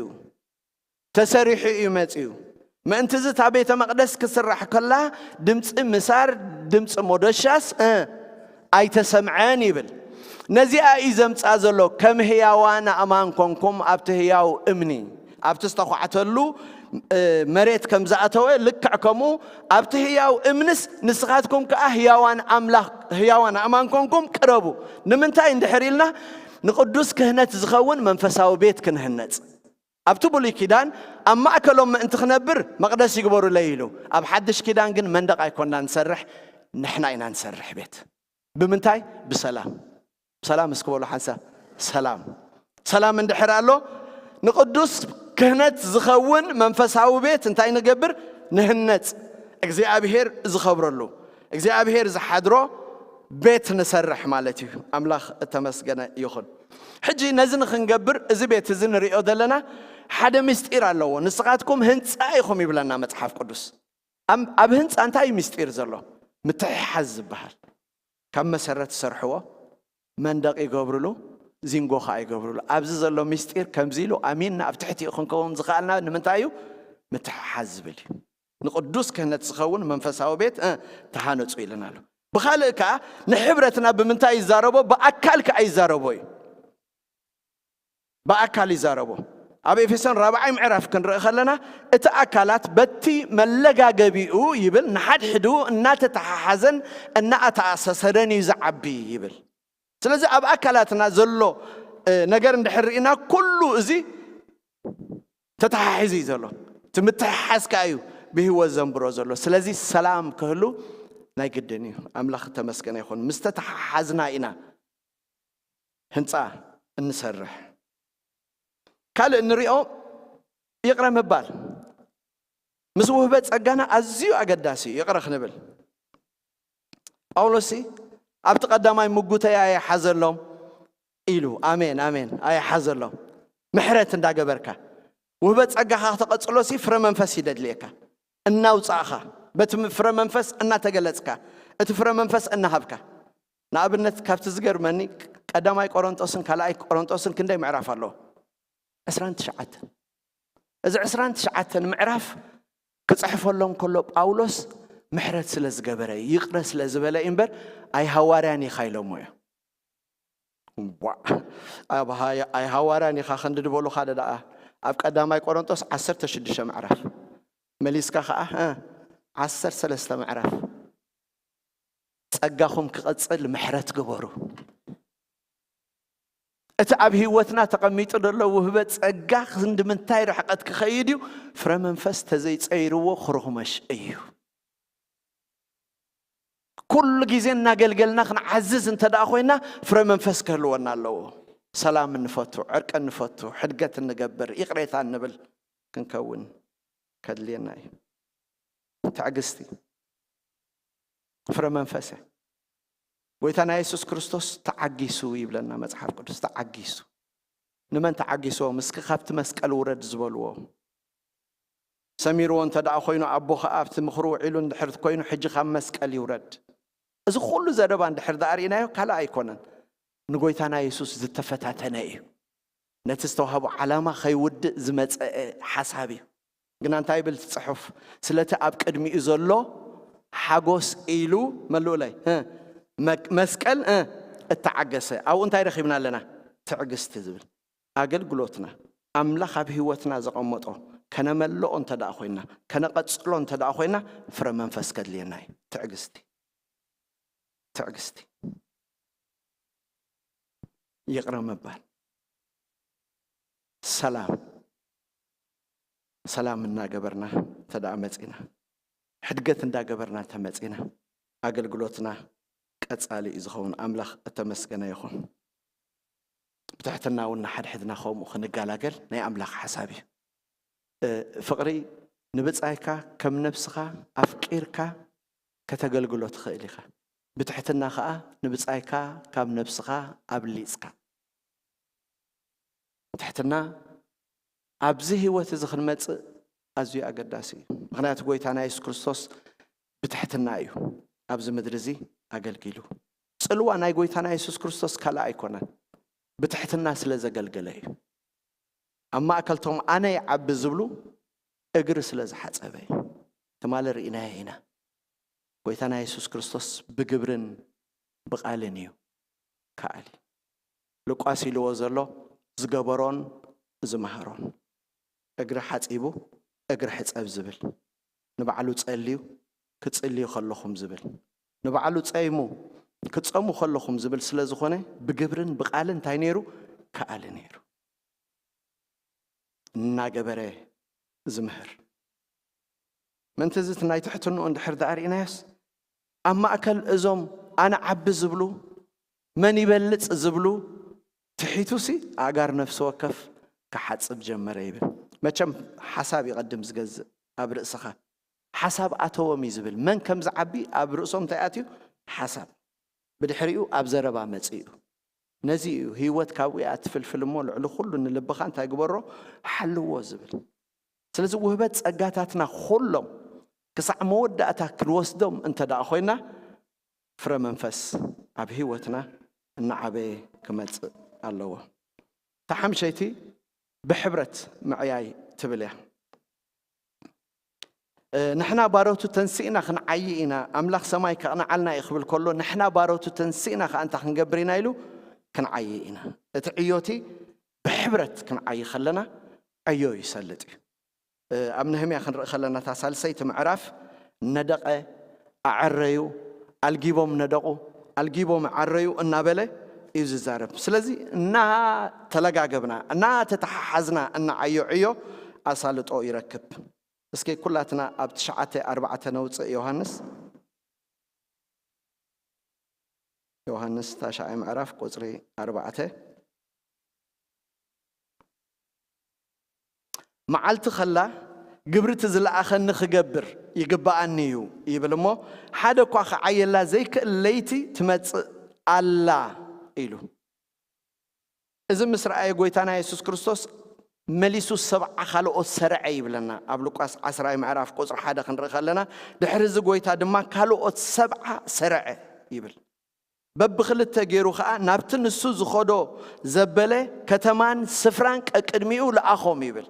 ተሰሪሑ እዩ መጺኡ። ምእንቲ እዚ እታ ቤተ መቕደስ ክስራሕ ከላ ድምጺ ምሳር፣ ድምጺ ሞደሻስ፣ እ፣ ኣይተሰምዐን ይብል። ነዚኣ እዩ ዘምጽኣ ዘሎ፣ ከም ህያዋን ኣእማን ኮንኩም ኣብቲ ህያው እምኒ። ኣብቲ ዝተዃዕተሉ፣ እ፣ መሬት ከም ዝኣተወ ልክዕ ከምኡ ኣብቲ ህያው እምንስ ንስኻትኩም ከኣ ህያዋን ኣምላኽ፣ ህያዋን ኣእማን ኮንኩም ቅረቡ። ንምንታይ እንድሕር ኢልና ንቕዱስ ክህነት ዝኸውን መንፈሳዊ ቤት ክንህነጽ። ኣብቲ ብሉይ ኪዳን ኣብ ማእከሎም ምእንቲ ክነብር መቕደስ ይግበሩለይ ኢሉ። ኣብ ሓድሽ ኪዳን ግን መንደቕ ኣይኮንና ንሰርሕ፣ ንሕና ኢና ንሰርሕ ቤት። ብምንታይ? ብሰላም። ሰላም እስኪ በሉ ሓንሳብ። ሰላም። ሰላም እንድሕር ኣሎ፣ ንቕዱስ ክህነት ዝኸውን መንፈሳዊ ቤት እንታይ ንገብር? ንህነጽ። እግዚኣብሄር ዝኸብረሉ፣ እግዚኣብሄር ዝሓድሮ ቤት ንሰርሕ ማለት እዩ። ኣምላኽ እተመስገነ ይኹን። ሕጂ ነዚ ንኽንገብር፣ እዚ ቤት እዚ ንሪኦ ዘለና ሓደ ምስጢር ኣለዎ። ንስኻትኩም ህንጻ ኢኹም ይብለና መጽሓፍ ቅዱስ። ኣም-፣ ኣብ ህንጻ እንታይ እዩ ምስጢር ዘሎ? ምትሕሓዝ ዝበሃል። ካብ መሰረት ዝሰርሕዎ መንደቕ ይገብርሉ፣ ዚንጎ ኸኣ ይገብርሉ። ኣብዚ ዘሎ ምስጢር ከምዚ ኢሉ ኣሚንና ኣብ ትሕቲኡ ክንከውን ዝኸኣልና ንምንታይ እዩ? ምትሕሓዝ ዝብል እዩ። ንቕዱስ ክህነት ዝኸውን መንፈሳዊ ቤት፣ እ፣ ተሃነጹ ኢልና ኣሎ። ብኻልእ ከኣ ንሕብረትና ብምንታይ ይዛረቦ? ብኣካል ከኣ ይዛረቦ እዩ። ብኣካል ይዛረቦ። ኣብ ኤፌሶን ራብዓይ ምዕራፍ ክንርኢ ከለና እቲ ኣካላት በቲ መለጋገቢኡ ይብል ንሓድሕዱ እናተተሓሓዘን እናኣተኣሳሰረን እዩ ዝዓቢ ይብል። ስለዚ ኣብ ኣካላትና ዘሎ፣ እ፣ ነገር እንድሕር ርኢና ኩሉ እዚ ተተሓሒዙ እዩ ዘሎ። እቲ ምትሕሓዝ ከኣ እዩ ብህይወት ዘንብሮ ዘሎ። ስለዚ ሰላም ክህሉ ናይ ግድን እዩ። ኣምላኽ ተመስገነ ይኹን። ምስ ተተሓሓዝና ኢና ህንጻ እንሰርሕ። ካልእ እንሪኦ ይቕረ ምባል። ምስ ውህበት ጸጋና ኣዝዩ ኣገዳሲ እዩ ይቕረ ክንብል። ጳውሎስሲ ኣብቲ ቀዳማይ ምጉተይ ኣይሓዘሎም ኢሉ። ኣሜን፣ ኣሜን። ኣይሓዘሎም። ምሕረት እንዳገበርካ። ውህበት ጸጋኻ ክተቐጽሎሲ ፍረ መንፈስ ይደድልየካ። እናውጻእኻ፣ በቲ ፍረ መንፈስ እናተገለጽካ፣ እቲ ፍረ መንፈስ እናሃብካ። ንኣብነት ካብቲ ዝገርመኒ ቀዳማይ ቆሮንጦስን ካልኣይ ቆሮንጦስን ክንደይ ምዕራፍ ኣለዎ? ዕስራን ትሽዓተን። እዚ ዕስራን ትሽዓተን ምዕራፍ ክጽሕፈሎም ከሎ ጳውሎስ ምሕረት ስለ ዝገበረ፣ ይቕረ ስለ ዝበለ እዩ እምበር፣ ኣይ ሃዋርያን ኢኻ ኢሎሞ እዮም። ዋ፣ ኣብ ሃያ-፣ ኣይ ሃዋርያን ኢኻ ክንዲ ድበሉኻ ዶ ደኣ? ኣብ ቀዳማይ ቆሮንጦስ ዓሰርተ ሽዱሽተ ምዕራፍ መሊስካ ኸኣ፣ እ፣ ዓሰርተ ሰለስተ ምዕራፍ፣ ጸጋኹም ክቐጽል ምሕረት ግበሩ። እቲ ኣብ ህይወትና ተቐሚጡ ዘሎ ውህበት ጸጋ ክንዲ ምንታይ ርሕቀት ክኸይድ እዩ? ፍረ መንፈስ ተዘይጸይርዎ ክርኹመሽ እዩ። ኩሉ ግዜ እናገልገልና ክንዓዝዝ እንተ ደኣ ኮይና፣ ፍረ መንፈስ ክህልወና ኣለዎ። ሰላም እንፈቱ፣ ዕርቂ እንፈቱ፣ ሕድገት እንገብር፣ ይቕሬታ እንብል ክንከውን ከድልየና እዩ። ትዕግስቲ ፍረ መንፈስ እያ። ጎይታና የሱስ ክርስቶስ ተዓጊሱ ይብለና መጽሓፍ ቅዱስ። ተዓጊሱ። ንመን ተዓጊስዎም? እስኪ ካብቲ መስቀል ውረድ ዝበልዎ። ሰሚርዎ እንተ ደኣ ኮይኑ፣ ኣቦ ኸኣ ኣብቲ ምኽሩ ውዒሉ እንድሕር ኮይኑ፣ ሕጂ ካብ መስቀል ይውረድ። እዚ ኩሉ ዘረባ እንድሕር ደኣ ርኢናዮ፣ ካልእ ኣይኮነን። ንጎይታና የሱስ ዝተፈታተነ እዩ። ነቲ ዝተዋህቦ ዓላማ ከይውድእ ዝመጸአ ሓሳብ እዩ። ግና እንታይ ይብል እቲ ጽሑፍ? ስለቲ ኣብ ቅድሚኡ ዘሎ ሓጎስ ኢሉ፣ መልኡለይ፣ እ፣ መ-፣ መስቀል፣ እ፣ እተዓገሰ። ኣብኡ እንታይ ረኺብና ኣለና? ትዕግስቲ ዝብል። ኣገልግሎትና፣ ኣምላኽ ኣብ ህይወትና ዘቐመጦ ከነመልኦ እንተ ደኣ ኮይና፣ ከነቐጽሎ እንተ ደኣ ኮይና፣ ፍረ መንፈስ ከድልየና እዩ። ትዕግስቲ። ትዕግስቲ። ይቕረ ምባል። ሰላም። ሰላም እናገበርና እንተ ደኣ መጺና፣ ሕድገት እንዳገበርና እንተ መጺና፣ ኣገልግሎትና ቀጻሊ እዩ ዝኸውን። ኣምላኽ እተመስገነ ይኹን። ብትሕትና እውን ንሓድሕድና ከምኡ ክንገላገል ናይ ኣምላኽ ሓሳብ እዩ። እ፣ ፍቕሪ ንብጻይካ ከም ነብስኻ ኣፍቂርካ ከተገልግሎ ትኽእል ኢኻ። ብትሕትና ኸኣ ንብጻይካ ካብ ነብስኻ ኣብሊጽካ። ትሕትና ኣብዚ ህይወት እዚ ክንመጽእ ኣዝዩ ኣገዳሲ እዩ። ምኽንያቱ ጎይታና የሱስ ክርስቶስ ብትሕትና እዩ ኣብዚ ምድሪ እዚ ኣገልጊሉ። ጽልዋ ናይ ጎይታና የሱስ ክርስቶስ ካልእ ኣይኮነን፣ ብትሕትና ስለ ዘገልገለ እዩ። ኣብ ማእከልቶም ኣነ ይዓቢ ዝብሉ እግሪ ስለ ዝሓጸበ እዩ። ትማሊ ርኢናዮ ኢና። ጎይታና የሱስ ክርስቶስ ብግብርን ብቓልን እዩ ከኣሊ። ሉቃስ ኢልዎ ዘሎ ዝገበሮን ዝመሃሮን። እግሪ ሓጺቡ እግሪ ሕጸብ ዝብል፣ ንባዕሉ ጸልዩ ክጽልዩ ከለኹም ዝብል፣ ንባዕሉ ጸይሙ ክጸሙ ከለኹም ዝብል ስለ ዝኾነ፣ ብግብርን ብቓልን እንታይ ነይሩ? ከኣሊ ነይሩ። እናገበረ ዝምህር። ምእንቲ እዚ እቲ ናይ ትሕትንኡ እንድሕር ደኣ ርኢናዮስ፣ ኣብ ማእከል እዞም ኣነ ዓቢ ዝብሉ፣ መን ይበልጽ ዝብሉ ትሒቱሲ፣ ኣእጋር ነፍሲ ወከፍ ክሓጽብ ጀመረ ይብል። መቸም ሓሳብ ይቐድም ዝገዝእ ኣብ ርእስኻ። ሓሳብ ኣተዎም እዩ ዝብል። መን ከም ዝዓቢ ኣብ ርእሶም እንታይ ኣትዩ? ሓሳብ። ብድሕሪኡ ኣብ ዘረባ መጺኡ። ነዚ እዩ ህይወት ካብኡ እያ ትፍልፍል እሞ፣ ልዕሊ ኩሉ ንልብኻ እንታይ ግበሮ? ሓልዎ ዝብል። ስለዚ ውህበት ጸጋታትና ኩሎም ክሳዕ መወዳእታ ክንወስዶም እንተ ደኣ ኮይና፣ ፍረ መንፈስ ኣብ ህይወትና እናዓበየ ክመጽእ ኣለዎ። እታ ሓምሸይቲ ብሕብረት ምዕያይ ትብል እያ። እ፣ ንሕና ባሮቱ ተንሲእና ክንዓዪ ኢና፣ ኣምላኽ ሰማይ ከቕንዓልና እዩ ክብል ከሎ፣ ንሕና ባሮቱ ተንሲእና ከኣ እንታይ ክንገብር ኢና ኢሉ? ክንዓዪ ኢና። እቲ ዕዮቲ ብሕብረት ክንዓዪ ከለና ዕዮ ይሰልጥ እዩ። እ፣ ኣብ ነህምያ ክንርኢ ከለና እታ ሳልሰይቲ ምዕራፍ ነደቐ፣ ኣዐረዩ፣ ኣልጊቦም ነደቑ፣ ኣልጊቦም ኣዐረዩ እናበለ እዩ ዝዛረብ። ስለዚ እናተለጋገብና፣ እናተተሓሓዝና እንዓዮ ዕዮ ኣሳልጦ ይረክብ። እስኪ ኩላትና ኣብ ትሽዓተ ኣርባዕተ ነውፅእ። ዮሃንስ፣ ዮሃንስ ታሽዓይ ምዕራፍ ቁፅሪ ኣርባዕተ። መዓልቲ ኸላ ግብሪ እቲ ዝለኣኸኒ ክገብር ይግብኣኒ እዩ ይብል እሞ፣ ሓደ እኳ ክዓየላ ዘይክእል ለይቲ ትመጽእ ኣላ ኢሉ። እዚ ምስ ረኣየ ጎይታና የሱስ ክርስቶስ መሊሱ ሰብዓ ካልኦት ሰርዐ ይብለና ኣብ ሉቃስ ዓስራይ ምዕራፍ ቁፅሪ ሓደ ክንርኢ ከለና፣ ድሕሪ እዚ ጎይታ ድማ ካልኦት ሰብዓ ሰርዐ ይብል። በብክልተ ገይሩ ከዓ ናብቲ ንሱ ዝኸዶ ዘበለ ከተማን ስፍራን ቀቅድሚኡ ለኣኾም ይብል።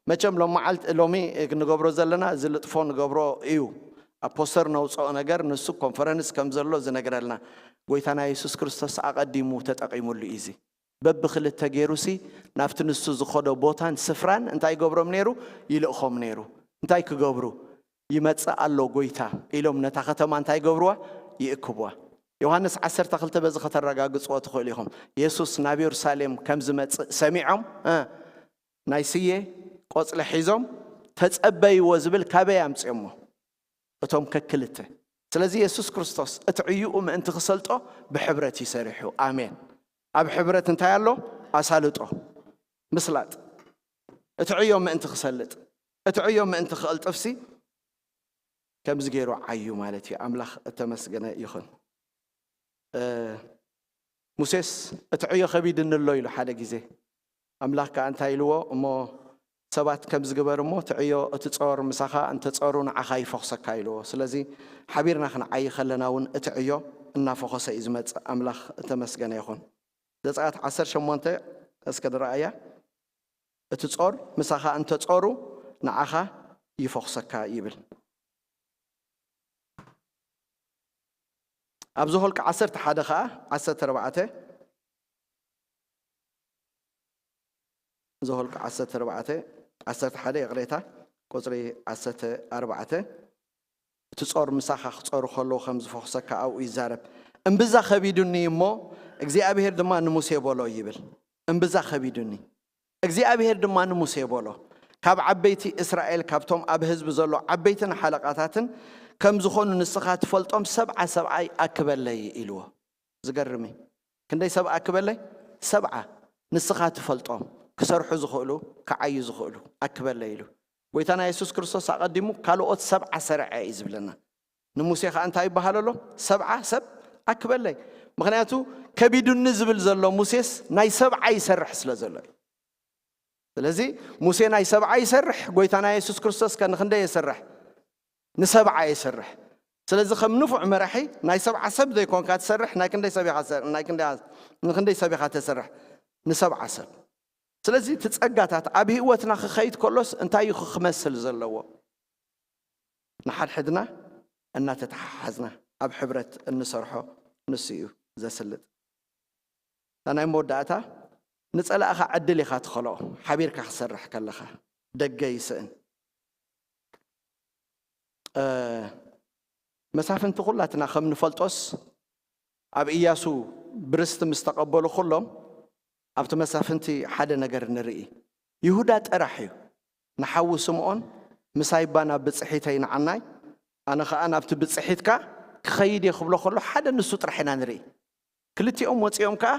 መቸም ሎሚ መዓልቲ፣ ሎሚ ንገብሮ ዘለና እዚ ልጥፎ ንገብሮ እዩ። ኣብ ፖስተር ነውፅኦ ነገር ንሱ ኮንፈረንስ ከም ዘሎ ዝነግረልና ጎይታና የሱስ ክርስቶስ ኣቐዲሙ ተጠቒሙሉ እዩ። እዚ በብክልተ ገይሩሲ ናብቲ ንሱ ዝኸዶ ቦታን ስፍራን እንታይ ይገብሮም ነይሩ? ይልእኾም ነይሩ። እንታይ ክገብሩ? ይመጽእ ኣሎ ጎይታ ኢሎም ነታ ከተማ እንታይ ይገብርዋ? ይእክብዋ። ዮሃንስ ዓሰርተ ክልተ በዚ ከተረጋግጽዎ ትኽእሉ ኢኹም። የሱስ ናብ የሩሳሌም ከም ዝመጽእ ሰሚዖም፣ እ፣ ናይ ስየ ቆጽሊ ሒዞም ተጸበይዎ ዝብል ካበይ ኣምጽኦሞ? እቶም ከክልተ። ስለዚ የሱስ ክርስቶስ እቲ ዕዩኡ ምእንቲ ክሰልጦ ብሕብረት እዩ ሰሪሑ። ኣሜን። ኣብ ሕብረት እንታይ ኣሎ? ኣሳልጦ፣ ምስላጥ። እቲ ዕዮ ምእንቲ ክሰልጥ፣ እቲ ዕዮ ምእንቲ ክቕልጥፍሲ ከምዚ ገይሩ ዓዩ ማለት እዩ። ኣምላኽ እተመስገነ ይኹን። እ፣ ሙሴስ እቲ ዕዮ ከቢድኒ ኣሎ ኢሉ ሓደ ግዜ። ኣምላኽ ከኣ እንታይ ኢልዎ? እሞ ሰባት ከምዚ ግበር እሞ እቲ ዕዮ፣ እቲ ጾር ምሳኻ እንተ ጾሩ ንዓኻ ይፈኹሰካ ኢልዎ። ስለዚ ሓቢርና ክንዓዪ ከለና እውን እቲ ዕዮ እናፈኾሰ እዩ ዝመጽእ። ኣምላኽ እተመስገነ ይኹን። ዘጸኣት ዓሰርተ ሸሞንተ እስከ ንረኣያ። እቲ ጾር ምሳኻ እንተ ጾሩ ንዓኻ ይፈኹሰካ ይብል። ኣብ ዘኍልቁ ዓሰርተ ሓደ ኸዓ ዓሰርተ ኣርባዕተ፣ ዘኍልቁ ዓሰርተ ኣርባዕተ፣ ዓሰርተ ሓደ ይቕሬታ፣ ቁጽሪ ዓሰርተ ኣርባዕተ፣ እቲ ጾር ምሳኻ ክጾሩ ከለዉ ከም ዝፈኹሰካ ኣብኡ ይዛረብ። እምብዛ ከቢዱኒ እሞ እግዚኣብሔር ድማ ንሙሴ በሎ ይብል። እምብዛ ከቢዱኒ። እግዚኣብሔር ድማ ንሙሴ በሎ፣ ካብ ዓበይቲ እስራኤል፣ ካብቶም ኣብ ህዝቢ ዘሎ ዓበይትን ሓለቓታትን ከም ዝኾኑ ንስኻ ትፈልጦም ሰብዓ ሰብኣይ ኣክበለይ ኢልዎ። ዝገርም እዩ። ክንደይ ሰብ ኣክበለይ? ሰብዓ። ንስኻ ትፈልጦም፣ ክሰርሑ ዝኽእሉ፣ ክዓዩ ዝኽእሉ ኣክበለይ ኢሉ። ጎይታና የሱስ ክርስቶስ ኣቐዲሙ ካልኦት ሰብዓ ሰርዐ እዩ ዝብለና። ንሙሴ ኸዓ እንታይ ይበሃል ኣሎ? ሰብዓ ሰብ ኣክበለይ። ምኽንያቱ ከቢዱኒ ዝብል ዘሎ ሙሴስ ናይ ሰብዓ ይሰርሕ ስለ ዘሎ እዩ። ስለዚ ሙሴ ናይ ሰብዓ ይሰርሕ፣ ጎይታና የሱስ ክርስቶስ ከ ንኽንደይ የሰርሕ? ንሰብዓ የሰርሕ። ስለዚ ከም ንፉዕ መራሒ ናይ ሰብዓ ሰብ ዘይኮንካ ትሰርሕ፣ ናይ ክንደይ ሰብ ኢኻ ትሰርሕ? ናይ ክንደይ፣ ንክንደይ ሰብ ኢኻ ተሰርሕ? ንሰብዓ ሰብ። ስለዚ እቲ ጸጋታት ኣብ ህይወትና ክኸይድ ከሎስ እንታይ እዩ ክመስል ዘለዎ? ንሓድሕድና እናተተሓሓዝና ኣብ ሕብረት እንሰርሖ ንሱ እዩ ዘስልጥ። እታ ናይ መወዳእታ፣ ንጸላእኻ ዕድል ኢኻ ትኸልኦ። ሓቢርካ ክሰርሕ ከለኻ ደገ ይስእን። እ፣ መሳፍንቲ ኩላትና ከም ንፈልጦስ ኣብ ኢያሱ ብርስቲ ምስ ተቐበሉ ኩሎም ኣብቲ መሳፍንቲ ሓደ ነገር ንርኢ። ይሁዳ ጥራሕ እዩ ንሓዉ ስምዖን፣ "ምሳይ እባ ናብ ብጽሒተይ ንዓናይ፣ ኣነ ኸኣ ናብቲ ብጽሒትካ ክኸይድ እየ" ክብሎ ከሎ ሓደ ንሱ ጥራሕ ኢና ንርኢ። ክልቲኦም ወጺኦም ከኣ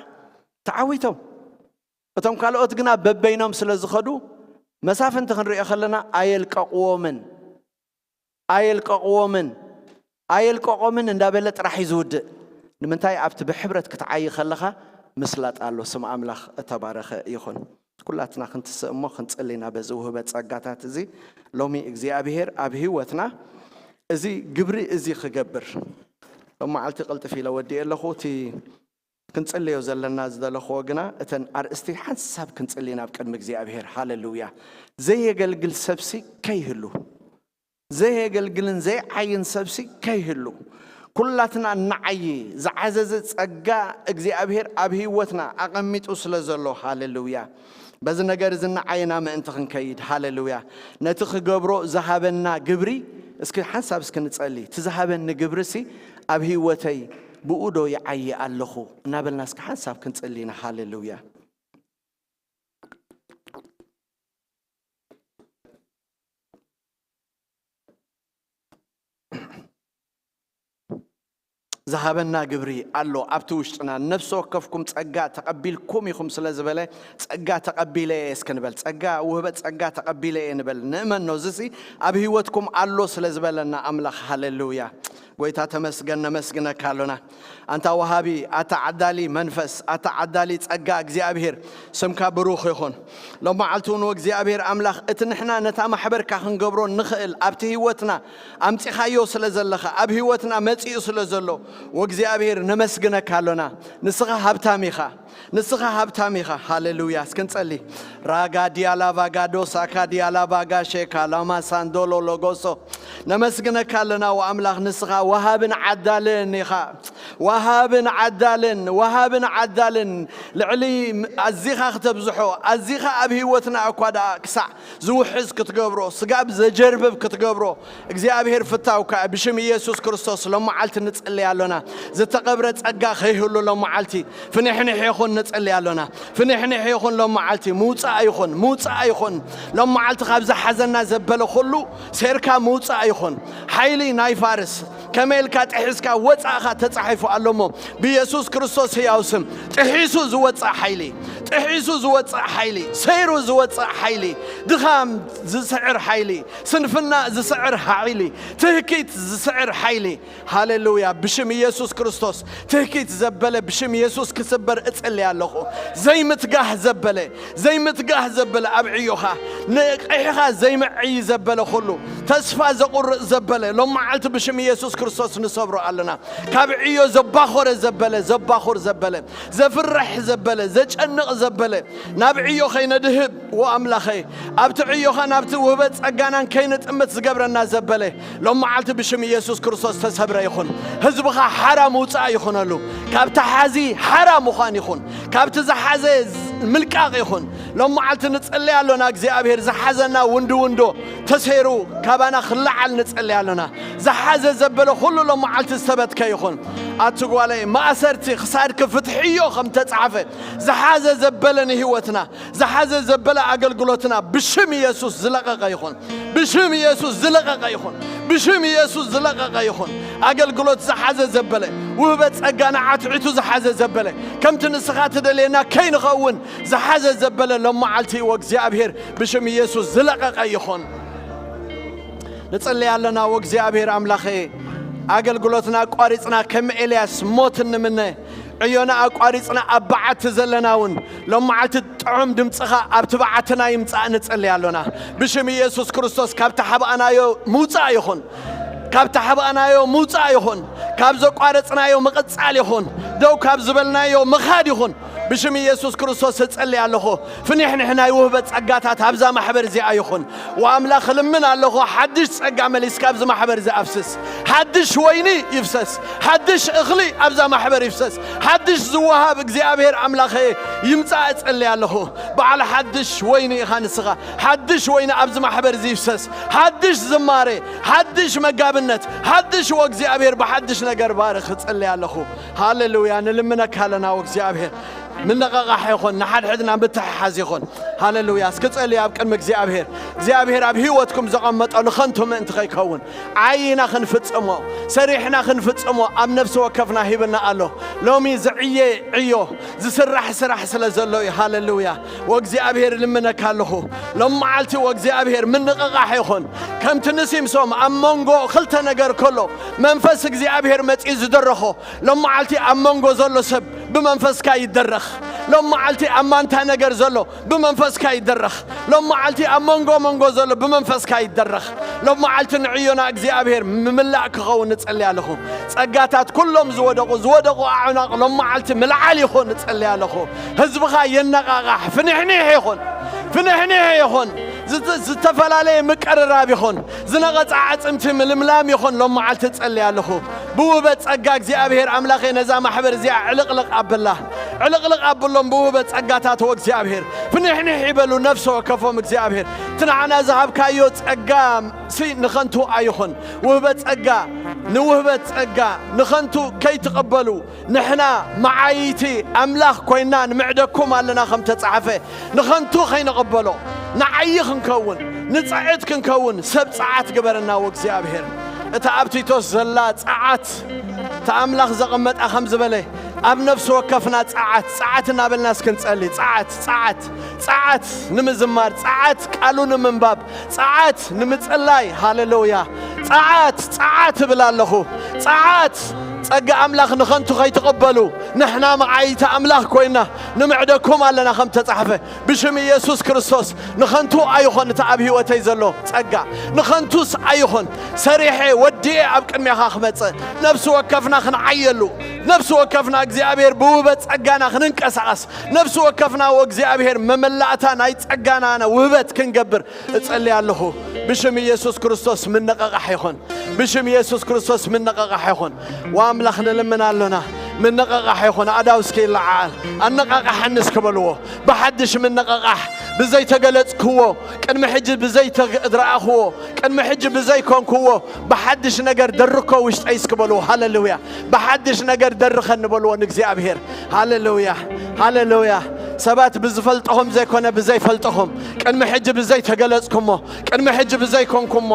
ተዓዊቶም። እቶም ካልኦት ግና በበይኖም ስለ ዝኸዱ መሳፍንቲ ክንሪኦ ከለና ኣየልቀቕዎምን፣ ኣየልቀቕዎምን፣ ኣየልቀቖምን እንዳበለ ጥራሕ እዩ ዝውድእ። ንምንታይ? ኣብቲ ብሕብረት ክትዓዪ ከለኻ ምስላጥ ኣሎ። ስም ኣምላኽ እተባረኸ ይኹን። ኩላትና ክንትስእ እሞ ክንጽሊ ኢና በዚ ውህበት ጸጋታት እዚ። ሎሚ እግዚኣብሔር ኣብ ህይወትና እዚ ግብሪ እዚ ክገብር፣ ሎም መዓልቲ ቅልጥፍ ኢለ ወዲኤ ኣለኹ። እቲ ክንጽልዮ ዘለና ዝደለኽዎ ግና እተን ኣርእስቲ ሓንሳብ ክንጽሊ ናብ ቅድሚ እግዚኣብሔር። ሃሌሉያ። ዘየገልግል ሰብሲ ከይህሉ፣ ዘየገልግልን ዘይዓይን ሰብሲ ከይህሉ፣ ኩላትና ንዓዪ። ዝዓዘዘ ጸጋ እግዚኣብሔር ኣብ ህይወትና ኣቐሚጡ ስለ ዘሎ፣ ሃሌሉያ። በዚ ነገር እዚ ንዓይና ምእንቲ ክንከይድ፣ ሃሌሉያ፣ ነቲ ክገብሮ ዝሃበና ግብሪ እስኪ ሓንሳብ እስኪ ንጸሊ። እቲ ዝሃበኒ ግብሪ ሲ ኣብ ህይወተይ ብኡ ዶ ይዓዪ ኣለኹ እናበልና እስኪ ሓንሳብ ክንጸሊ ኢና። ሃሌሉያ። ዝሃበና ግብሪ ኣሎ ኣብቲ ውሽጥና። "ነፍሲ ወከፍኩም ጸጋ ተቐቢልኩም ኢኹም" ስለ ዝበለ፣ "ጸጋ ተቐቢለ እየ" እስኪ ንበል። ጸጋ፣ ውህበት ጸጋ ተቐቢለ እየ ንበል። ንእመኖ፣ እዚሲ ኣብ ህይወትኩም ኣሎ ስለ ዝበለና ኣምላኽ። ሃሌሉያ። ጎይታ ተመስገን፣ ነመስግነካ ኣሎና። ኣንታ ወሃቢ፣ ኣታ ዓዳሊ መንፈስ፣ ኣታ ዓዳሊ ጸጋ እግዚኣብሔር፣ ስምካ ብሩኽ ይኹን። ሎም መዓልቲ እውን ወእግዚኣብሔር ኣምላኽ፣ እቲ ንሕና ነታ ማሕበርካ ክንገብሮ ንኽእል ኣብቲ ህይወትና ኣምጺኻዮ ስለ ዘለኻ፣ ኣብ ህይወትና መጺኡ ስለ ዘሎ፣ ወእግዚኣብሔር ነመስግነካ ኣሎና። ንስኻ ሃብታም ኢኻ። ንስኻ ሃብታም ኢኻ። ሃሌሉያ። እስክንጸሊ። ራጋ ዲያላ ቫጋዶ ሳካ ዲያላ ቫጋ ሼካ ላማ ሳንዶሎ ሎጎሶ። ነመስግነካ ኣለና ወኣምላኽ፣ ንስኻ ወሃብን ዓዳልን ኢኻ። ወሃብን ዓዳልን፣ ወሃብን ዓዳልን። ልዕሊ ኣዚኻ ክተብዝሖ፣ ኣዚኻ ኣብ ህይወትና እኳ ደኣ ክሳዕ ዝውሕዝ ክትገብሮ፣ ስጋብ ዘጀርብብ ክትገብሮ፣ እግዚኣብሔር ፍታውካ። ብሽም ኢየሱስ ክርስቶስ ሎም መዓልቲ ንጽልይ ኣሎና። ዝተቐብረ ጸጋ ከይህሉ ሎም መዓልቲ ፍንሕንሕ ይኹን ንጽልይ ኣሎና። ፍንሕንሕ ይኹን ሎም መዓልቲ፣ ምውጻእ ይኹን፣ ምውጻእ ይኹን። ሎም መዓልቲ ካብ ዝሓዘና ዘበለ ኩሉ ሴርካ ምውጻእ ይኹን። ሓይሊ ናይ ፋርስ ከመይ ኢልካ ጥሒስካ ወጻእኻ ተጻሒፉ ኣሎ እሞ፣ ብኢየሱስ ክርስቶስ ህያው ስም ጥሒሱ ዝወጽእ ሓይሊ፣ ጥሒሱ ዝወጽእ ሓይሊ፣ ሰይሩ ዝወጽእ ሓይሊ፣ ድኻም ዝስዕር ሓይሊ፣ ስንፍና ዝስዕር ሓይሊ፣ ትህኪት ዝስዕር ሓይሊ። ሃሌሉያ። ብሽም ኢየሱስ ክርስቶስ ትህኪት ዘበለ ብሽም ኢየሱስ ክስበር እጽልይ ኣለኹ። ዘይምትጋህ ዘበለ፣ ዘይምትጋህ ዘበለ ኣብ ዕዮኻ፣ ንቕሕኻ ዘይምዕይ ዘበለ ኩሉ፣ ተስፋ ዘቑርጥ ዘበለ፣ ሎም መዓልቲ ብሽም ኢየሱስ ክርስቶስ ንሰብሮ ኣለና። ካብ ዕዮ ዘባኾረ ዘበለ፣ ዘባኹር ዘበለ፣ ዘፍርሕ ዘበለ፣ ዘጨንቕ ዘበለ፣ ናብ ዕዮ ከይነድህብ፣ ወኣምላኸይ፣ ኣብቲ ዕዮኻ ናብቲ ውህበት ጸጋናን ከይንጥምት ዝገብረና ዘበለ፣ ሎም መዓልቲ ብሽም ኢየሱስ ክርስቶስ ተሰብረ ይኹን። ህዝብኻ ሓራ ምውጻእ ይኹነሉ። ካብ ተሓዚ ሓራ ምዃን ይኹን። ካብቲ ዝሓዘ ምልቃቕ ይኹን። ሎም መዓልቲ ንጽልይ ኣሎና፣ እግዚኣብሔር ዝሓዘና ውንዶ ውንዶ ተሰይሩ ካባና ክለዓል ንጽልይ ኣሎና። ዝሓዘ ዘበለ ኩሉ ሎም መዓልቲ ዝተበትከ ይኹን። ኣቲ ጓለይ፣ ማእሰርቲ ክሳድኪ ፍትሕዮ ከም ተጻሕፈ፣ ዝሓዘ ዘበለ ንህይወትና፣ ዝሓዘ ዘበለ ኣገልግሎትና ብሽም ኢየሱስ ዝለቐቐ ይኹን። ብሽም ኢየሱስ ዝለቐቐ ይኹን። ብሽም ኢየሱስ ዝለቐቐ ይኹን። ኣገልግሎት ዝሓዘ ዘበለ፣ ውህበት ጸጋ ንዓትዒቱ ዝሓዘ ዘበለ፣ ከምቲ ንስኻ ትደልየና ከይንኸውን ዝሓዘ ዘበለ ሎም መዓልቲ ወእግዚኣብሔር ብሽም ኢየሱስ ዝለቐቐ ይኹን። ንጽልይ ኣለና። ወእግዚኣብሔር ኣምላኸ፣ ኣገልግሎትና ኣቋሪጽና ከም ኤልያስ ሞት እንምነ፣ ዕዮና ኣቋሪጽና ኣብ በዓቲ ዘለና እውን ሎም መዓልቲ ጥዑም ድምጽኻ ኣብቲ በዓትና ይምጻእ ንጽልይ ኣሎና። ብሽም ኢየሱስ ክርስቶስ ካብ ተሓባእናዮ ምውጻእ ይኹን። ካብ ተሓባእናዮ ምውጻእ ይኹን። ካብ ዘቋረጽናዮ ምቕጻል ይኹን። ደው ካብ ዝበልናዮ ምኻድ ይኹን። ብሽም ኢየሱስ ክርስቶስ እጸልይ ኣለኹ። ፍኒሕንሕ ናይ ውህበት ጸጋታት ኣብዛ ማሕበር እዚኣ ይኹን። ወኣምላኽ እልምን ኣለኹ፣ ሓድሽ ጸጋ መሊስካ ኣብዚ ማሕበር እዚ ኣፍስስ። ሓድሽ ወይኒ ይፍሰስ። ሓድሽ እኽሊ ኣብዛ ማሕበር ይፍሰስ። ሓድሽ ዝወሃብ እግዚኣብሔር ኣምላኸ ይምጻእ እጸልይ ኣለኹ። በዓል ሓድሽ ወይኒ ኢኻ ንስኻ። ሓድሽ ወይኒ ኣብዚ ማሕበር እዚ ይፍሰስ። ሓድሽ ዝማሬ፣ ሓድሽ መጋብነት፣ ሓድሽ ወእግዚኣብሔር ብሓድሽ ነገር ባርኽ እጸልይ ኣለኹ። ሃሌሉያ። ንልምነካ ኣለና ወእግዚኣብሔር። ምንቕቓሕ ይኹን፣ ንሓድሕድና ምትሕሓዝ ይኹን። ሃሌሉያ። እስኪ ጸልዩ ኣብ ቅድሚ እግዚኣብሔር። እግዚኣብሔር ኣብ ህይወትኩም ዘቐመጦ ንኸንቱ ምእንቲ ከይከውን፣ ዓይና ክንፍጽሞ፣ ሰሪሕና ክንፍጽሞ ኣብ ነፍሲ ወከፍና ሂብና ኣሎ። ሎሚ ዝዕየ ዕዮ፣ ዝስራሕ ስራሕ ስለ ዘሎ እዩ። ሃሌሉያ። ወእግዚኣብሔር ልምነካ ኣለኹ። ሎም መዓልቲ ወእግዚኣብሔር ምንቕቓሕ ይኹን። ከምቲ ንሲምሶም ኣብ መንጎ ክልተ ነገር ከሎ፣ መንፈስ እግዚኣብሔር መጺኡ ዝደረኾ፣ ሎም መዓልቲ ኣብ መንጎ ዘሎ ሰብ ብመንፈስካ ይደረኽ። ሎም መዓልቲ ኣብ ማንታ ነገር ዘሎ ብመንፈስካ ይደረኽ። ሎም መዓልቲ ኣብ መንጎ መንጎ ዘሎ ብመንፈስካ ይደረኽ። ሎም መዓልቲ ንዕዮና እግዚኣብሔር ምምላእ ክኸውን እጸልይ ኣለኹ። ጸጋታት ኩሎም ዝወደቑ፣ ዝወደቑ ኣዕናቕ ሎም መዓልቲ ምልዓል ይኹን እጸልይ ኣለኹ። ህዝብኻ የነቓቓሕ፣ ፍንሕኒሕ ይኹን፣ ፍንሕኒሕ ይኹን። ዝተ-፣ ዝተፈላለየ ምቅርራብ ይኹን፣ ዝነቐጸ ዓጽምቲ ምልምላም ይኹን ሎም መዓልቲ እጸልይ ኣለኹ። ብውህበት ጸጋ እግዚኣብሔር ኣምላኸ ነዛ ማሕበር እዚኣ ዕልቕልቕ ኣብላ። ዕልቕልቕ ኣብሎም ብውህበት ጸጋታት ወእግዚኣብሔር። ፍንሕንሕ ይበሉ ነፍሲ ወከፎም እግዚኣብሔር። እቲ ንዓና ዝሃብካዮ ጸጋ ሲ ንኸንቱ ኣይኹን። ውህበት ጸጋ፣ ንውህበት ጸጋ ንኸንቱ ከይትቐበሉ፣ ንሕና መዓይቲ ኣምላኽ ኮይና ንምዕደኩም ኣለና ከም ተጻሕፈ፣ ንኸንቱ ከይንቐበሎ፣ ንዓዪ ክንከውን፣ ንጽዕት ክንከውን፣ ሰብ ጸዓት ግበረና ወእግዚኣብሔር። እታ ኣብ ቲቶስ ዘላ ጸዓት፣ እታ ኣምላኽ ዘቐመጣ ከም ዝበለ፣ ኣብ ነፍሲ ወከፍና ጸዓት፣ ጸዓት እናበልና እስክንጸሊ፣ ጸዓት፣ ጸዓት፣ ጸዓት ንምዝማር፣ ጸዓት ቃሉ ንምንባብ፣ ጸዓት ንምጽላይ። ሃሌሉያ። ጸዓት፣ ጸዓት እብል ኣለኹ። ጸዓት፣ ጸጋ ኣምላኽ ንኸንቱ ከይትቕበሉ፣ ንሕና መዓይይቲ ኣምላኽ ኮይና ንምዕደኩም ኣለና ከም ተጻሕፈ። ብሽም ኢየሱስ ክርስቶስ ንኸንቱ ኣይኾን እቲ ኣብ ህይወተይ ዘሎ ጸጋ፣ ንኸንቱስ ኣይኾን። ሰሪሐ ወዲኤ ኣብ ቅድሜኻ ክመጽእ፣ ነፍሲ ወከፍና ክንዓየሉ፣ ነፍሲ ወከፍና እግዚኣብሔር ብውህበት ጸጋና ክንንቀሳቐስ፣ ነፍሲ ወከፍና ወእግዚኣብሔር መመላእታ ናይ ጸጋና ውህበት ክንገብር እጸሊ ኣለኹ። ብሽም ኢየሱስ ክርስቶስ ምንቕቓሕ ይኹን። ብሽም ኢየሱስ ክርስቶስ ምንቕቓሕ ይኹን። ወኣምላኽ ንልምን ኣሎና። ምንቕቓሕ ይኹን። ኣእዳው እስኪ ይለዓዓል። ኣነቓቓሕኒ እስኪ በልዎ። ብሓድሽ ምንቕቓሕ፣ ብዘይተገለጽክዎ፣ ቅድሚ ሕጂ ብዘይተረኣኽዎ፣ ቅድሚ ሕጂ ብዘይኮንክዎ፣ ብሓድሽ ነገር ደርኮ ውሽጠይ እስኪ በልዎ። ሃሌሉያ። ብሓድሽ ነገር ደርኸኒ በልዎ ንእግዚኣብሔር። ሃሌሉያ። ሃሌሉያ። ሰባት ብዝፈልጥኹም ዘይኮነ ብዘይፈልጥኹም፣ ቅድሚ ሕጂ ብዘይተገለጽኩሞ፣ ቅድሚ ሕጂ ብዘይኮንኩሞ፣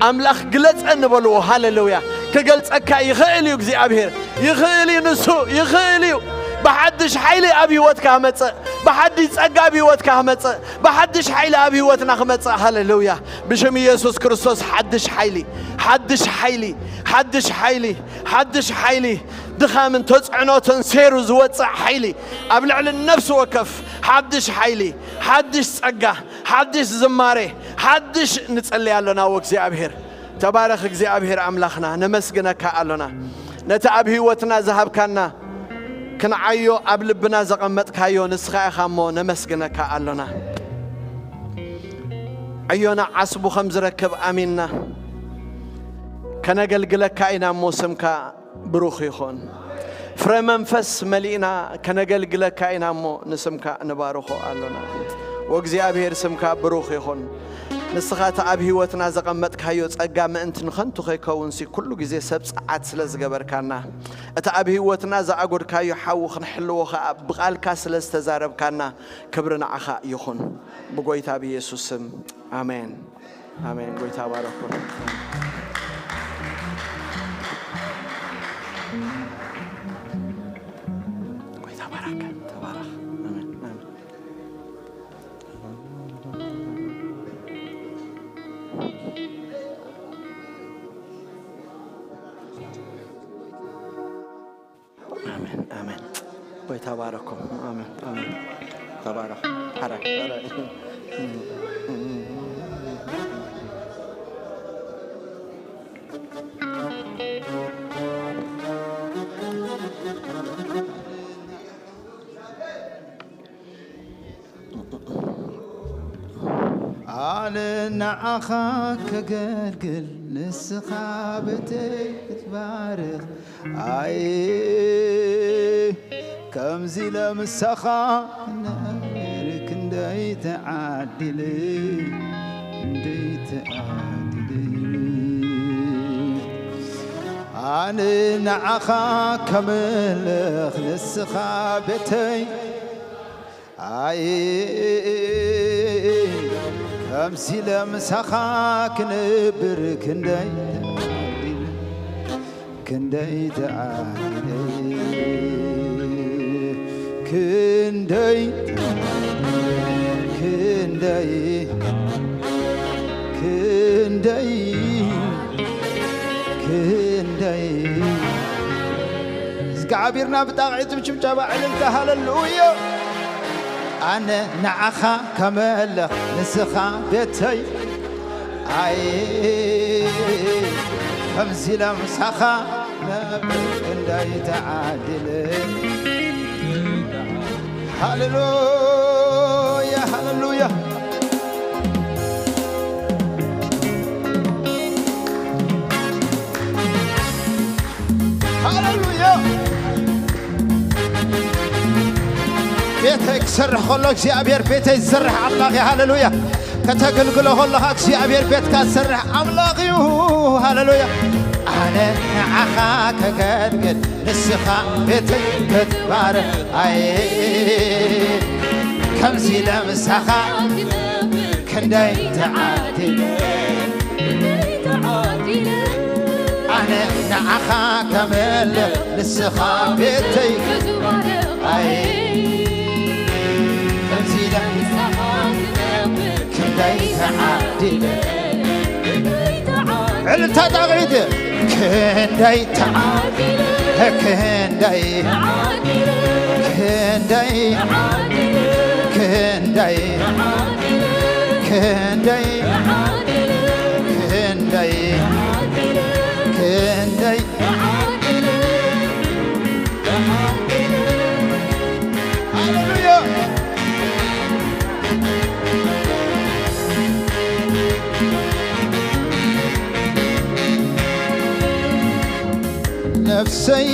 ኣምላኽ ግለጸኒ በልዎ። ሃሌሉያ። ክገልጸካ ይኽእል እዩ እግዚኣብሔር። ይኽእል እዩ ንሱ፣ ይኽእል እዩ። ብሓድሽ ሓይሊ ኣብ ህይወትካ ክመጽእ፣ ብሓድሽ ጸጋ ኣብ ህይወትካ ክመጽእ፣ ብሓድሽ ሓይሊ ኣብ ህይወትና ክመጽእ። ሃሌሉያ። ብሽም ኢየሱስ ክርስቶስ ሓድሽ ሓይሊ፣ ሓድሽ ሓይሊ፣ ሓድሽ ሓይሊ፣ ሓድሽ ሓይሊ። ድኻምን ተጽዕኖትን ሴሩ ዝወጽእ ሓይሊ ኣብ ልዕሊ ነፍሲ ወከፍ ሓድሽ ሓይሊ፣ ሓድሽ ጸጋ፣ ሓድሽ ዝማሬ፣ ሓድሽ ንጸሊ ኣለና። ወእግዚኣብሔር ተባረኽ። እግዚኣብሔር ኣምላኽና ነመስግነካ ኣሎና። ነቲ ኣብ ህይወትና ዝሃብካና ክንዓዮ ኣብ ልብና ዘቐመጥካዮ ንስኻ ኢኻ እሞ ነመስግነካ ኣሎና። ዕዮና ዓስቡ ከም ዝረክብ ኣሚንና ከነገልግለካ ኢና እሞ ስምካ ብሩኽ ይኹን። ፍረ መንፈስ መሊእና ከነገልግለካ ኢና እሞ ንስምካ ንባርኾ ኣሎና። ወእግዚኣብሔር ስምካ ብሩኽ ይኹን። ንስኻ እቲ ኣብ ህይወትና ዘቐመጥካዮ ጸጋ ምእንቲ ንኸንቱ ከይከውንሲ ኩሉ ግዜ ሰብ ጸዓት ስለ ዝገበርካና፣ እቲ ኣብ ህይወትና ዝኣጎድካዮ ሓዊ ክንሕልዎ ኸኣ ብቓልካ ስለ ዝተዛረብካና ክብሪ ንዓኻ ይኹን። ብጎይታ ብኢየሱስ ስም ኣሜን። ኣሜን። ጎይታ ባረኩም። ጎይታ ባረከ። ተባረኽ። ኣሜን። ኣሜን። ኣሜን፣ ኣሜን። ጎይታ ባረኩም። ኣሜን፣ ኣሜን። ተባረኽ። ሓራይ፣ ሓራይ። ኣነ ንዓኻ ከገልግል ንስኻ ቤተይ ክትባርኽ ኣይ ከምዚ ለምሳኻ ክነብር ክንደይ ተዓዲለ ክንደይ ተዓዲለ ኣነ ንዓኻ ከመልኽ ንስኻ ቤተይ ኣይ ከምዚ ለምሳኻ ክንብር ክንደይ ተዓዲለ ክንደይ ተዓዲለ ክንደይ ክንደይ ክንደይ ክንደይ እስኪ ዓቢርና ብጣቕዒት ብጭብጨባ ዕልልታ ሃለሉያ ኣነ ንዓኻ ከመልኽ ንስኻ ቤተይ ኣይ ከምዚ ለምሳኻ ነብር ክንደይ ተዓዲለ ሃሌሉያ ሃሌሉያ ሃሌሉያ ቤተይ ክሰርሕ ከሎ እግዚኣብሔር ቤተይ ዝሰርሕ ኣምላኽ እዩ ሃሌሉያ ከተገልግሎ ከለኻ እግዚኣብሔር ቤትካ ዝሰርሕ ኣምላኽ እዩ ሃሌሉያ ኣነ ንዓኻ ከገልግል ንስኻ ቤተይ ክትባርኽ ኣይ ከምዚ ለምሳኻ ክንደይ ተዓዲለ ኣነ ንዓኻ ከመልኽ ንስኻ ቤተይ ኣይ ከምዚ ኢለ ክንደይ ተዓዲለ ዕልልታ ጣቕዒት ክንደይ ተዓ ክንደይ ክንደይ ክንደይ ክንደይ ክንደይ ክንደይ ሃሌሉያ ነፍሰይ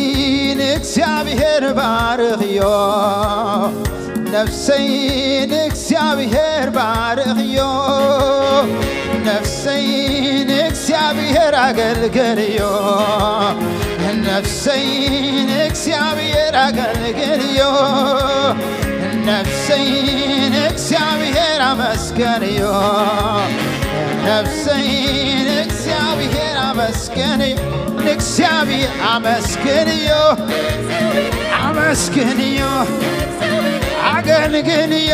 ንእግዚኣብሔር ባርኽዮ ነፍሰይ ንእግዚኣብሔር ባርኽዮ ነፍሰይ ንእግዚኣብሔር ኣገልግልዮ ነፍሰይ ንእግዚኣብሔር ኣገልግልዮ ነፍሰይ ንእግዚኣብሔር ኣመስግንዮ ነፍሰይ ንእግዚኣብሔር ኣመስግንዮ ንእግዚኣብሔር ኣመስግንዮ ኣመስግንዮ ኣገልግንዮ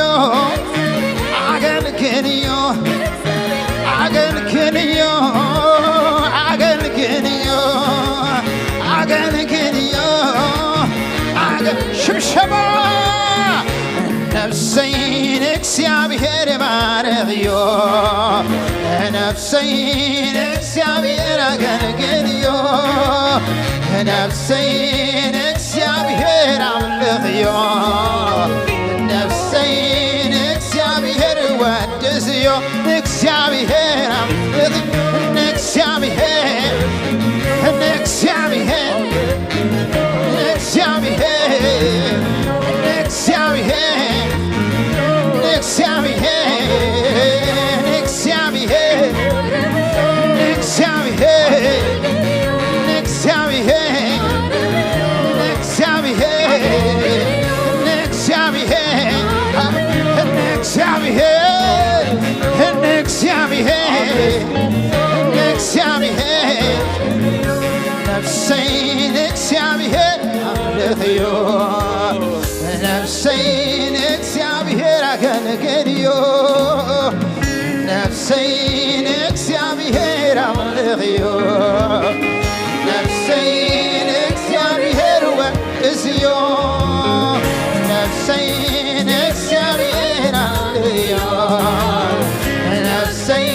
ኣገልግንዮ ኣገልግንዮ ኣገልግንዮ ኣገልግንዮ ኣገ ሽብሸባ ነፍሰይ ንእግዚኣብሔር ባርኽዮ ነፍሰይ ንእግዚኣብሔር ኣገልግልዮ ነፍሰይ ንእግዚኣብሔር ኣምልኽዮ ነፍሰይ ንእግዚኣብሔር ወድስዮ ንእግዚኣብሔር ኣምልኽ ንእግዚኣብሔር ንእግዚኣብሔር ንእግዚኣብሔር ንእግዚኣብሔር ንእግዚኣብሔር ንእግዚኣብሔር ንእግዚኣብሔር ንእግዚኣብሔር ንእግዚኣብሔር ንእግዚኣብሔር ንእግዚኣብሔር ንእግዚኣብሔር ንእግዚኣብሔር ነፍሰይ ንእግዚኣብሔር ኣምልኽዮ ነፍሰይ ንእግዚኣብሔር ኣገልግልዮ ነፍሰይ ንእግዚኣብሔር ኣምልኽዮ ነፍሰይ ንእግዚኣብሔር ወድስዮ ነፍሰይ ንእግዚኣብሔር ኣምልኽዮ ነፍሰይ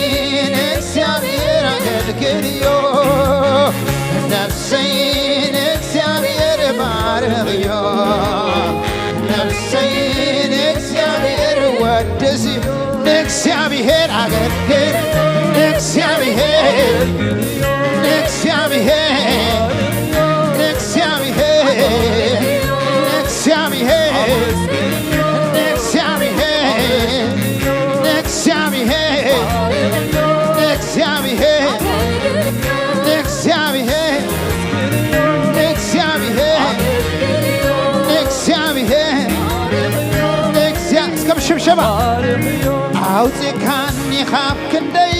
ንእግዚኣብሔር ኣገልግልዮ ነፍሰይ ንእግዚኣብሔር ባርኽዮ ነፍሰይ ንእግዚኣብሔር ወድስዮ ንእግዚኣብሔር ኣገልግል ንእግዚኣብሔር ንእግዚኣብሔር ንእግዚኣብሔር ንእግዚኣብሔር ንእግዚኣብሔር ንእግዚኣብሔር ንእግዚኣብሔር ንእግዚኣብሔር ንእግዚኣብሔር ንእግዚኣ እስከ ብሽብሸባ ኣውፅእካኒ ካብ ክንደይ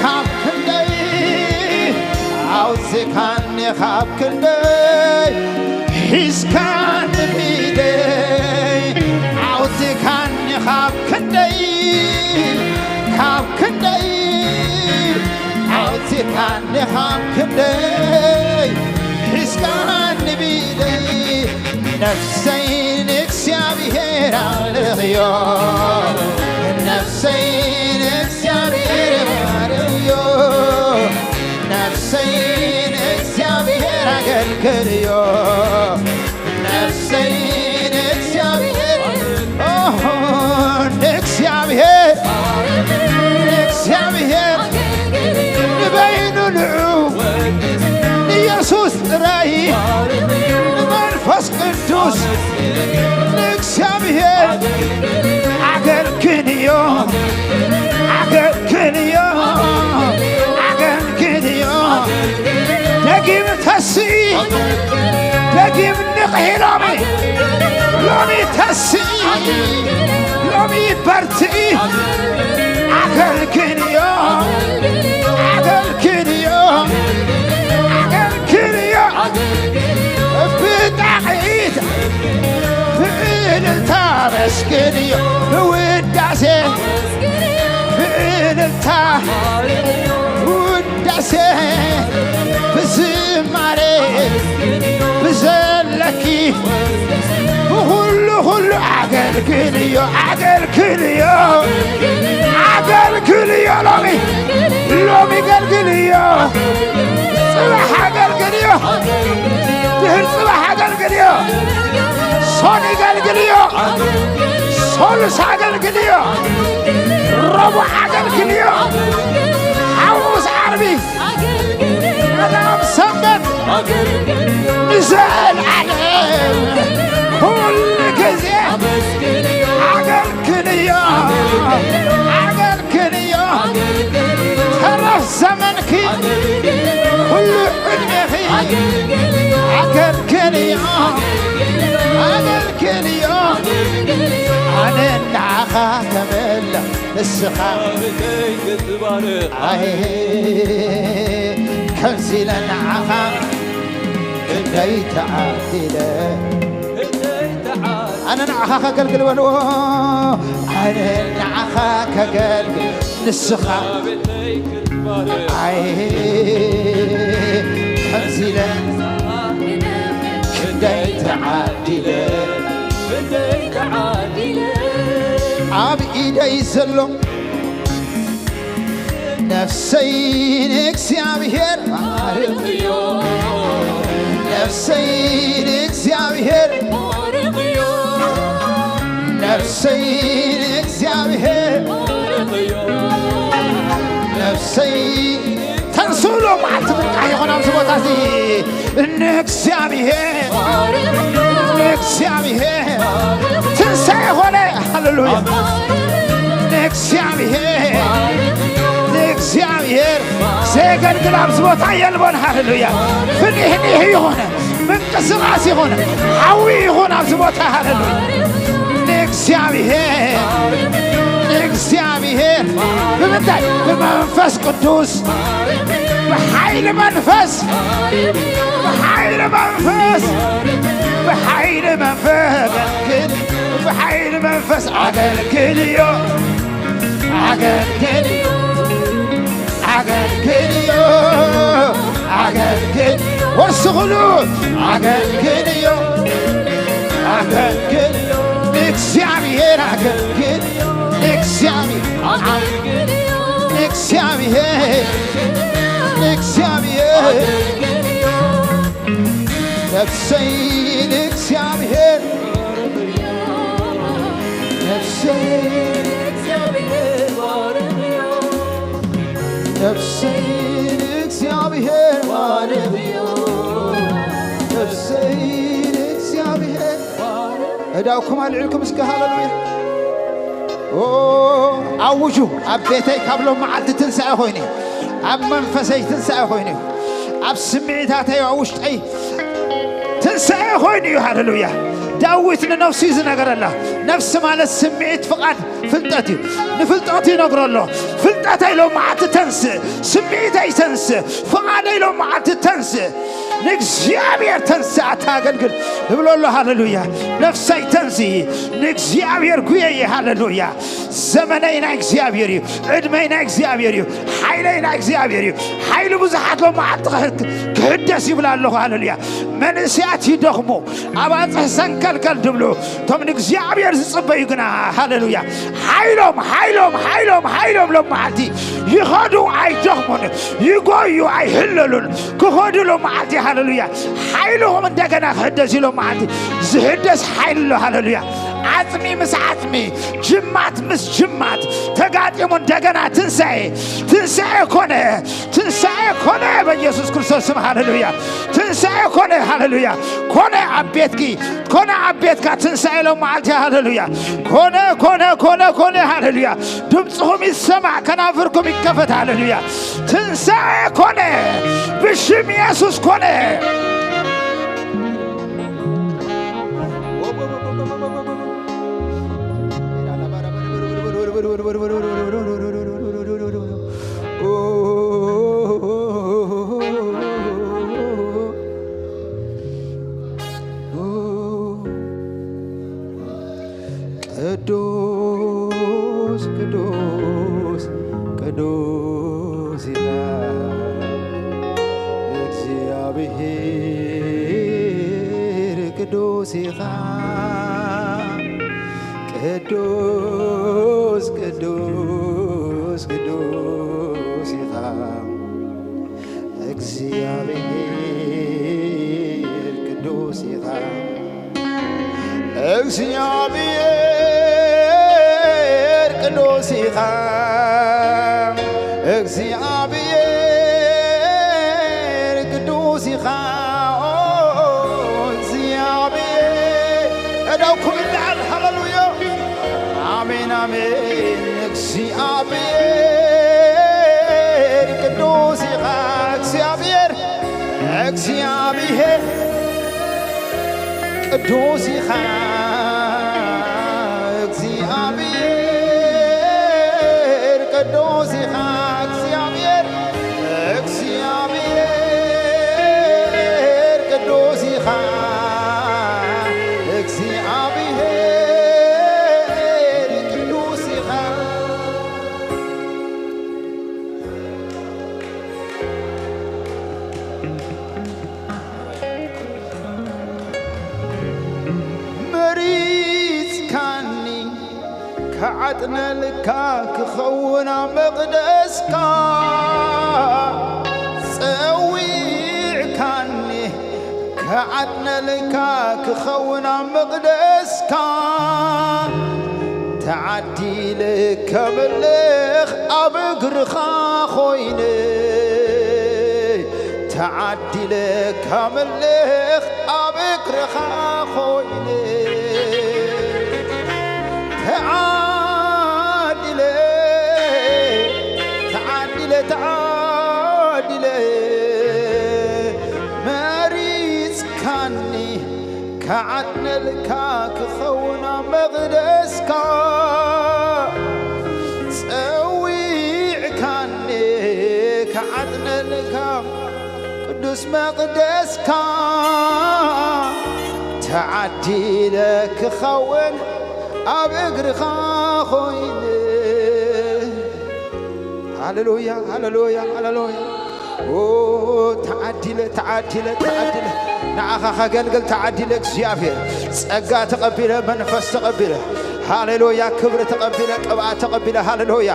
ካብ ክንደይ ኣውፅእካኒ ካብ ክንደይ ሒዝካኒ ብኢደይ ኣውፅእካኒ ካብ ክንደይ ካብ ክንደይ ኣውፅእካኒ ካብ ክንደይ ሒዝካኒ ብኢደይ ነፍሰይ ንእግዚኣብሔር ኣምልኽዮ ነፍሰይ ንእግዚኣብሔር ባርኽዮ ነፍሰይ ንእግዚኣብሔር ኣገልግልዮ ነፍሰይ ንእግዚኣብሔር ኦሆ ንእግዚኣብሔር ንእግዚኣብሔር ንበይኑ ንዑ ንኢየሱስ ጥራይ ንመንፈስ ቅዱስ ንእግዚኣብሔር ኣገልግልዮ ኣገልግልዮ ኣገልግልዮ ደጊም ተስኢ ደጊም ንቕሒ ሎሚ ሎሚ ተስኢ ሎሚ በርትኢ ኣገልግልዮ ኣገልግልዮ ኣመስግንዮ ብውዳሴ ብእልልታ ውዳሴ ብዝማሬ ብዘለኪ ብኹሉ ኩሉ ኣገልግልዮ ኣገልግልዮ ኣገልግልዮ ሎሚ ሎሚ ገልግልዮ ጽባሕ ኣገልግልዮ ድህር ጽባሕ ኣገልግልዮ ሶኒ ገልግልዮ ሶሉስ ኣገልግልዮ ረቡዕ ኣገልግልዮ ሓሙስ ዓርቢ ቀዳም ሰንበት ንዘለዓለም ኩሉ ግዜ ኣገልግልዮ ኣገልግልዮ ተረፍ ዘመንኪ ኩሉ ዕድሜኺ ኣገልግልዮ ኣገልግልዮ ኣነ ንዓኻ ከመላ ንስኻ ኣይ ከምዚ ኢለ ንዓኻ ክንደይ ተዓዲለ ኣነ ንዓኻ ከገልግል በልዎ ኣነ ንዓኻ ከገልግል ንስኻ ኣይ ከምዚ ኢለ ክንደይ ተዓዲለ ኣብ ኢደይ ዘሎ ነፍሰይ ንእግዚኣብሔር ባርኽዮ ነፍሰይ ንእግዚኣብሔር ነፍሰይ ንእግዚኣብሔር ነፍሰይ ተንስኡ ሎም መዓልቲ ምርቃ ይኾን ኣብዚ ቦታ እዚ ንእግዚኣብሔር ንእግዚኣብሔር ትንሳኤ ኾነ ሃሌሉያ ንእግዚኣብሔር ንእግዚኣብሔር ዘየገልግል ኣብዚ ቦታ የልቦን ሃሌሉያ ፍኒሕኒሕ ይኾነ ምንቅስቃስ ይኹን ሓዊ ይኹን ኣብዚ ቦታ ሃለሉ ንእግዚኣብሔር ንእግዚኣብሔር ብምንታይ ብመንፈስ ቅዱስ ብሓይሊ መንፈስ ብሓይሊ መንፈስ ብሓይሊ መንፈስ ብሓይሊ መንፈስ ኣገልግልዮ ኣገልግልዮ ኣገልግልዮ ኣገልግል ወስኹሉ ኣገልግልዮ ኣገልግል ንእግዚኣብሔር ኣገልግል ንእግዚኣብሔር ንእግዚኣብሔር ንእግዚኣብሔር ነፍሰይ ንእግዚኣብሔር ነፍሰይ ነፍሰይ ንእግዚኣብሔር ነፍሰይ ንእግዚኣብሔር እዳውኩም ኣልዒልኩም እስከ ሃለሉያ ኣውጁ ኣብ ቤተይ ካብ ሎም መዓልቲ ትንሳኤ ኮይኑ ኣብ መንፈሰይ ትንሳኤ ኮይኑ ኣብ ስምዒታተይ ኣብ ውሽጠይ ትንሳኤ ኮይኑ እዩ ሃለሉያ ዳዊት ንነፍሱ እዩ ዝነገረላ ነፍሲ ማለት ስምዒት ፍቓድ ፍልጠት እዩ ንፍልጠቱ ይነግሮ ኣሎ ፍልጠተይ ሎም መዓልቲ ተንስእ ስምዒተይ ተንስእ ፍቓደይ ሎም መዓልቲ ተንስእ ንእግዚኣብሔር ተንስእ ኣታ ኣገልግል እብሎ ኣሎ ሃለሉያ ነፍሰይ ተንስእ ንእግዚኣብሔር ጉየየ ሃለሉያ ዘመነይ ናይ እግዚኣብሔር እዩ ዕድመይ ናይ እግዚኣብሔር እዩ ሓይለይ ናይ እግዚኣብሔር እዩ ሓይሊ ብዙሓት ሎም መዓልቲ ክሕደስ ይብላ ኣለኹ ሃለሉያ መንእስያት ይደኽሙ ኣባፅሕ ሰንከልከል ድብሉ እቶም ንእግዚኣብሔር ዝፅበዩ ግና ሃለሉያ ሓይሎም ሓይሎም ሓይሎም ሓይሎም ሎም መዓልቲ ይኸዱ ኣይደኽሙን ይጎዩ ኣይህለሉን ክኸዱ ሎም መዓልቲ ሃለሉያ ሓይልኹም እንደገና ክሕደስ ኢሎም መዓልቲ ዝሕደስ ሓይሊ ኣሎ ሃለሉያ ዓፅሚ ምስ ዓፅሚ ጅማት ምስ ጅማት ተጋጢሙ እንደገና ትንሳኤ ትንሳኤ ኮነ ትንሳኤ ኮነ በኢየሱስ ክርስቶስ ስም ሃለሉያ ትንሳኤ ኮነ ሃለሉያ ኮነ ኣብ ቤትኪ ኮነ ኣብ ቤትካ ትንሳኤ ሎም መዓልቲ ሃለሉያ ኮነ ኮነ ኮነ ኮነ ሃለሉያ ድምፅኹም ይሰማዕ ከናፍርኩም ይከፈት ሃለሉያ ትንሳኤ ኮነ ብሽም ኢየሱስ ኮነ ቅዱስ ቅዱስ ቅዱስ ኢኻ እግዚኣብሔር፣ ቅዱስ ኢኻ። ቅዱስ ቅዱስ ቅዱስ ኢኻ እግዚኣብሔር፣ ቅዱስ ኢኻ። እግዚኣብሔር ቅዱስ ኢኻ፣ እግዚኣብሔር ቅዱስ ኢኻ፣ ኦ እግዚኣብሔር። እደውኩም ይለዓል፣ ሃሌሉያ፣ ኣሜን፣ ኣሜን። እግዚኣብሔር ቅዱስ ኢኻ፣ እግዚኣብሔር፣ እግዚኣብሔር ቅዱስ ኢኻ፣ እግዚኣብሔር ቅዱስ ኢኻ፣ እግዚኣብሔር፣ እግዚኣብሔር ቅዱስ ኢኻ፣ እግዚኣብሔር ቅዱስ ኢኻ። መሪጽካኒ ክዓጥነልካ ክኸውን ኣብ መቕደስካ፣ ጸዊዕካኒ ክዓጥነልካ ክኸውን ኣብ መቕደስካ፣ ተዓዲለ ከምልኽ ኣብ እግርኻ ኮይነ፣ ተዓዲለ ከምልኽ ኣብ እግርኻ ኮይነ፣ ተዓዲለ፣ ተዓዲለ፣ ተዓዲለ፣ መሪጽካኒ ክዓጥነልካ ክኸውን ኣብ መቕደስካ፣ ጸዊዕካኒ ክዓጥነልካ ቅዱስ መቕደስካ፣ ተዓዲለ ክኸውን ኣብ እግርኻ ኮይነ። ሃሌሉያ፣ ሃሌሉያ፣ ሃሌሉያ። ኦ፣ ተዓዲለ፣ ተዓዲለ፣ ተዓዲለ። ንዓኻ ከገልግል ተዓዲለ እግዚኣብሔር። ጸጋ ተቐቢለ፣ መንፈስ ተቐቢለ። ሃሌሉያ፣ ክብሪ ተቐቢለ፣ ቅብኣት ተቐቢለ። ሃሌሉያ።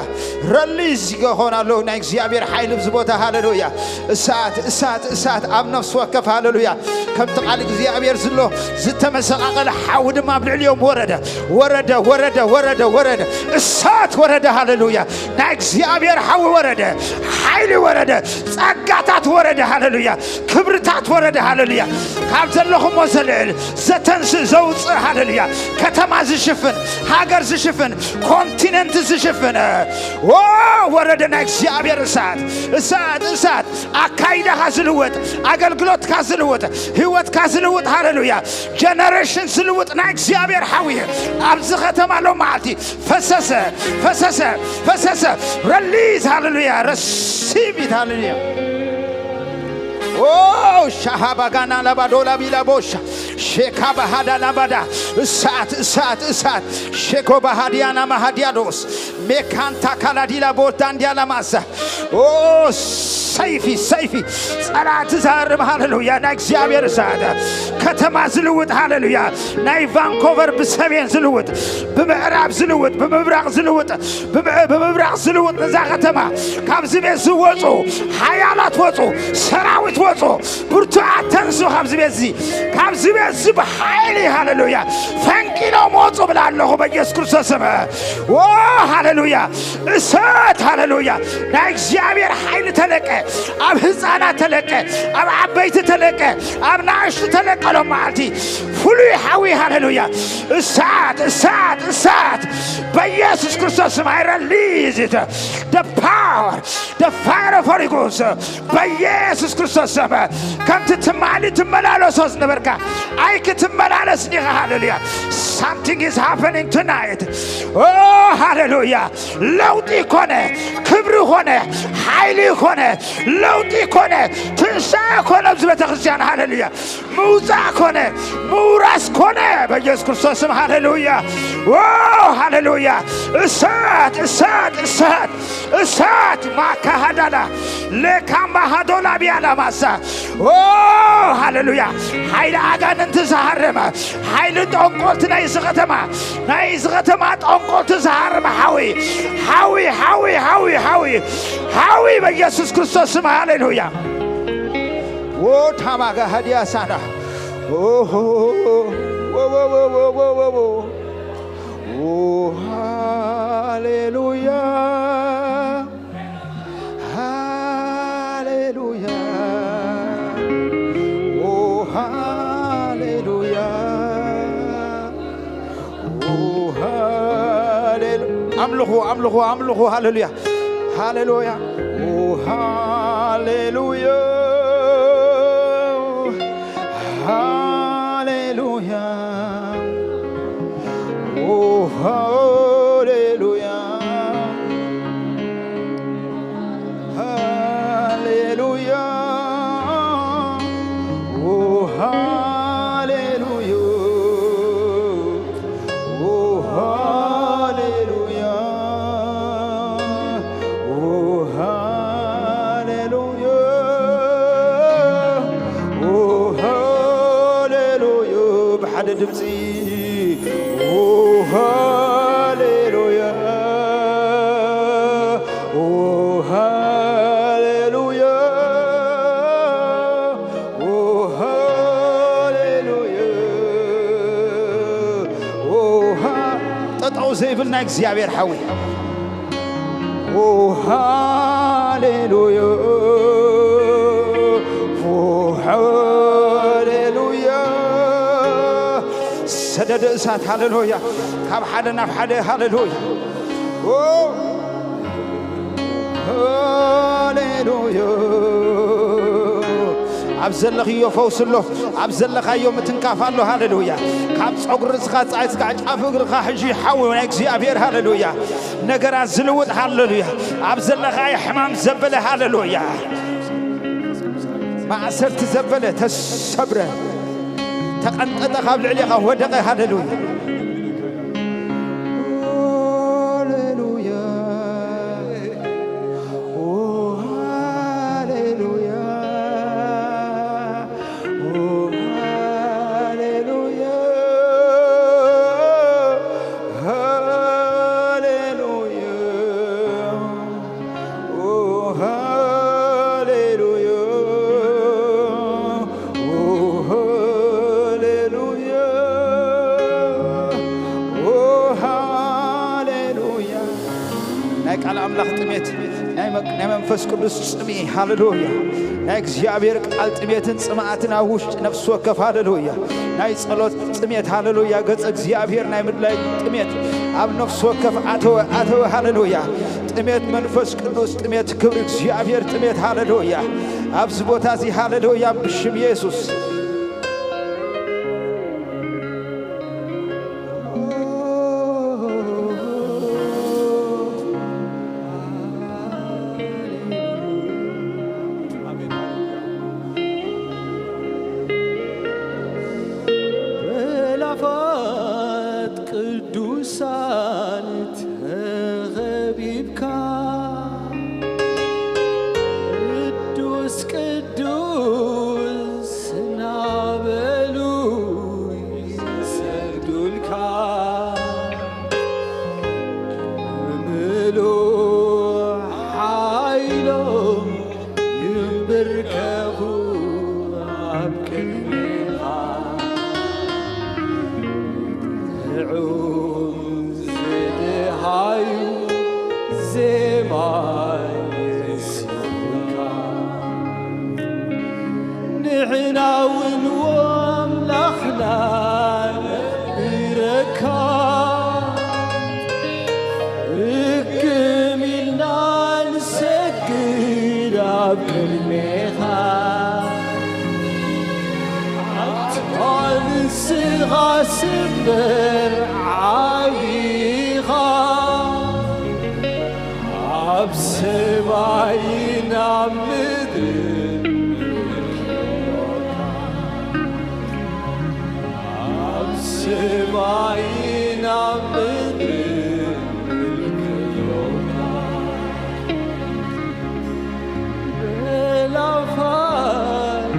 ረሊዝ ይኾን ኣለዉ ናይ እግዚኣብሔር ሓይሊ ኣብዚ ቦታ። ሃሌሉያ። እሳት፣ እሳት፣ እሳት ኣብ ነፍሲ ወከፍ። ሃሌሉያ። ከምቲ ቃል እግዚኣብሔር ዝሎ ዝተመሰቓቐለ ሓዊ ድማ ኣብ ልዕሊኦም ወረደ። ወረደ፣ ወረደ፣ ወረደ፣ ወረደ። እሳት ወረደ። ሃሌሉያ። ናይ እግዚኣብሔር ሓዊ ወረደ። ሓይሊ ወረደ። ጸጋታት ወረደ። ሃሌሉያ። ክብርታት ወረደ። ሃሌሉያ። ካብ ዘለኹሞ ዘልዕል፣ ዘተንስእ፣ ዘውፅእ። ሃሌሉያ። ከተማ ዝሽፍን፣ ሃገር ዝሽፍን፣ ኮንቲነንት ዝሽፍን። ኦ፣ ወረደ ናይ እግዚኣብሔር እሳት፣ እሳት፣ እሳት። ኣካይዳኻ ዝልውጥ፣ ኣገልግሎትካ ዝልውጥ፣ ህይወትካ ዝልውጥ። ሃሌሉያ። ጀነሬሽን ዝልውጥ ናይ እግዚኣብሔር ሓዊ ኣብዚ ከተማ ሎ መዓልቲ ፈሰሰ፣ ፈሰሰ፣ ፈሰሰ። ረሊዝ። ሃሌሉያ። ረሲቪት። ሃሌሉያ። ኦ፣ ሻሃባጋና ላባዶላ ቢላ ቦሻ፣ ሼካ ባሃዳ ላባዳ። እሳት፣ እሳት፣ እሳት። ሼኮ ባሃዲያና ማሃዲያዶስ፣ ሜካንታ ካላዲላ ቦታንዲያ ላማሳ። ኦ፣ ሰይፊ፣ ሰይፊ። ጸላእቲ ዝሃርም። ሃሌሉያ። ናይ እግዚኣብሔር እሳት። ከተማ ዝልውጥ። ሃሌሉያ። ናይ ቫንኮቨር ብሰሜን ዝልውጥ፣ ብምዕራብ ዝልውጥ፣ ብምብራቕ ዝልውጥ፣ ብምዕ-፣ ብምብራቕ ዝልውጥ። ነዛ ከተማ ካብዚ ቤት ዝወፁ ሓያላት ወፁ፣ ሰራዊት ወፁ፣ ብርቱዓት ተንሱ ካብዚ ቤት እዚ፣ ካብዚ ቤት እዚ ብሓይሊ። ሃሌሉያ። ፈንቂሎም ወፁ ብላ ኣለኹ በኢየሱስ ክርስቶስ ስም። ኦ፣ ሃሌሉያ። እሳት። ሃሌሉያ። ናይ እግዚኣብሔር ሓይሊ ተለቀ። ኣብ ህፃናት ተለቀ፣ ኣብ ዓበይቲ ተለቀ፣ ኣብ ናእሽቱ ተለቀሎም መዓልቲ ፍሉይ ሓዊ። ሃሌሉያ። እሳት፣ እሳት፣ እሳት በኢየሱስ ክርስቶስ ስም። I release it. The power, the fire of Holy Ghost በኢየሱስ ክርስቶስ ስም። ከምቲ ትማሊ ትመላለሶ ዝነበርካ ኣይክትመላለስ ዲኻ። ሃሌሉያ። Something is happening tonight. ኦ፣ ሃሌሉያ። ለውጢ ኮነ፣ ክብሪ ኮነ፣ ሓይሊ ኮነ፣ ለውጢ ኮነ፣ ትንሳኤ ኮነ ኣብዚ ቤተ ክርስቲያን። ሃሌሉያ። ምውፃእ ኮነ፣ ምውራ ኣስኮነ በኢየሱስ ክርስቶስ ስም። ሃሌሉያ። ዎ፣ ሃሌሉያ። እሳት፣ እሳት፣ እሳት፣ እሳት። ማካሃዳዳ ሌካምባ ሃዶላ ቢያላ ማሳ። ዎ፣ ሃሌሉያ። ሓይሊ ኣጋንንቲ ዝሃረመ፣ ሓይሊ ጠንቆልቲ ናይዚ ከተማ፣ ናይዚ ከተማ ጠንቆልቲ ዝሃረመ ሓዊ፣ ሓዊ፣ ሓዊ፣ ሓዊ፣ ሓዊ፣ ሓዊ በኢየሱስ ክርስቶስ ስም። ሃሌሉያ። ዎ፣ ታማጋ ሃዲያ ሳና። ኦሆ፣ ዎ፣ ዎ፣ ዎ። ኦ፣ ሃሌሉያ፣ ሃሌሉያ፣ ኦ፣ ሃሌሉያ፣ ኦ፣ ሃሌሉ-፣ ኣምልኹ፣ ኣምልኹ፣ ኣምልኹ፣ ሃሌሉያ። ሃሌሉያ። ኦ፣ ሃሌሉያ። ሃሌሉያ። ኦ፣ ሃሌሉያ። ሃሌሉያ። ኦ፣ ሃሌሉያ። ኦ፣ ሃሌሉያ፣ ኦ፣ ሃሌሉያ፣ ኦ፣ ሃሌሉያ። ብሓደ ድምፂ፣ ኦ፣ ሃሌሉያ፣ ኦ፣ ሃሌሉያ። ኦ፣ ሃሌሉያ። ኦ፣ ሃ-፣ ጠጠው ዘይብል ናይ እግዚኣብሔር ሓዊ። ኦ፣ ሃሌሉያ። ኦ፣ ሃሌሉያ። ሰደድ እሳት፣ ሃሌሉያ። ካብ ሓደ ናብ ሓደ፣ ሃሌሉያ። ኦ፣ ሃሌሉያ። ኣብ ዘለኽዮ ፈውሲ ኣሎ፣ ኣብ ዘለኻዮ ምትንካፍ ኣሎ። ሃሌሉያ። ካብ ጸጉሪ ርእስኻ ጻዕስካ ጫፍ እግርኻ ሕጂ ሓዊ ናይ እግዚኣብሔር፣ ሃሌሉያ። ነገራት ዝልውጥ፣ ሃሌሉያ። ኣብ ዘለኻዮ ሕማም ዘበለ፣ ሃሌሉያ። ማእሰርቲ ዘበለ ተሰብረ፣ ተቐንጠጠ፣ ካብ ልዕሌኻ ወደቐ። ሃሌሉያ። ሃሌሉያ። ኦ፣ ሃሌሉያ። ኦ፣ ሃሌሉያ። ሃሌሉያ። ኦ፣ ሃሌሉያ። ኦ፣ ሃሌሉያ። ኦ፣ ሃሌሉያ። ናይ ቃል ኣምላኽ ጥሜት፣ ናይ መ-፣ ናይ መንፈስ ቅዱስ ጽምኢ፣ ሃሌሉያ። ናይ እግዚኣብሔር ቃል ጥሜትን ጽምኣትን ኣብ ውሽጢ ነፍሲ ወከፍ፣ ሃሌሉያ። ናይ ጸሎት ጥሜት፣ ሃሌሉያ። ገጸ እግዚኣብሔር ናይ ምድላይ ጥሜት ኣብ ነፍሲ ወከፍ ኣተወ፣ ኣተወ፣ ሃሌሉያ። ጥሜት መንፈስ ቅዱስ፣ ጥሜት ክብሪ እግዚኣብሔር፣ ጥሜት፣ ሃሌሉያ። ኣብዚ ቦታ እዚ፣ ሃሌሉያ፣ ብሽም የሱስ። በላፋት ቅዱሳን ተኸቢብካ፣ ቅዱስ ቅዱስ እናበሉ ይሰግዱልካ፣ ብምሉእ ሓይሎም ይንብርከኹ ኣብ ቅድሜኻ። ጥዑም ዝደሃዩ ዜማ የስምዑካ። ንሕና እውን ኣምላኽና ነኽብረካ፣ እክብ ኢልና ንሰግድ ኣብ ቅድሜኻ። ኣንታ ንስኻ ስምበር ዓቢኻ፣ ኣብ ሰማይን ኣብ ምድርን ሰማይን ኣብ ምድርን ምልክቶታ፣ እላፋት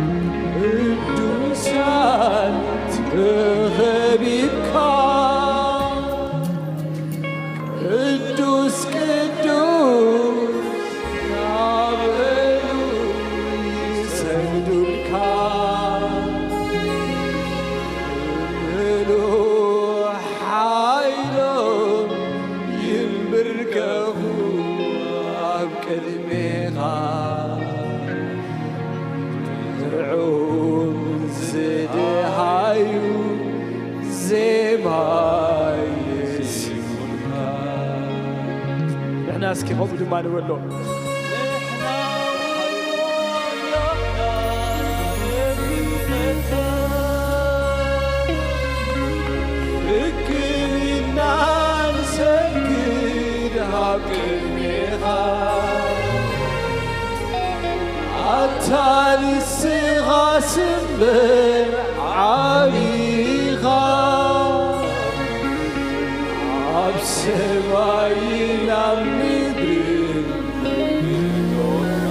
ቅዱሳን ተኸቢብካ፣ ቅዱስ ቅዱስ ናበሉ ይሰግዱልካ፣ ምሉእ ሓይሎም ይንብርከኹ ኣብ ቅድሜኻ። ጥዑም ዝደሃዩ ዜማ የስሙልካ። ንሕና እስኪ ከምኡ ድማ ንበሎ። ርክብና ንሰግድ ኣብ ቅድሜኻ። ኣታ ንስኻ ስምበር ዓቢኻ፣ ኣብ ሰማይን ኣብ ምድርን ምልክቶታ፣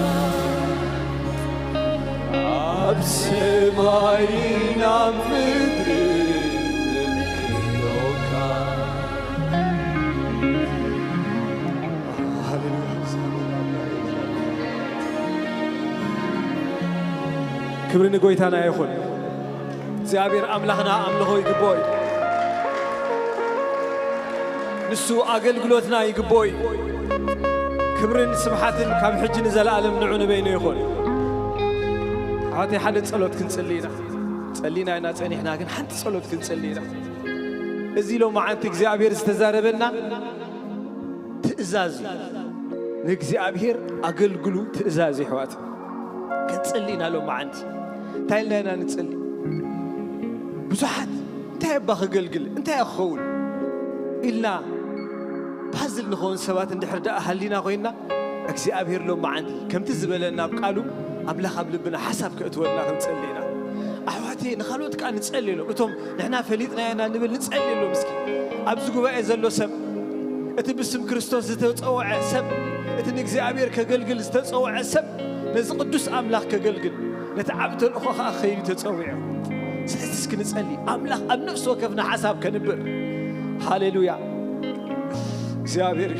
ኣብ ሰማይን ኣብ ምድርን ምልክቶታ። ሃሌሉያ። ክብሪ ንጎይታና ይኹን። እግዚኣብሔር ኣምላኽና ኣምልኾ ይግብኦ እዩ። ንሱ ኣገልግሎትና ይግብኦ እዩ። ክብርን ስብሓትን ካብ ሕጂ ንዘለኣለም ንዑ ንበይኑ ይኹን። ኣሕዋተይ፣ ሓደ ጸሎት ክንጽሊ ኢና። ጸሊና ኢና ጸኒሕና፣ ግን ሓንቲ ጸሎት ክንጽሊ ኢና። እዚ ሎማዓንቲ እግዚኣብሔር ዝተዛረበና ትእዛዝ እዩ። ንእግዚኣብሔር ኣገልግሉ ትእዛዝ እዩ፣ ኣሕዋት። ክንጽሊ ኢና ሎማዓንቲ። እንታይ ኢልና ኢና ንጽሊ? ብዙሓት እንታይ እባ ከገልግል፣ እንታይ እያ ክኸውን ኢልና ፓዝል ንኸውን ሰባት እንድሕር ደኣ ሃሊና ኮይንና፣ እግዚኣብሔር ሎማዓንቲ ከምቲ ዝበለና ኣብ ቃሉ፣ ኣምላኽ ኣብ ልብና ሓሳብ ከእትወልና ክንጸሊ ኢና። ኣሕዋተይ፣ ንኻልኦት ከኣ ንጸልየሎም። እቶም ንሕና ፈሊጥናዮ ኢና ንብል ንጸልየሎም እስኪ። ኣብዚ ጉባኤ ዘሎ ሰብ፣ እቲ ብስም ክርስቶስ ዝተጸውዐ ሰብ፣ እቲ ንእግዚኣብሔር ከገልግል ዝተጸውዐ ሰብ፣ ነዚ ቅዱስ ኣምላኽ ከገልግል፣ ነቲ ዓቢ ተልእኾ ከኣ ክኸይድ እዩ ተጸዊዑ። ስለዚ እስኪ ንጸሊ፣ ኣምላኽ ኣብ ነፍሲ ወከፍና ሓሳብ ከንብር። ሃሌሉያ። እግዚኣብሔር፣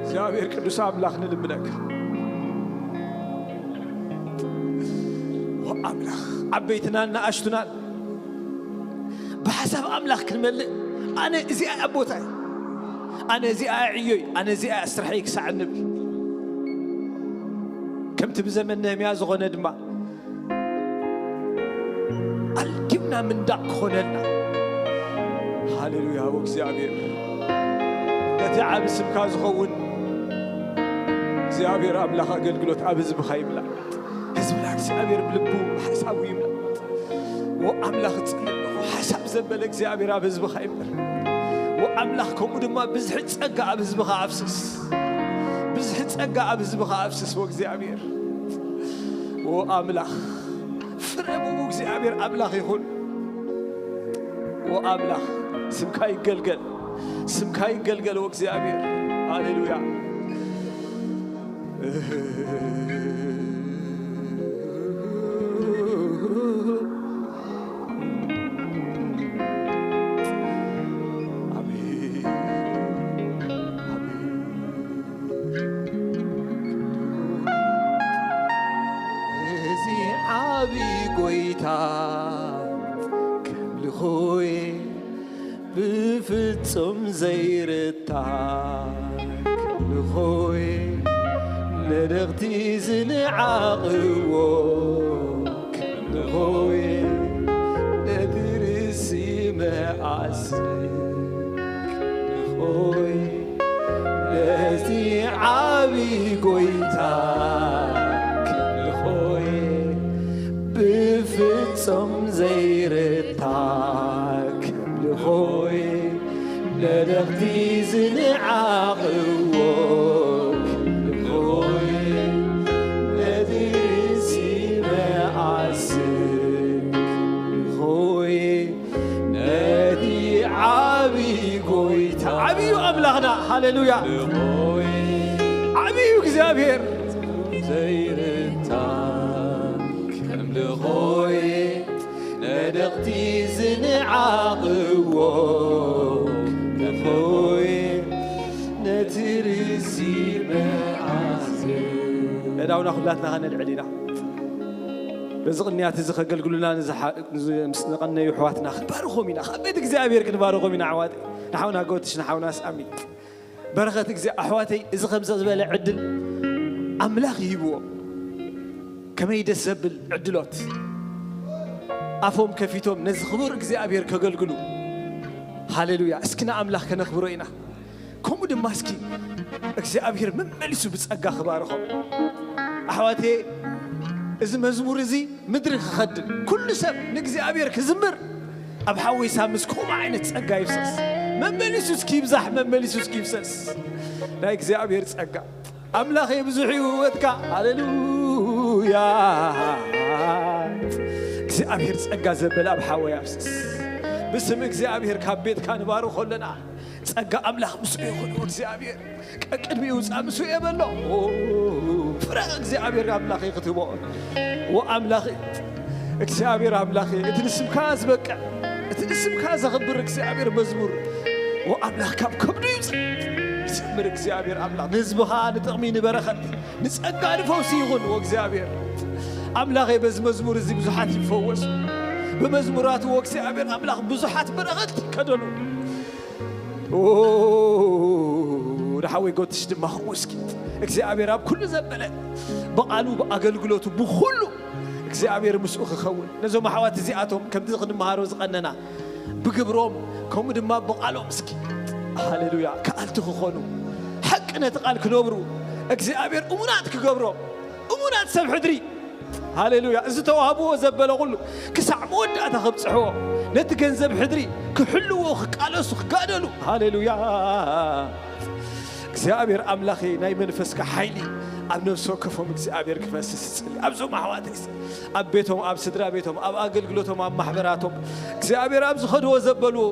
እግዚኣብሔር ቅዱስ ኣምላኽ ንልምነካ። ኣምላኽ፣ ዓበይትናን ንኣሽቱናን ብሓሳብ ኣምላኽ ክንመልእ፣ ኣነ እዚኣ እያ ቦታይ፣ ኣነ እዚኣ እያ ዕዮይ፣ ኣነ እዚኣ እያ ስርሐይ ክሳዕ እንብል፣ ከምቲ ብዘመን ነህምያ ዝኾነ ድማ ኣልጊብና ምንዳቕ ክኾነልና። ሃሌሉያ። ወእግዚኣብሔር፣ ነቲ ዓቢ ስምካ ዝኸውን እግዚኣብሔር ኣምላኽ ኣገልግሎት ኣብ ህዝብኻ ይምላእ። ህዝብና እግዚኣብሔር ብልቡ ሓሳቡ ይምላእ። ወኣምላኽ እጽሊ ኣለኹ፣ ሓሳብ ዘበለ እግዚኣብሔር ኣብ ህዝብኻ ይንበር። ወኣምላኽ ከምኡ ድማ ብዝሒ ጸጋ ኣብ ህዝብኻ ኣፍስስ። ብዝሒ ጸጋ ኣብ ህዝብኻ ኣፍስስ ወእግዚኣብሔር። ወኣምላኽ ፍረ ብኡ እግዚኣብሔር ኣምላኽ ይኹን። ወኣምላኽ ስምካ ይገልገል፣ ስምካ ይገልገል ወእግዚኣብሔር። ሃሌሉያ። ኣሜን። ኣሜን። እዚ ዓቢ ጎይታ ከምልኾየ ብፍጹም ዘይርታ ከምልኾየ ነደቕቲ ዝንዓቕዎ ከምልኾየ ነቲ ርእሲ መኣስ ከምልኾየ ነዚ ዓቢ ጎይታ ክምልኾይ ብፍጹም ዘይርታ ክምልኾይ ነደቕቲ ዝንዓቕዎ ክምልኾይ ነዚ ርእሲ መኣስን ክምልኾይ ሃሌሉያ። ዓብዩ እግዚኣብሔር ዘይርታ ከም ልኾይ ነደቕቲ ዝንዓቕዎ ልኾይ ነቲ ርእሲ መዓዘ። የዳውና ኩላትና ኸነልዕል ኢና። በዚ ቅንያት እዚ ኸገልግሉና ንዝሓ-፣ ንዝ-፣ ምስ ንቐነዩ ኣሕዋትና ክንባርኾም ኢና። ካብ ቤት እግዚኣብሔር ክንባርኾም ኢና ኣሕዋት። ንሓውና ጎትሽ፣ ንሓውና ሳሚ። በረኸት እግዚኣብሔር ኣሕዋተይ፣ እዚ ከምዚ ዝበለ ዕድል ኣምላኽ ይህብዎ። ከመይ ደስ ዘብል ዕድሎት። ኣፎም ከፊቶም ነዚ ክቡር እግዚኣብሔር ከገልግሉ። ሃሌሉያ። እስኪ ንኣምላኽ ከነኽብሮ ኢና። ከምኡ ድማ እስኪ እግዚኣብሔር መመሊሱ ብጸጋ ክባርኾም። ኣሕዋቴ፣ እዚ መዝሙር እዚ ምድሪ ክኸድን፣ ኩሉ ሰብ ንእግዚኣብሔር ክዝምር፣ ኣብ ሓወይ ሳምስ ከምኡ ዓይነት ጸጋ ይፍሰስ። መመሊሱ እስኪ ይብዛሕ፣ መመሊሱ እስኪ ይፍሰስ። ናይ እግዚኣብሔር ጸጋ። ኣምላኸይ ብዙሕ እዩ ውበትካ። ሃሌሉያ። እግዚኣብሔር ጸጋ ዘበለ ኣብ ሓወይ ኣፍስስ። ብስም እግዚኣብሔር ካብ ቤትካ ንባርኾ ኣለና። ጸጋ ኣምላኽ ምስኡ ይኹን። እግዚኣብሔር ቀቅድሚኡ ውጻእ ምስኡ የበሎ። ፍረ እግዚኣብሔር ኣምላኸይ ክትህቦ። ወኣምላኸይ እግዚኣብሔር ኣምላኸይ፣ እቲ ንስምካ ዝበቅዕ፣ እቲ ንስምካ ዘኽብር እግዚኣብሔር መዝሙር ወኣምላኽ ካብ ከብዱ ይውጻእ። ዝምር እግዚኣብሔር ኣምላኽ ንህዝብኻ ንጥቕሚ ንበረኸት ንጸጋ ንፈውሲ ይኹን። ወእግዚኣብሔር ኣምላኸይ በዚ መዝሙር እዚ ብዙሓት ይፈወሱ። ብመዝሙራቱ ወእግዚኣብሔር ኣምላኽ ብዙሓት በረኸት ይከደሉ። ኦ፣ ንሓወይ ጎትሽ ድማ ከምኡ እስኪ እግዚኣብሔር ኣብ ኩሉ ዘበለ ብቓሉ ብኣገልግሎቱ ብኹሉ እግዚኣብሔር ምስኡ ክኸውን ነዞም ኣሕዋት እዚኣቶም ከምቲ ክንመሃሮ ዝቐነና ብግብሮም ከምኡ ድማ ብቓሎም እስኪ ሃሌሉያ ከኣልቲ ክኾኑ ሓቂ ነቲ ቃል ክነብሩ እግዚኣብሔር እሙናት ክገብሮም እሙናት ሰብ ሕድሪ ሃሌሉያ። እዚ ተዋህብዎ ዘበለ ኩሉ ክሳዕ መወዳእታ ከብጽሕዎ ነቲ ገንዘብ ሕድሪ ክሕልዎ ክቃለሱ ክጋደሉ ሃሌሉያ። እግዚኣብሔር ኣምላኸይ ናይ መንፈስካ ሓይሊ ኣብ ነፍሲ ወከፎም እግዚኣብሔር ክፈስስ ይጽሊ። ኣብዞም ኣሕዋተይ ኣብ ቤቶም ኣብ ስድራ ቤቶም ኣብ ኣገልግሎቶም ኣብ ማሕበራቶም እግዚኣብሔር ኣብ ዝኸድዎ ዘበልዎ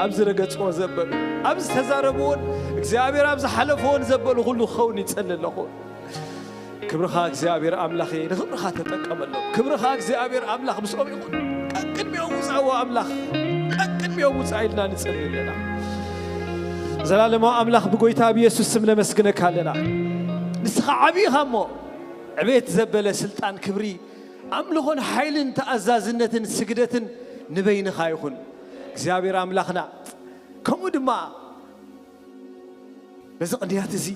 ኣብ ዝረገጽዎ ዘበሉ ኣብ ዝተዛረብዎን እግዚኣብሔር ኣብ ዝሓለፍዎን ዘበሉ ኩሉ ክኸውን ይጸሊ ኣለኹ። ክብርኻ እግዚኣብሔር ኣምላኸ ንኽብርኻ ተጠቀመሎም። ክብርኻ እግዚኣብሔር ኣምላኽ ምስኦም ይኹን። ቀቅድሚኦም ውፃእዎ ኣምላኽ ቀቅድሚኦም ውፃእ ኢልና ንፅሊ ኣለና። ዘላለማዊ ኣምላኽ ብጎይታ ብየሱስ ስም ነመስግነካ ኣለና። ንስኻ ዓብዪኻ እሞ ዕቤት ዘበለ ስልጣን ክብሪ ኣምልኾን ሓይልን ተኣዛዝነትን ስግደትን ንበይንኻ ይኹን እግዚኣብሔር ኣምላኽና። ከምኡ ድማ በዚ ቅንያት እዚ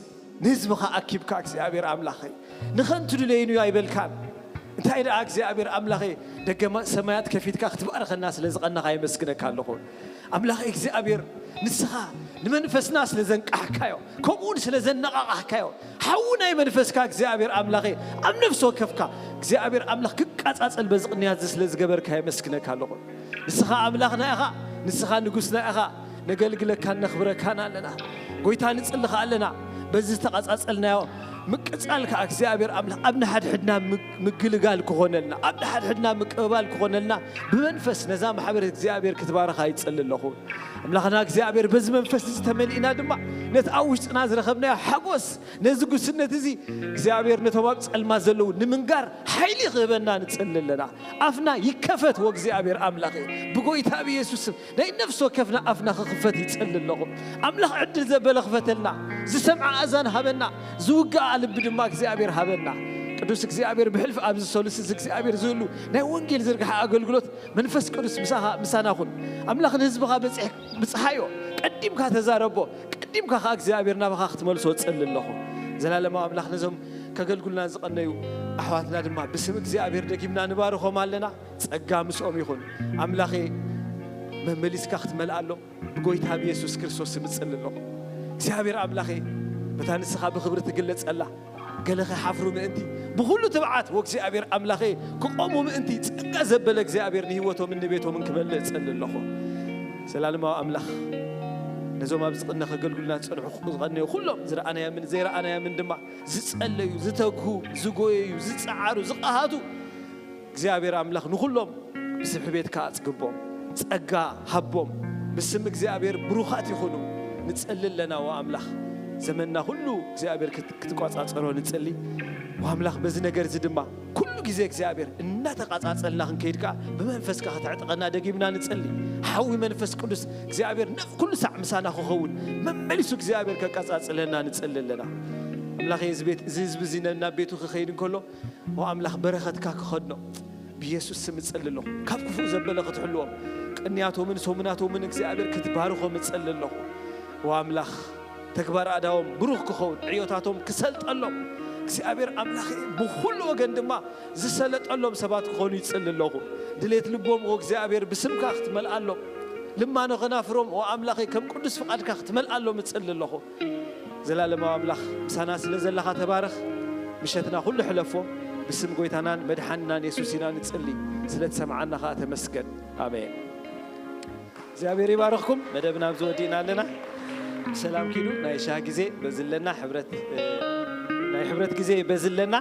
ንህዝብኻ ኣኪብካ እግዚኣብሔር ኣምላኸይ ንኸንቱ ድለይኑ ኣይበልካን። እንታይ ደኣ እግዚኣብሔር ኣምላኸይ ደገ ሰማያት ከፊትካ ክትባርኸና ስለ ዝቐናኻ የመስግነካ ኣለኹ። ኣምላኸይ እግዚኣብሔር ንስኻ ንመንፈስና ስለ ዘንቃሕካዮ ከምኡውን ስለ ዘነቓቓሕካዮ ሓዊ ናይ መንፈስካ እግዚኣብሔር ኣምላኸይ ኣብ ነፍሲ ወከፍካ እግዚኣብሔር ኣምላኽ ክቃጻጸል በዚ ቅንያት እዚ ስለ ዝገበርካ የመስግነካ ኣለኹ። ንስኻ ኣምላኽና ኢኻ፣ ንስኻ ንጉስና ኢኻ። ነገልግለካን ነኽብረካን ኣለና። ጎይታ ንጽልኻ ኣለና። በዚ ዝተቐጻጸልናዮ ምቅጻል ከኣ እግዚኣብሔር ኣምላኽ ኣብ ንሓድሕድና ምግ-፣ ምግልጋል ክኾነልና፣ ኣብ ንሓድሕድና ምቅብባል ክኾነልና ብመንፈስ ነዛ ማሕበር እግዚኣብሔር ክትባርኻ ይጸሊ ኣለኹ። ኣምላኽና እግዚኣብሔር በዚ መንፈስ እዚ ተመሊእና ድማ ነቲ ኣብ ውሽጥና ዝረኸብናዮ ሓጎስ ነዚ ጉስነት እዚ እግዚኣብሔር ነቶም ኣብ ጸልማ ዘለዉ ንምንጋር ሓይሊ ክህበና ንጽሊ ኣለና። ኣፍና ይከፈት ወእግዚኣብሔር ኣምላኽ ብጎይታ ብየሱስ ስም ናይ ነፍሲ ወከፍና ኣፍና ክኽፈት ይጽሊ ኣለኹ። ኣምላኽ ዕድል ዘበለ ክፈተልና፣ ዝሰምዓ ኣዛን ሃበና፣ ዝውግኣ ልቢ ድማ እግዚኣብሔር ሃበና። ቅዱስ እግዚኣብሔር ብሕልፊ ኣብዚ ሰሉስ እዚ እግዚኣብሔር ዝህሉ ናይ ወንጌል ዝርግሐ ኣገልግሎት መንፈስ ቅዱስ ምሳኻ ምሳና ኩን። ኣምላኽ ንህዝብኻ በጺሕ ብጽሓዮ፣ ቀዲምካ ተዛረቦ፣ ቀዲምካ ከኣ እግዚኣብሔር ናባኻ ክትመልሶ እጽሊ ኣለኹ። ዘላለማዊ ኣምላኽ ነዞም ከገልግሉና ዝቐነዩ ኣሕዋትና ድማ ብስም እግዚኣብሔር ደጊምና ንባርኾም ኣለና። ጸጋ ምስኦም ይኹን። ኣምላኸ መመሊስካ ክትመልኣሎም ብጎይታ ብየሱስ ክርስቶስ ስም እጽሊ ኣለኹ። እግዚኣብሔር ኣምላኸ በታ ንስኻ ብኽብሪ ትግለጸላ ገለ ኸይሓፍሩ ምእንቲ ብኹሉ ትብዓት ወእግዚኣብሔር ኣምላኸ ክቖሙ ምእንቲ ጸጋ ዘበለ እግዚኣብሔር ንህይወቶምን ንቤቶምን ክመልእ እጸሊ ኣለኹ። ዘላለማዊ ኣምላኽ ነዞም ኣብዚ ቅነ ከገልግሉና ዝጸንሑ ዝቐነዩ ኩሎም ዝረኣናዮምን ዘይረኣናዮምን ድማ ዝጸለዩ፣ ዝተግሁ፣ ዝጎየዩ፣ ዝጸዓሩ፣ ዝቐሃቱ እግዚኣብሔር ኣምላኽ ንኹሎም ብስብሒ ቤትካ ኣጽግቦም፣ ጸጋ ሃቦም። ብስም እግዚኣብሔር ብሩኻት ይኹኑ። ንጸሊ ኣለና ወኣምላኽ። ዘመንና ኩሉ እግዚኣብሔር ክት- ክትቋጻጸሮ ንጽሊ። ወኣምላኽ በዚ ነገር እዚ ድማ ኩሉ ግዜ እግዚኣብሔር እናተቓጻጸልና ክንከይድ ከኣ ብመንፈስካ ከተዕጥቀና ደጊምና ንጽሊ። ሓዊ መንፈስ ቅዱስ እግዚኣብሔር ነፍ ኩሉ ሳዕ ምሳና ክኸውን መመሊሱ እግዚኣብሔር ከቃጻጽለና ንጽሊ ኣለና። ኣምላኸ እዚ ቤት እዚ ህዝቢ እዚ ናብ ቤቱ ክኸይድ እንከሎ ወኣምላኽ በረኸትካ ክኸድኖ ብየሱስ ስም እጽሊ ኣለኹ። ካብ ክፉእ ዘበለ ክትሕልዎም ቅንያቶምን ሰሙናቶምን እግዚኣብሔር ክትባርኾም እጽሊ ኣለኹ። ወኣምላኽ ተግባር ኣዳዎም ብሩኽ ክኸውን ዕዮታቶም ክሰልጠሎም እግዚኣብሔር ኣምላኽ ብኹሉ ወገን ድማ ዝሰለጠሎም ሰባት ክኾኑ ይጽሊ ኣለኹ። ድሌት ልቦም ኦ እግዚኣብሔር ብስምካ ክትመልኣሎም ልማኖ ከናፍሮም ኦ ኣምላኸይ ከም ቅዱስ ፍቓድካ ክትመልኣሎም እጽሊ ኣለኹ። ዘላለማዊ ኣምላኽ ምሳና ስለ ዘለኻ ተባረኽ። ምሸትና ኩሉ ሕለፎ። ብስም ጎይታናን መድሓንናን የሱስ ኢና ንጽሊ። ስለ ትሰምዓና ኸኣ ተመስገን። ኣሜን። እግዚኣብሔር ይባርኽኩም። መደብና ኣብዚ ወዲእና ኣለና። ብሰላም ኪዱ። ናይ ሻሂ ግዜ በዚ ኣለና። ሕብረት፣ እ፣ ናይ ሕብረት ግዜ በዚ ኣለና።